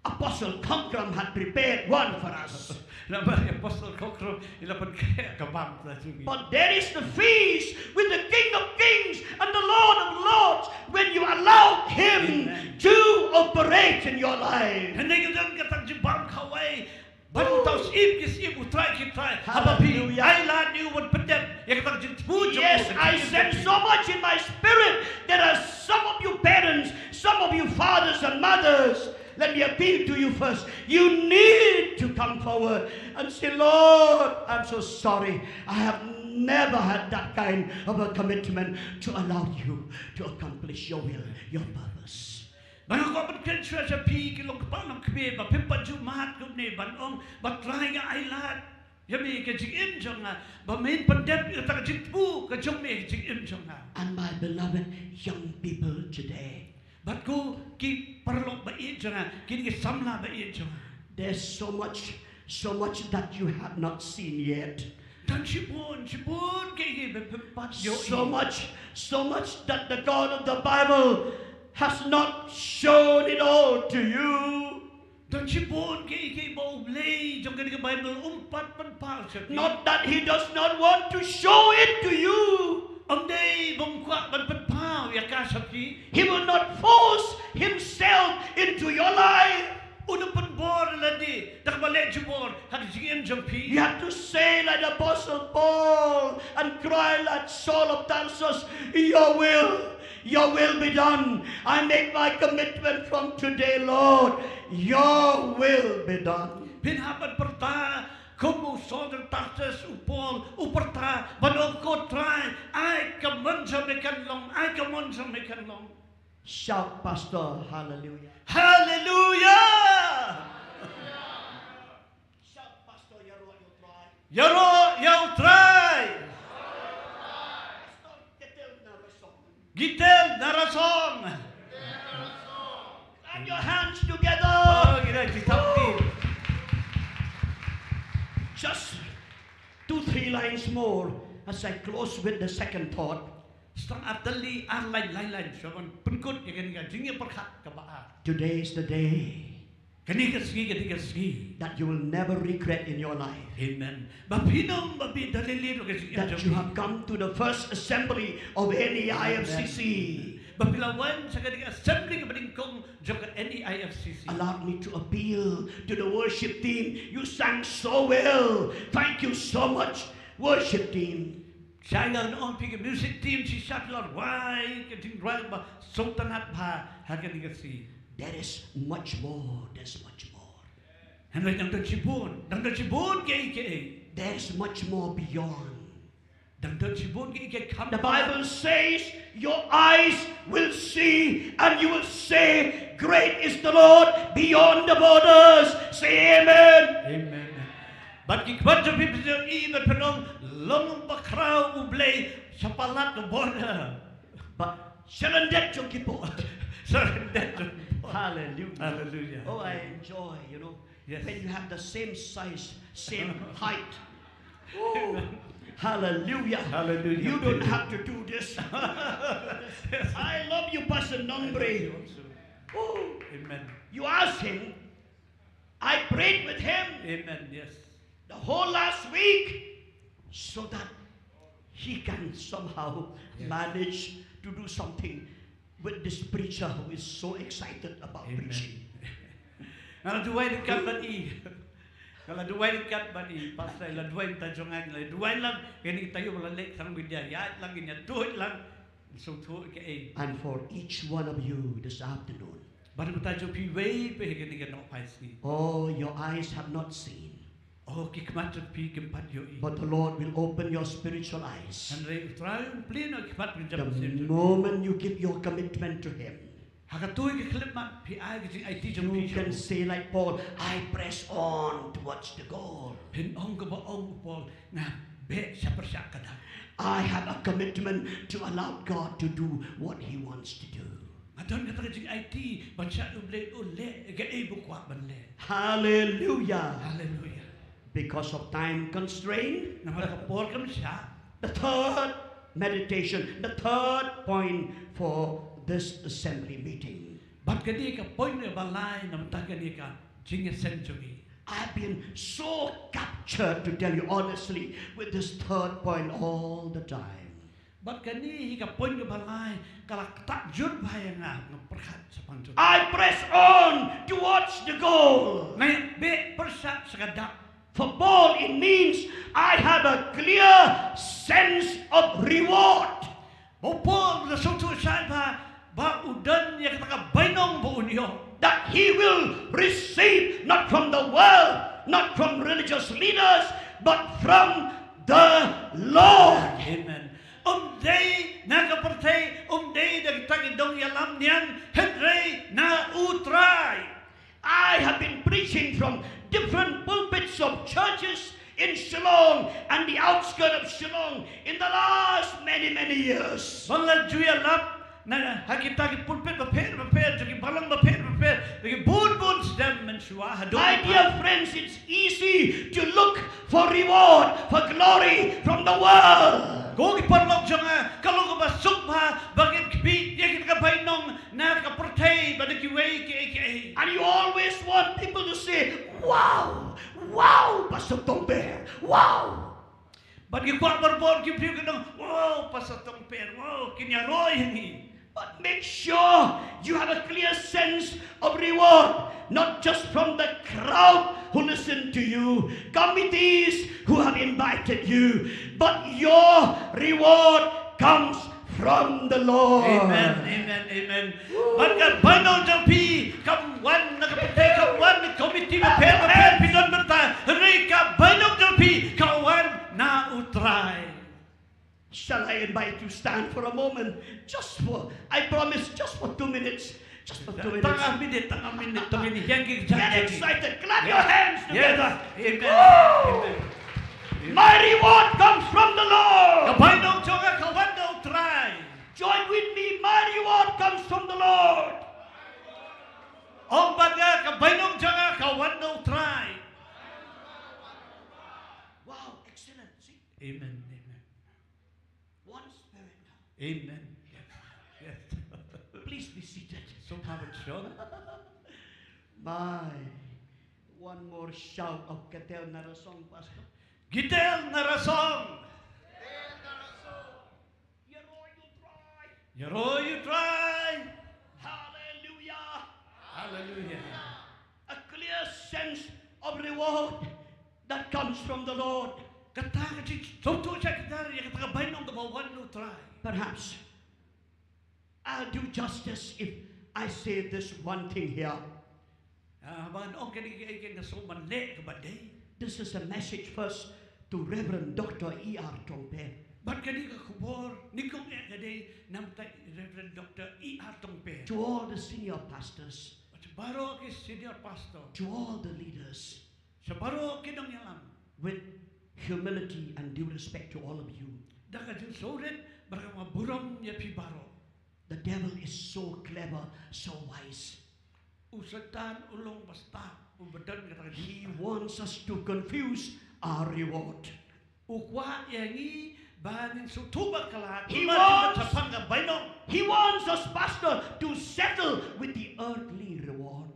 Apostle Cockram had prepared one for us. Namar i Apostle Cockram i la pynkhreh ka bam sha ngi. But there is the feast with the King of Kings and the Lord of Lords when you allow him Amen. To operate in your life. Hynrei ka don kata ka jingbam khawai ban u Trai Syiem ki syiem, u Trai ki trai. Haba phi Hallelujah. Ai lad ïa u ban pyndep ïa kata ka jingthmu jong u. Yes, I sense so much in my spirit. There are some of you parents, some of you fathers and mothers. Let me appeal to you first. You need to come forward and say, Lord, I'm so sorry. I have never had that kind of a commitment to allow you to accomplish your will, your purpose. Ba nga kwah ban kren shuwa sha phi ki long kpa long kmie ba phim pat ju mad kumne ban ong ba Trai nga ai lad ïa me ka jingim jong nga ba men pyndep ïa kata ka jingthmu ka jong me ka jingim jong nga. And my beloved young people today, bad ko ki paralok ba ïeit jong nga, kine ki samla ba ïeit jong nga. There's so much, so much that you have not seen yet. Don shibun shibun kiei kiei ba phim pat ïohi. So much, so much that the God of the Bible has not shown it all to you. Don shibun kiei kiei ba u Blei jong kane ka Baibl um pat pynpaw sha phi. Not that he does not want to show it to you. Ym dei ba um kwah ban pynpaw ïa ka sha phi. He will not force himself into your life. Un ym pynbor lade da kaba leh jubor ha ka jingim jong phi. You have to say like the Apostle Paul and cry like Saul of Tarsus, your will, your will be done. I make my commitment from today, Lord. Your will be done. Phin hap ban pyrta kum u Saul jong Tarsus, u Paul u pyrta ban ong, ko Trai, ai ka mon jong me kan long, ai ka mon jong me kan long. Shout, Pastor, hallelujah. Hallelujah! Shout, Pastor, ïaroh ïa u Trai. Ïaroh ïa u Trai. Pastor Gitel Narasong. Gitel Narasong. Clap your hands together. Oh, kita kita. Just two, three lines more as I close with the second thought. Sa tang ar tylli, ar lain, lai lain shuwa ban pynkut ïa kane ka jingïapyrkhat kaba ar. Today is the day. Kane ka sngi, kane ka sngi. That you will never regret in your life. Amen. Ba phin ym, ba phin da lei lei ruh ka jingim jong phi. That you have come to the first assembly of any I F C C. Amen. Ba phi la wan sha kane ka assembly kaba nyngkong jong ka N E I F C C. Allow me to appeal to the worship team. You sang so well. Thank you so much, worship team. Sha nga ong phi ka music team, shisha phi la rwai ka jingrwai ba sngewtynnat bha ha kane ka sngi. There is much more. There's much more. Hynrei dang don shibun, dang don shibun kiei kiei. There's much more beyond. Dang don shibun kiei kiei kham. The Bible says, "Your eyes will see, and you will say, 'Great is the Lord beyond the borders.'" Say amen. Amen. Bad ki khmat jong phi phi ïohi bad phin ong, "Long bakhraw U Blei sha palat ka border." But sha lyndet jong ki bor. Sha lyndet jong ki bor. Hallelujah. Hallelujah. Oh, I enjoy, you know, yes, when you have the same size, same height. Oh, hallelujah. Hallelujah. You don't have to do this. I love you, Pastor Nongbre. Oh, amen. You ask him. I prayed with him, amen, yes, the whole last week so that he can somehow, yes, manage to do something with this preacher who is so excited about, amen, preaching. Nga la duwai ryngkat bad i. Nga la duwai ryngkat bad i. Pastor, la duwai mynta jong nga, la duwai lang. Kane ka taïew ba la leh tang bad ïa, ïa lang, ïa tuid lang. Sngewthuh kaei. And for each one of you this afternoon, bad mynta jong phi iwei pa ha kane ka nohphai sngi. Oh, your eyes have not seen. Oh, ki khmat jong phi kim pat ïohi. But the Lord will open your spiritual eyes. Hynrei U Trai un plie noh ki khmat jong phi. The moment you give your commitment to Him, ha katei ka khyllipmat phi ai ka jingaiti jong phi, you can say like Paul, "I press on towards the goal." Phin ong kaba ong u Paul, "Nga beh sha pyrshah ka dak." I have a commitment to allow God to do what He wants to do. Nga don kata ka jingaiti ban shah ïa U Blei un leh kaei ba u kwah ban leh. Hallelujah. Hallelujah. Because of time constraint, namar ka por kam shah, the third meditation, the third point for this assembly meeting. Bad kane ka point kaba lai na bynta kane ka jingïaseng jong ngi. I've been so captured, to tell you honestly, with this third point all the time. Bad kane hi ka point kaba lai ka la ktah jur bha ïa nga, nga pyrkhat shaphang jong. I press on towards the goal. Nga ïa beh pyrshah sha ka dak. For Paul, it means I have a clear sense of reward. Ba u Paul u da sngewthuh shai bha ba u don ïa kata ka bainong ba un ïoh. That he will receive not from the world, not from religious leaders, but from the Lord. Amen. Um dei na ka pyrthei, um dei da kita ki nongïalam niam, hynrei na U Trai. I have been preaching from different pulpits of churches in Shillong and the outskirts of Shillong in the last many, many years. Ba nga la ju ïalap na ha kita ki pulpit bapher bapher, jong ki balang bapher bapher, jong ki bun bun snem mynshuwa haduh. My dear friends, it's easy to look for reward, for glory from the world. Ko ki paralok jong nga, ka long kaba suk bha ba ngin khmih ïa kita ki bainong na ka pyrthei bad na kiwei kiei kiei. And you always want people to say, "Wow, wow, Pastor Tongper, wow." Bad ki kwah barabor ki briew kin ong, "Wow, Pastor Tongper, wow, kin ïaroh ïa ngi." But make sure you have a clear sense of reward, not just from the crowd who listen to you, committees who have invited you, but your reward comes from the Lord. Amen, amen, amen. Bad ka bainong jong phi kam wan na ka pyrthei, kam wan na committee bapher bapher phi don bynta, hynrei ka bainong jong phi ka wan na U Trai. Shall I invite you stand for a moment? Just for, I promise, just for two minutes. Just for two minutes. Tang a minit, tang a minit, tang ini yang ki. Get excited. Clap your hands together. Yes. Amen. Woo! Amen. My reward comes from the Lord. Ka bainong jong nga ka wan na U Trai. Join with me. My reward comes from the Lord. Ong bad nga, ka bainong jong nga ka wan na U Trai. Wow, excellent. See? Amen. Amen. One spirit now. Amen. Yes. Yes. Please be seated. So have it, sure. My, one more shout of Gitel Narasong, Pastor. Gitel Narasong. Gitel Narasong. Ïaroh ïa U Trai. Ïaroh ïa U Trai. Hallelujah. A clear sense of reward that comes from the Lord. Kata ka jingsngewthuh shai kdar ïa kata ka bainong kaba wan na U Trai. Perhaps I'll do justice if I say this one thing here. Ah, ban ong kane ka, ka, ka sngewman leh kaba dei. This is a message first to Reverend Doctor E R Tongper. Bad kane ka khubor nyngkong eh ka dei namar Reverend Doctor E R Tongper. To all the senior pastors, Bad baroh ki senior pastor. To all the leaders, Sa baroh ki nongïalam. With humility and due respect to all of you. Da ka jingsngewrit bad ka burom ïa phi baroh. The devil is so clever, so wise. U Soitan u long ba stad, u ba don kata ka jingstad. He wants us to confuse our reward. U kwah ïa ngi ba ngin sngewthuh bakla. He wants, shaphang ka bainong. He wants us, Pastor, to settle with the earthly reward.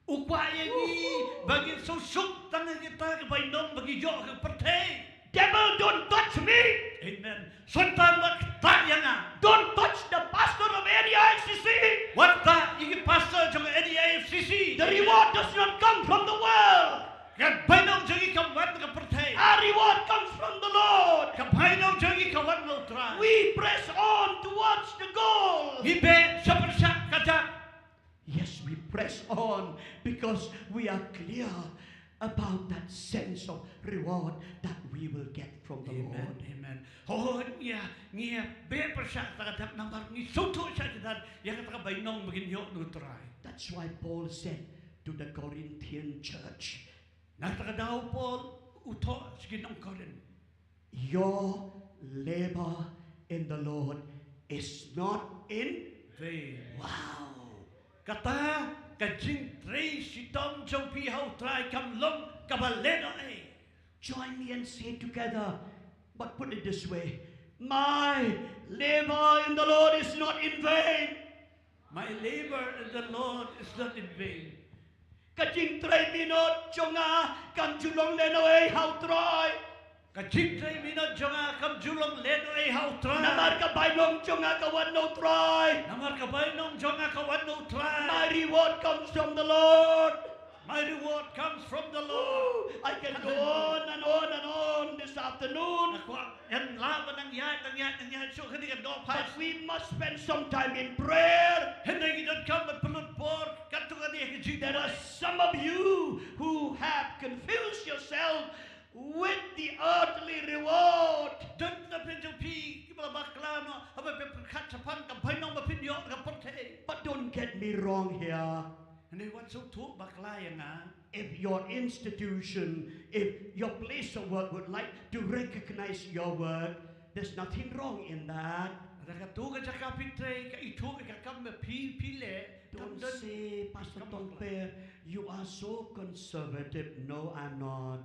U kwah ïa ngi ba ngin sngewsuk tang ïa kita ki bainong ba ngi ïoh ha ka pyrthei. Devil, don't touch me. Amen. Soitan, wat ktah ïa nga. Don't touch the pastor of N E I F C C. Wat ktah ïa ki pastor jong N E I F C C. The reward does not come from the world. Ka bainong jong ngi kam wan na ka pyrthei. Our reward comes from the Lord. Ka bainong jong ngi ka wan na U Trai. We press on towards the goal. Ngi beh sha pyrshah ka jaka. Yes, we press on because we are clear about that sense of reward that we will get from the Lord. Amen. Amen. Hooid, ngi ïa, ngi ïa beh pyrshah kata ka jaka namar ngi sngewthuh shai kdar ïa kata ka bainong ba ngin ïoh na U Trai. That's why Paul said to the Corinthian church, na kata ka daw Paul u thoh sha ki nong Korinth, your labor in the Lord is not in vain. Wow. Kata ka jingtrei shitom jong phi ha U Trai kam long kaba lehnohei. Join me and say together, but put it this way, my labor in the Lord is not in vain. My labor in the Lord is not in vain. Ka jingtrei minot jong nga kam ju long lehnohei ha U Trai. Ka jingtrei minot jong nga kam ju long lehnohei ha U Trai. Namar ka bainong jong nga ka wan na U Trai. Namar ka bainong jong nga ka wan na U Trai. My reward comes from the Lord. My reward comes from the Lord. Ooh, I can go on and on and on this afternoon. Nga kwah ban lah ban nang ïaid, nang ïaid, nang ïaid shuh kane ka dohphai. But we must spend some time in prayer. Hynrei ngi donkam ban pynlut por katto katne ha ka jingduwai. There are some of you who have confused yourself with the earthly reward. Don na pdeng jong phi kiba la bakla noh haba phi pyrkhat shaphang ka bainong ba phin ïoh na ka pyrthei. But don't get me wrong here. Hynrei wat sngewthuh bakla ïa nga. If your institution, if your place of work would like to recognize your work, there's nothing wrong in that. Lada katto ka jaka phi trei ka ithuh ïa ka kam ba phi, phi leh, don't say, Pastor Tongper, you are so conservative. No, I'm not.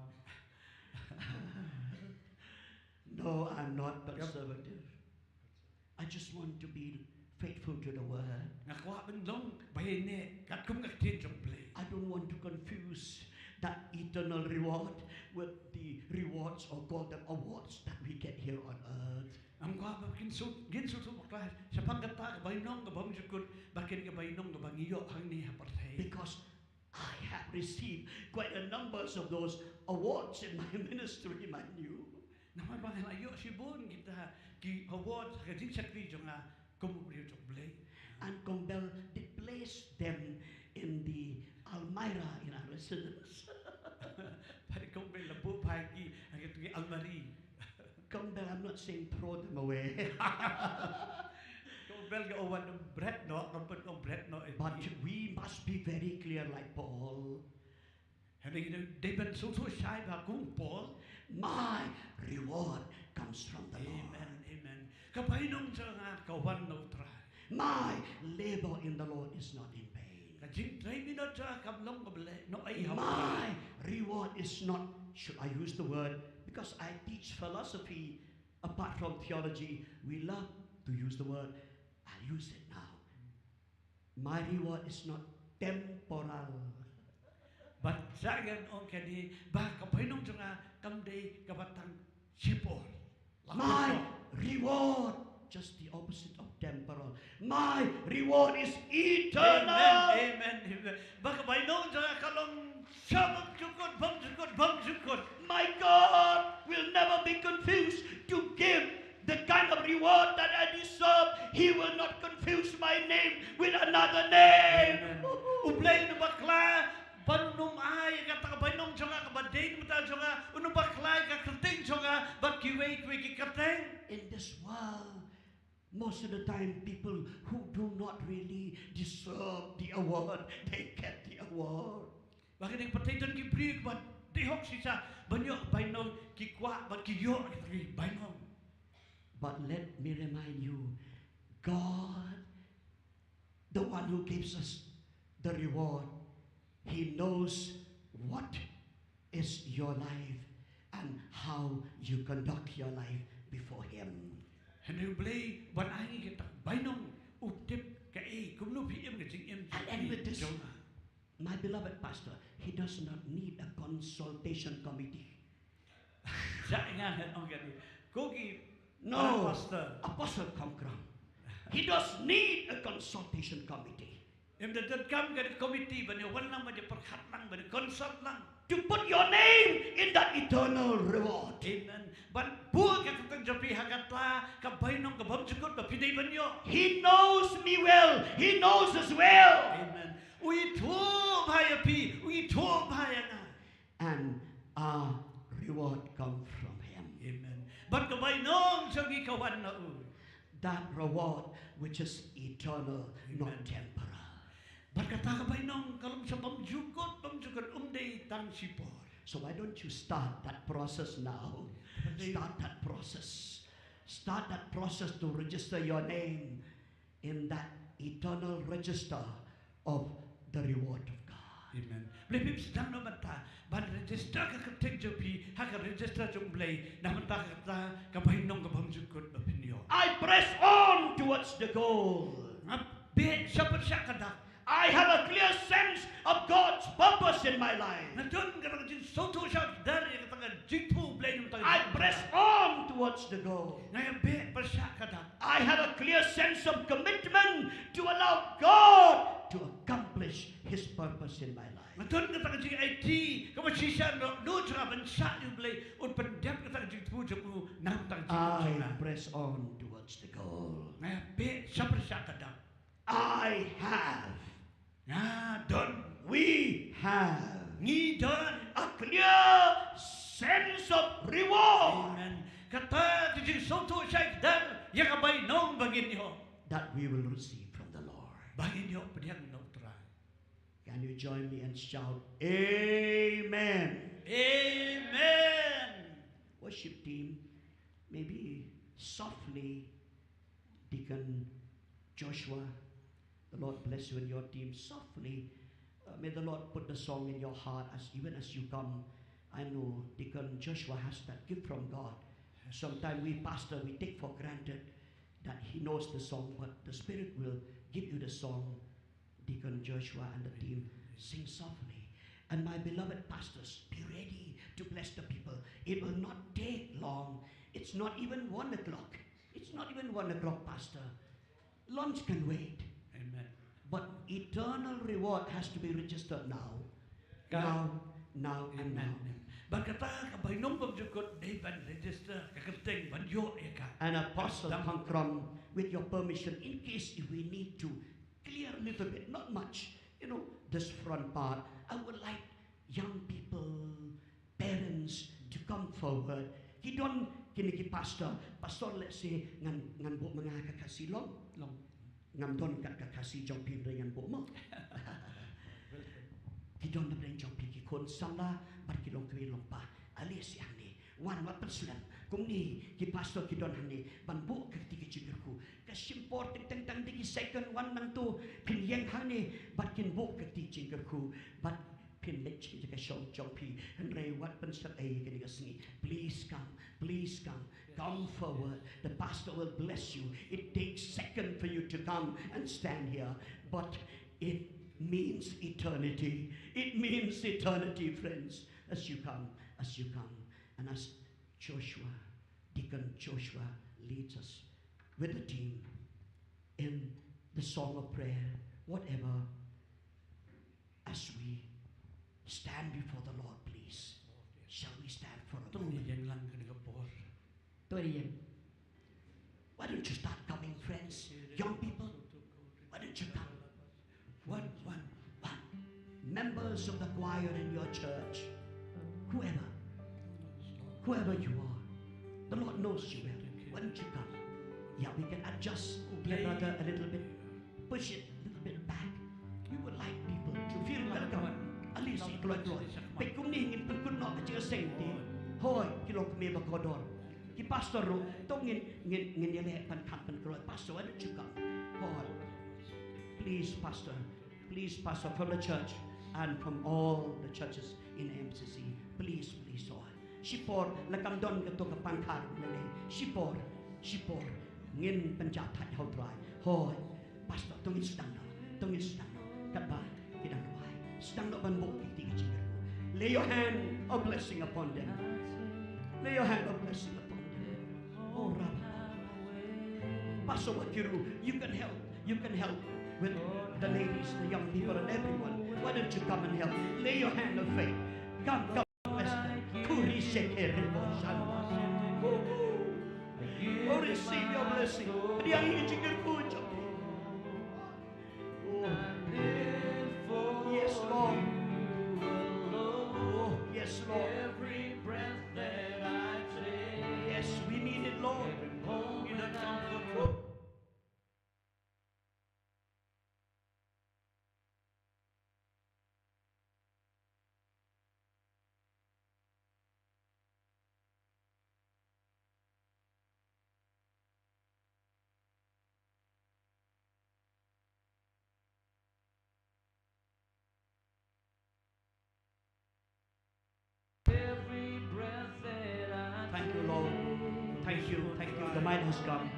No, I'm not conservative. I just want to be faithful to the word. Nga kwah ban long ba ïaineh katkum ka ktien jong U Blei. I don't want to confuse that eternal reward with the rewards, or call them awards, that we get here on earth. Ngam kwah ba kin sngewthuh bakla shaphang kata ka bainong ka bymjukut bad kane ka bainong kaba ngi ïoh hangne ha pyrthei. Because I have received quite a numbers of those awards in my ministry, mind you. Namar ba nga la ïoh shibun kita ki award ha ka jingshakri jong nga kum u briew jong U Blei. And Kong Bel did place them in the almirah in our residence. Bad i Kong Bel la buh bha ïa ki ha kito ki almari. Kong Bel, I'm not saying throw them away. Kong Bel, ka wan bret noh, ngam pat ong bret noh. But we must be very clear like Paul. Hynrei ngi dei ban sngewthuh shai bha kum u Paul. My reward comes from the Lord. Amen, amen. Ka bainong jong nga ka wan na U Trai. My labor in the Lord is not in vain. Ka jingtrei minot jong nga kam long kaba lehnohei ha U Trai. My reward is not, should I use the word? Because I teach philosophy apart from theology, we love to use the word. I'll use it now. My reward is not temporal. Bad sa ngan ong kane ba ka bainong jong nga kam dei kaba tang shipor. My reward Just the opposite of temporal. My reward is eternal. Amen, amen, amen. Ba ka bainong jong nga ka long sha bymjukut, bymjukut, bymjukut. My God will never be confused to give the kind of reward that I deserve. He will not confuse my name with another name. Amen. U Blei un bakla ban ym ai ïa kata ka bainong jong nga kaba dei na ka bynta jong nga, un bakla ïa ka kyrteng jong nga bad kiwei kiwei ki kyrteng. In this world, most of the time, people who do not really deserve the award, they get the award. Ba kane ka pyrthei don ki briew kiba dei hok shisha ban ïoh bainong, ki kwah bad ki ïoh kita ki bainong. But let me remind you, God, the one who gives us the reward, He knows what is your life and how you conduct your life before Him. Hynrei U Blei ban ai ngi kata ka bainong u tip kaei, kumno phi im ka jingim. And, and with this, jong nga. My beloved pastor, he does not need a consultation committee. Jai nga ngan ong kane. Ko ki No, pastor. Apostle Kongkram. He does need a consultation committee. Em da donkam ka committee ban ïa wan lang, ban ïa pyrkhat lang, ban ïa consult lang. To put your name in that eternal reward. Amen. Ban buh ka kyrteng jong phi ha kata ka bainong ka bymjukut ba phi dei ban ïoh. He knows me well. He knows us well. Amen. U ithuh bha ïa phi, u ithuh bha ïa nga. And our reward come from Him. Amen. Bad ka bainong jong ngi ka wan na u. That reward which is eternal, not Amen. Temporal. Bad kata ka bainong ka long sha bymjukut, bymjukut, um dei tang shipor. So why don't you start that process now? Amen. Start that process. Start that process to register your name in that eternal register of the reward of God. Amen. Balei phim sdang noh mynta ban register ka kyrteng jong phi ha ka register jong U Blei na bynta kata ka bainong ka bymjukut ba phin ïoh. I press on towards the goal. Nga beh sha pyrshah ka dak. I have a clear sense of God's purpose in my life. Nga don kata ka jingsngewthuh sha kdar ïa kata ka jingthmu U Blei na bynta ka I jingim. Press on towards the goal. Nga ïa beh pyrshah ka dak. I have a clear sense of commitment to allow God to accomplish His purpose in my life. Nga don kata ka jingaiti kaba shisha noh, noh jong nga ban shah ïa U Blei un pyndep kata ka jingthmu jong u na bynta ka jingim jong I nga. Press on towards the goal. Nga ïa beh sha pyrshah ka dak. I have. Nga don. We have. Ngi don. A clear sense of reward. Amen. Kata ka jingsngewthuh shai kdar ïa ka bainong ba ngin ïoh. That we will receive from the Lord. Ba ngin ïoh pdiang na U Trai. Can you join me and shout, Amen? Amen. Worship team, maybe softly, Deacon Joshua, the Lord bless you and your team. Softly, uh, may the Lord put the song in your heart as even as you come. I know Deacon Joshua has that gift from God. Sometimes we pastor, we take for granted that he knows the song, but the Spirit will give you the song. Deacon Joshua and the team, sing softly. And my beloved pastors, be ready to bless the people. It will not take long. It's not even one o'clock. It's not even one o'clock, Pastor. Lunch can wait. Amen. But eternal reward has to be registered now. Ka- Now, now, and now. Amen. Bad kata ka bainong bymjukut dei ban register ka kyrteng ban ïoh ïa ka. And Apostle Kongkram, with your permission, in case if we need to clear a little bit, not much, you know, this front part, I would like young people, parents to come forward. Ki don kine ki pastor, pastor, let's say, ngan, ngan buh ma nga ka Khasi, long, long. Ngam don kat ka Khasi jong phi, hynrei ngan buh mo. Ki don na pdeng jong phi ki khun samla bad ki longkmie longpa. Ale seh hangne. Wan, wat pynslem. Kumne ki pastor ki don hangne ban buh ka kti ka jingkyrkhu. Ka shim por teng teng tang dei ki second, wan nangto. Phin ïeng hangne bad kin buh ka kti jingkyrkhu. Bad phin leit sha ka shong jong phi. Hynrei wat pynslem ei kane ka sngi. Please come. Please come. Come forward. The pastor will bless you. It takes second for you to come and stand here, but it means eternity. It means eternity, friends, as you come, as you come. And as Joshua, Deacon Joshua leads us with the team in the song of prayer, whatever, as we stand before the Lord, please. Shall we stand for a moment? Why don't you start coming, friends? Young people, why don't you come? One, one, one. Members of the choir in your church, whoever, whoever you are, the Lord knows you well. Why don't you come? Yeah, we can adjust dear brother a little bit. Push it a little bit back. We would like people to feel welcome. At least it will draw. Peit kumne ngin pynkut noh ka jingïaseng te. Hooid, ki longkmie ba kordor. Ki pastor ruh, to ngin, ngin, ngin ïaleh ban kham pynkloi. Pastor, why don't you come? Hooid. Please, Pastor. Please, Pastor, from the church and from all the churches in M C C. Please, please, hooid. Shipor, la kam don kato ka pangkhar, lane. Shipor, shipor. Ngin pynjah thait ha U Trai. Hooid. Pastor, to ngin sdang noh. To ngin sdang noh. Katba ki dang duwai. Sdang noh ban buh ïa ki kti ki jingkyrkhu. Lay your hand of blessing upon them. Lay your hand of blessing upon them. Oh, Rabba. Pastor Wakiru, you can help. You can help with the ladies, the young people, and everyone. Why don't you come and help? Lay your hand of faith. Come, come, bless them. Kuri shekere bo shana. Oh, receive your blessing. Pdiang ïa ki jingkyrkhu jong phi. Oh. Yes, Lord. Oh, yes, Lord. Yes, we need it, Lord. Thank you, Lord. Thank you, thank you. The mic has come.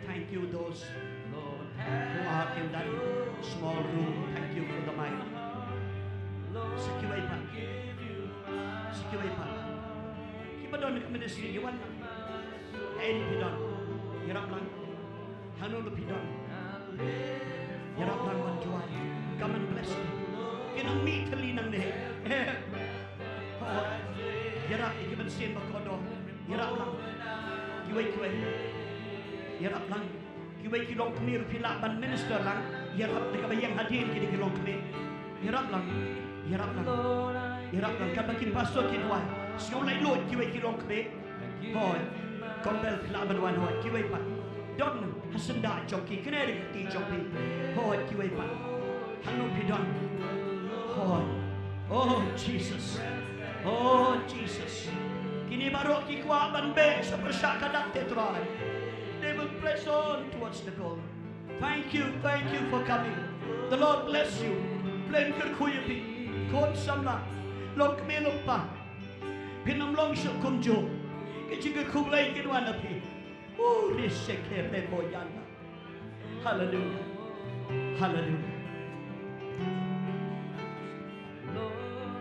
Thank you, those who are in that small room. Thank you for the mic. Sa kiwei pat. Sa kiwei pat. Kiba don ka ministry, ïa wan. Ïa wan phi don. Ïarap lang. Hangno phi don. Ïarap lang ban duwai. Come and bless them. Ki nang mih thylli nangne. Ïarap ïa ki mynsiem ba kordor. Ïarap lang. Kiwei kiwei. Ïarap lang. Kiwei ki longkmie ruh phi lah ban minister lang. Ïarap da kaba ïeng hadien kine ki longkmie. Ïarap lang. Ïarap lang. Ïarap lang. Katba ki pastor ki duwai. Sngewlait lut kiwei ki longkmie. Hooid. Kong Bel phi lah ban wan, hooid, kiwei pat. Don ha syndah jong ki, kane ka kti jong phi. Hooid, kiwei pat. Hangno phi don. Hooid. Oh, Jesus. Oh, Jesus. Kine baroh ki kwah ban beh sha pyrshah ka dak te Trai. They will press on towards the goal. Thank you, thank you for coming. The Lord bless you. Bless kyrkhu ïa phi. Khun samla. Longkmie longpa. Phin ym long shuh kumjuh. Ki jingkyrkhu Blei kin wan na phi. Oh, risheke rebo yana. Hallelujah. Hallelujah.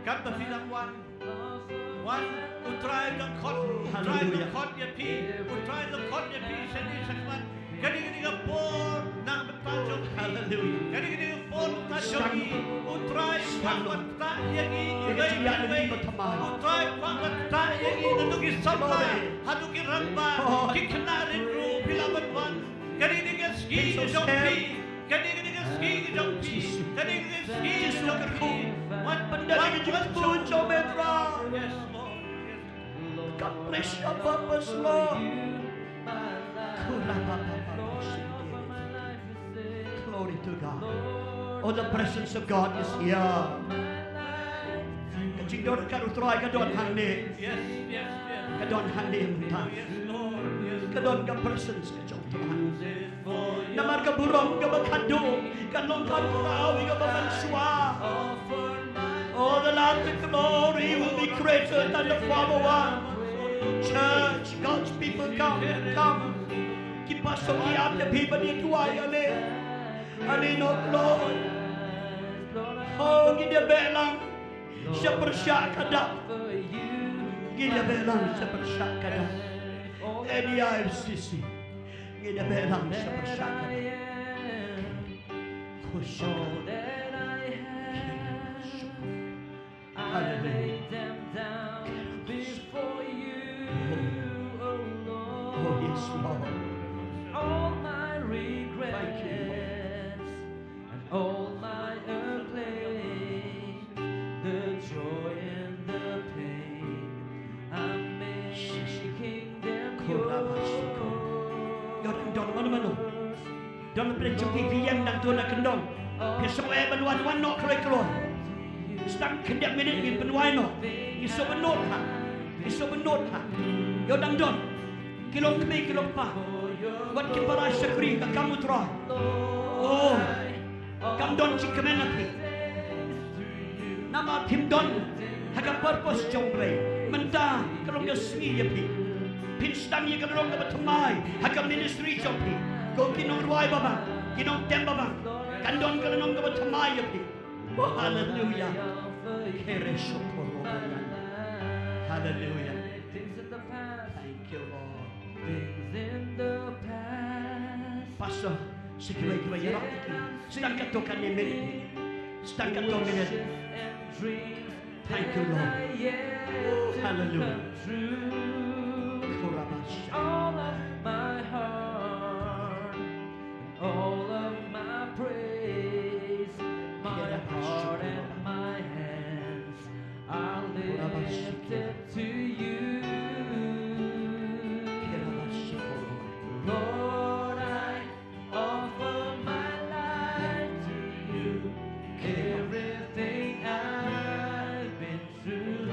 Katba phi dang wan. Wan, U Trai u dang khot, U Trai u dang khot ïa phi, U Trai u dang khot ïa phi, shane shakhmat. Kane, kane ka por nang bynta jong phi. Hallelujah. Kane, kane ka por bynta jong phi. U Trai u kwah ban ktah ïa ngi iwei pa iwei. U Trai u kwah ban ktah ïa ngi naduh ki samla haduh ki rangbah, ki khynnah rit ruh, phi lah ban wan. Kane, kane ka sngi ka jong phi. Kane, kane ka sngi ka jong phi. Kane, kane ka sngi ka jong phi. Wan, wan, wan. Yes, Lord. God bless your purpose, Lord. Glory to God. Oh, the presence of God is here. Ka jingdon ka U Trai ka don hangne. Yes, yes, yes. Ka don hangne mynta. Yes, Lord. Yes, Lord. Ka don ka presence ka jong U Trai. Namar ka burom kaba khadduh kan long ka khraw ïa kaba mynshuwa. Oh, the latter glory will be greater than the former one. Church, God's people, come, come. Ki pastor ki ap ïa phi ban ïa duwai ale. Ale noh, Lord. Oh, ngin ïa beh lang sha pyrshah ka dak. Ngin ïa beh lang sha pyrshah ka dak. N E I F C C. Ngi da beh lang sha pyrshah ka. Kushakala. Hallelujah. Oh, yes, Lord. Thank you, Lord. And all my acclaims, the joy and the pain, I'm making them yours. Ïoh dang don mano mano. Don pyrshah ki ïeng dang don na kyndong. Phi sngewbha ban wan wan noh kloi kloi. Sdang khyndiat minit ngin pynwai noh. Ngi sngewbha ban nud ha. Ngi sngewbha ban nud ha. Ïoh dang don. Ki long kmie ki long kpa. Wat ki para shakri ka kam U Trai. Oh, kam don jingkmen na phi. Namar phim don ha ka purpose jong U Blei. Mynta ka long ka sngi ïa phi. Phin sdang ïa ka lynnong kaba thymmai ha ka ministry jong phi. Ko ki nongrwai ba bang, ki nongtem ba bang. Kan don ka lynnong kaba thymmai ïa phi. Oh, hallelujah. Kere shukor, oh, hallelujah. Thank you, Lord. Pastor, sa kiwei kiwei ïarap ïa ki. Sdang katto katne minit. Sdang katto minit. Thank you, Lord. Hallelujah. Korabasha. All of my heart, all of my praise, my heart and my hands are lifted to you. Lord, I offer my life to you. Everything I've been through,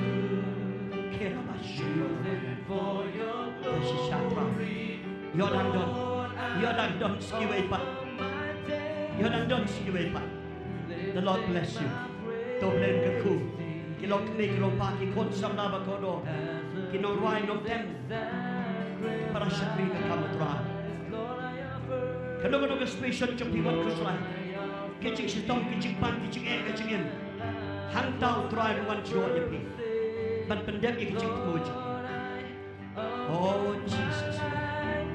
use it for your glory. Ïoh dang don. Ïoh dang don sa kiwei pat. Ïoh dang don sa kiwei pat. The Lord bless you. To Blei un kyrkhu. Ki long kmie, ki long kpa, ki khun samla ba kordor. Ki nongrwai nongtem. Para shakri ka kam U Trai. Kano kano ka situation jong phi, wat khuslai. Ki jingshitom, ki jingpan, ki jingeh, ki jingim. Hangta U Trai un wan jngoh ïa phi. Ban pyndep ïa ki jingthmu jong phi. Oh, Jesus, Lord.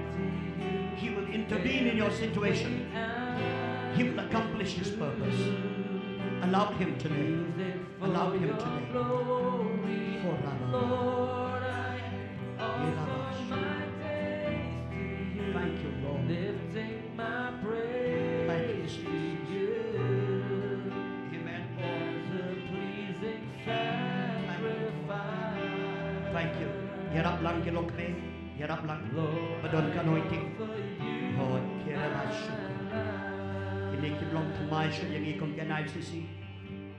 He will intervene in your situation. He will accomplish his purpose. Allow him today. Allow him today. Thank you, Lord. Thank you, Jesus. Amen. Thank you. Ïarap lang ki long kmie, ïarap lang. Ba don ka anointing. Hoi, kire ba shukor. Kine ki long thymmai shuh ïa ngi kum ka N I C C.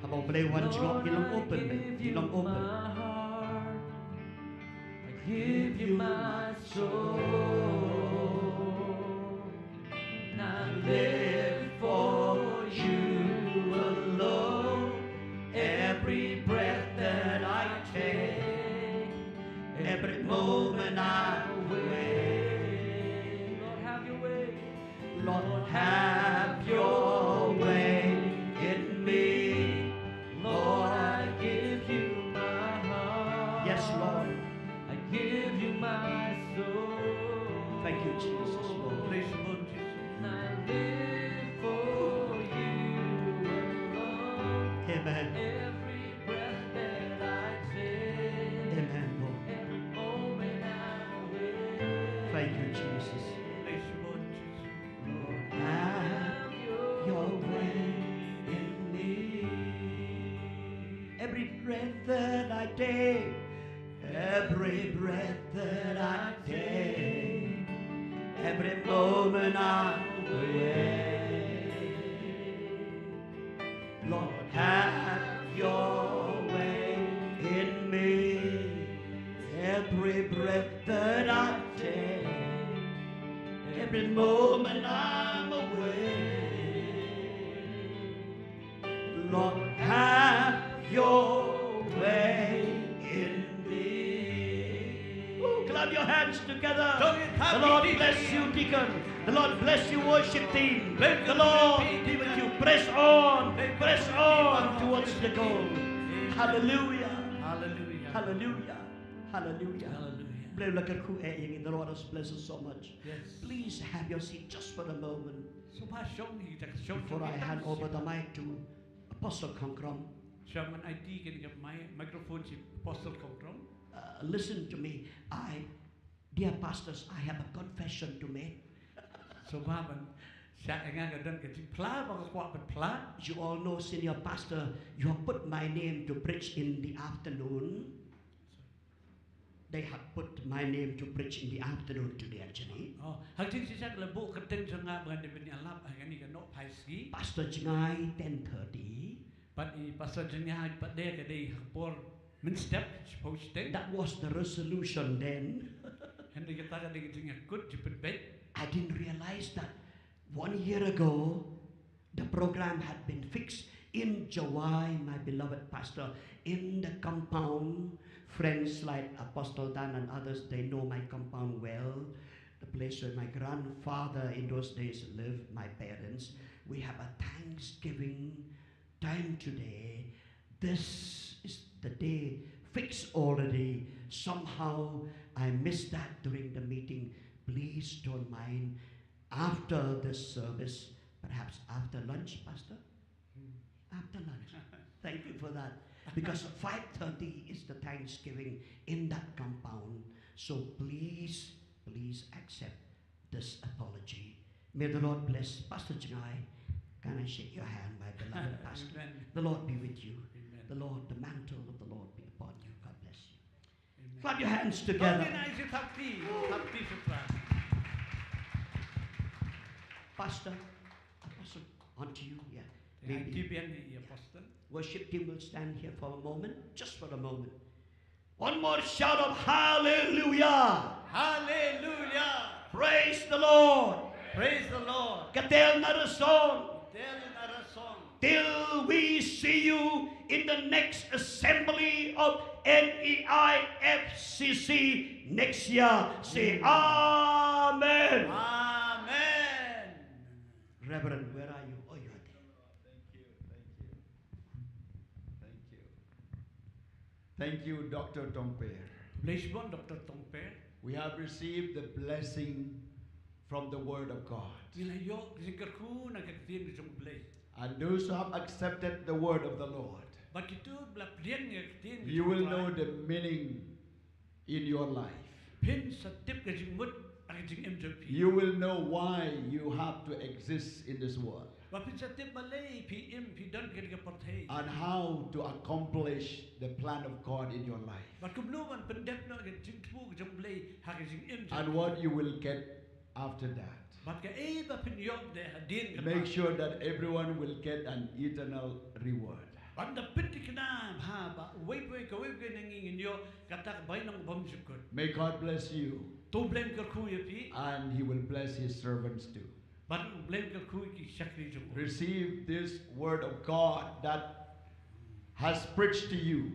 Haba U Blei wan jngoh ki long open, ki long open. I give you my soul. I live for you alone. Every breath that I take, every moment I wait. Lord, have your way. Lord, have your way in me. Lord, I give you my heart. Yes, Lord. I give you my soul. Thank you, Jesus, Lord. Praise the Lord Jesus. I live for you alone. Amen. Every breath that I take, amen, Lord, every moment I wait. Thank you, Jesus. Praise the Lord Jesus. Lord, have your way in me. Every breath that I take, every breath that I take, every moment I wait. Lord, have your way in me. Every breath that I take, every moment I'm away. Lord, have your way in me. Ooh, clap your hands together. The Lord bless you, deacon. The Lord bless you, worship team. The Lord be with you. Press on. Press on towards the goal. Hallelujah. Hallelujah. Hallelujah. Hallelujah. Hallelujah. Bless la kyrkhu eh ïa ngi, the Lord has blessed us so much. Yes. Please have your seat just for a moment. Sngewbha shong hi, dak shong before I hand over the mic to Apostle Kongkrom. Sngewbha ai ti kane ka mi-, microphone sha Apostle Kongkrom. Uh, listen to me. I, dear pastors, I have a confession to make. Sngewbha ban shah ïa nga, ka don ka jingphla ba nga kwah ban phla. You all know, senior pastor, you have put my name to preach in the afternoon. They have put my name to preach in the afternoon today, actually. Oh, ha ka jingshisha la buh kyrteng jong nga ba ngan dei ban ïalap ha kane ka nohphai sngi. Pastor Jngai, ten thirty. Bad i Pastor Jngai pat de ka dei ha ka por mynstep, shiphew shiteng. That was the resolution then. Hynrei kata ka dei ka jingïakut jingpynbeit. I didn't realize that one year ago, the program had been fixed in Jowai, my beloved pastor, in the compound. Friends like Apostle Dan and others, they know my compound well. The place where my grandfather in those days lived, my parents. We have a Thanksgiving time today. This is the day fixed already. Somehow I missed that during the meeting. Please don't mind. After this service, perhaps after lunch, Pastor? After lunch. Thank you for that. Because five thirty is the Thanksgiving in that compound. So please, please accept this apology. May the Lord bless Pastor Jngai. Can I shake your hand, my beloved pastor? Amen. The Lord be with you. Amen. The Lord, the mantle of the Lord be upon you. God bless you. Amen. Clap your hands together. Organize it, thirty, thirty, Pastor, Apostle, onto you. Yeah. Maybe. Worship team will stand here for a moment, just for a moment. One more shout of hallelujah. Hallelujah. Praise the Lord. Praise the Lord. Ka tel na rasong. Ka tel na rasong. Till we see you in the next assembly of N E I F C C next year. Say amen. Amen. Reverend, where are you? Oh, you're there. Thank you, thank you. Thank you. Thank you, Doctor Tongper. Khublei shibun, Doctor Tongper. We have received the blessing from the Word of God. Ngi la ïoh ka jingkyrkhu na ka ktien ka jong U Blei. And those who have accepted the Word of the Lord, bad kito ba la pdiang ïa ka ktien ka jong U Blei, you will know the meaning in your life. Phin sa tip ka jingmut ha ka jingim jong phi. You will know why you have to exist in this world. Bad phin sa tip balei phi im, phi don ha kane ka pyrthei. And how to accomplish the plan of God in your life. Bad kumno ban pyndep noh ka jingthmu ka jong U Blei ha ka jingim jong phi. And what you will get after that. Bad kaei ba phin ïoh de hadien kata. Make sure that everyone will get an eternal reward. Bad da pynthikna bha ba uwei pa uwei, kawei pa kawei na ngi ngin ïoh kata ka bainong bymjukut. May God bless you. To U Blei un kyrkhu ïa phi. And He will bless His servants too. Bad U Blei un kyrkhu ïa ki shakri jong u. Receive this word of God that has preached to you.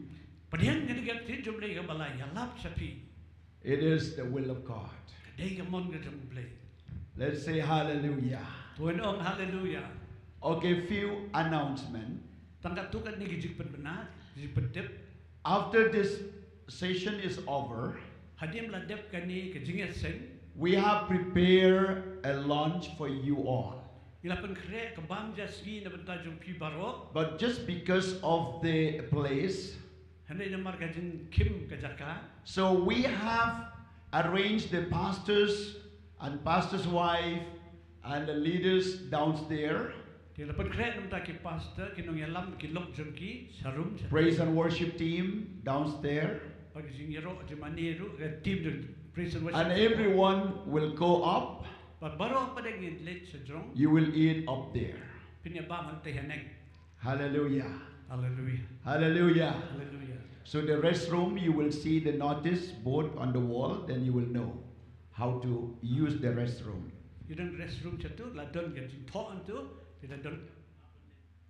Pdiang kane ka ktien jong U Blei kaba la ïalap sha phi. It is the will of God. Ka dei ka mon ka jong U Blei. Let's say hallelujah. To ngin ong hallelujah. Okay, few announcement. Tang katto katne ki jingpynbna, jingpyntip. After this session is over, hadien ba la dep kane ka jingïaseng, we have prepared a lunch for you all. Ngi la pynkhreh ka bam ja sngi na bynta jong phi baroh. But just because of the place, hynrei namar ka jingkhim ka jaka, so we have arranged the pastors and pastor's wife and the leaders downstairs. Te la pynkhreh na bynta ki pastor, ki nongïalam, ki lok jong ki, sha room, sha. Praise and worship team downstairs. Bad ki jingïaroh jingmane ruh, ka team jong praise and worship. And everyone will go up. Bad baroh pat ngin leit sha jrong. You will eat up there. Phin ïa bam hangtei haneng. Hallelujah. Hallelujah. Hallelujah. Hallelujah. So the restroom, you will see the notice board on the wall, then you will know how to use the restroom. Ki don restroom shatu, la don ka jingthoh hangtu, ki la don.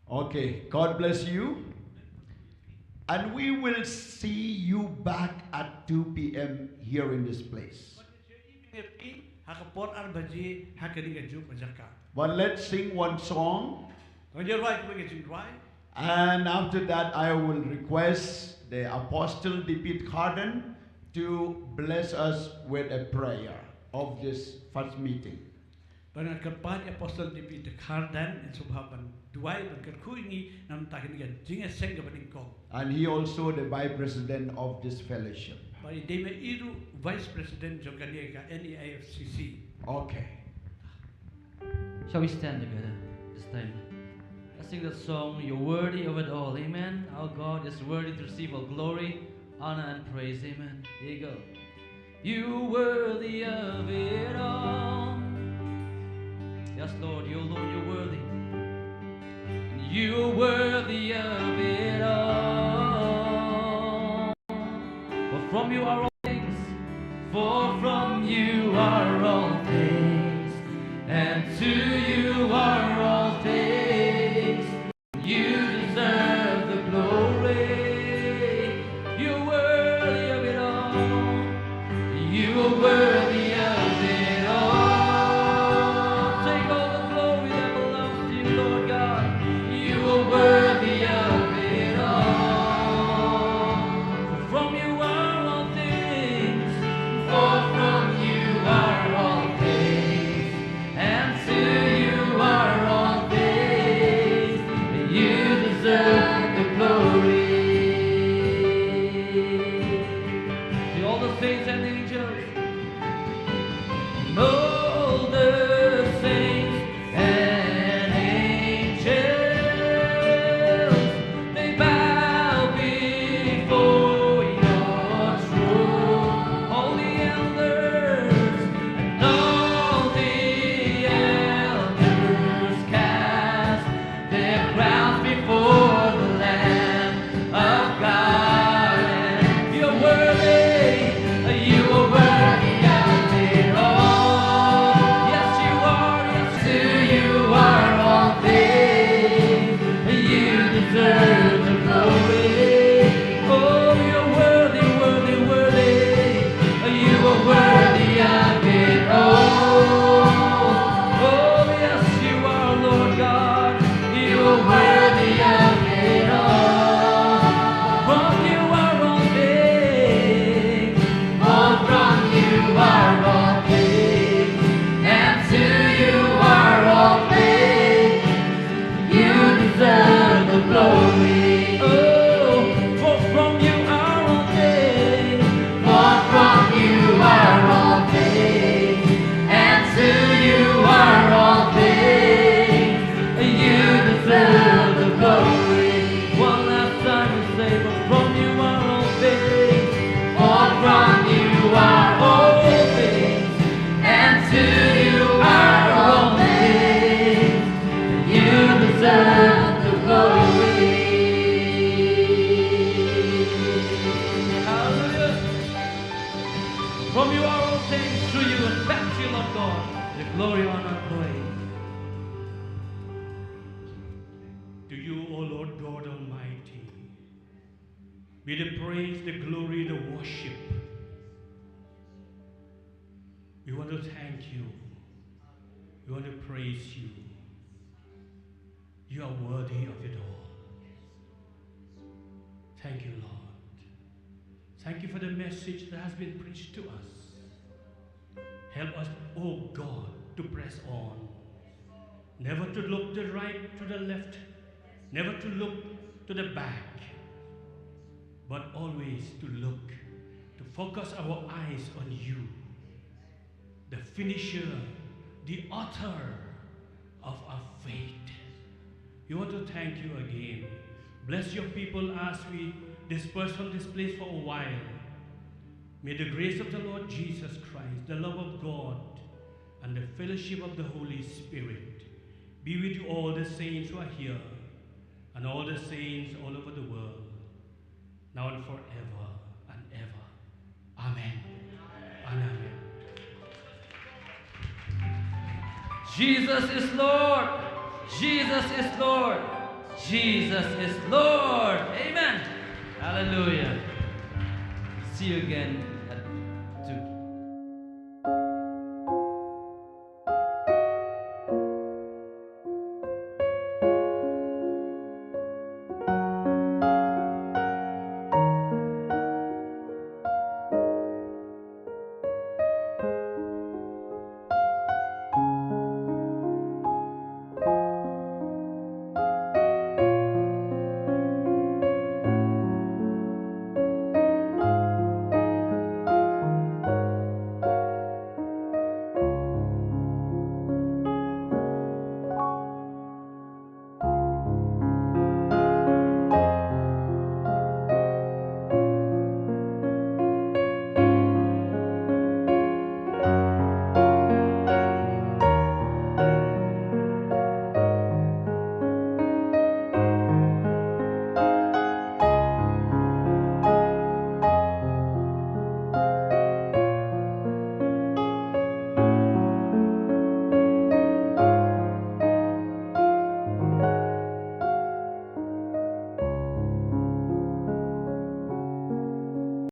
Okay, God bless you. And we will see you back at two p.m. here in this place. Ha ka por ar baje, ha kane ka juh ka jaka. But let's sing one song. Ngin ïa rwai kawei ka jingrwai. And after that, I will request the Apostle David Carden to bless us with a prayer of this first meeting. Bad nga kyrpad ïa Apostle D P Dkhar Dang, un sa bha ban duwai, ban kyrkhu ïa ngi na ka bynta kane ka jingïaseng kaba nyngkong. And he also the vice president of this fellowship. Bad i dei ma i ruh vice president jong kane ka N E I F C C. Okay. Shall we stand together this time? Let's sing that song, "You're worthy of it all." Amen. Our God is worthy to receive all glory, honor, and praise. Amen. Here you go. You're worthy of it all. Yes, Lord, you alone, you're worthy. And you're worthy of it all. For from you are all things, for from you are all things, and to you are all things. You deserve the glory. You're worthy of it all. You are worthy of it all. Take all the glory that belongs to you, Lord God. You are worthy of it all. For from you are all things. For from you are all things. And to you are all things. You deserve the glory. To all the saints and angels. All the saints and angels, they bow before your throne. All the elders and all the elders cast their crowns before the Lamb of God. You're worthy, you are worthy of it all. Yes, you are, yes, to you are all things. You deserve the glory. Oh, you're worthy, worthy, worthy. You are worthy of it all. Oh, yes, you are, Lord God. You are worthy of it all. From you are all things. For from you are all things. And to you are all things. You deserve the glory. Oh, for from you are all things. For from you are all things. And to you are all things. You deserve the glory. One last time we say, for from you are all things. For from you are all things. And to you are all things. You deserve the glory. Hallelujah. From you are all things, through you and back to you, Lord God, the glory, honor, and praise. To you, O Lord God Almighty, be the praise, the glory, the worship. We want to thank you. We want to praise you. You are worthy of it all. Thank you, Lord. Thank you for the message that has been preached to us. Help us, oh God, to press on. Never to look to the right, to the left, never to look to the back, but always to look, to focus our eyes on you, the finisher, the author of our faith. We want to thank you again. Bless your people as we disperse from this place for a while. May the grace of the Lord Jesus Christ, the love of God, and the fellowship of the Holy Spirit be with you, all the saints who are here and all the saints all over the world, now and forever and ever. Amen and amen. Jesus is Lord. Jesus is Lord. Jesus is Lord. Amen. Hallelujah. See you again.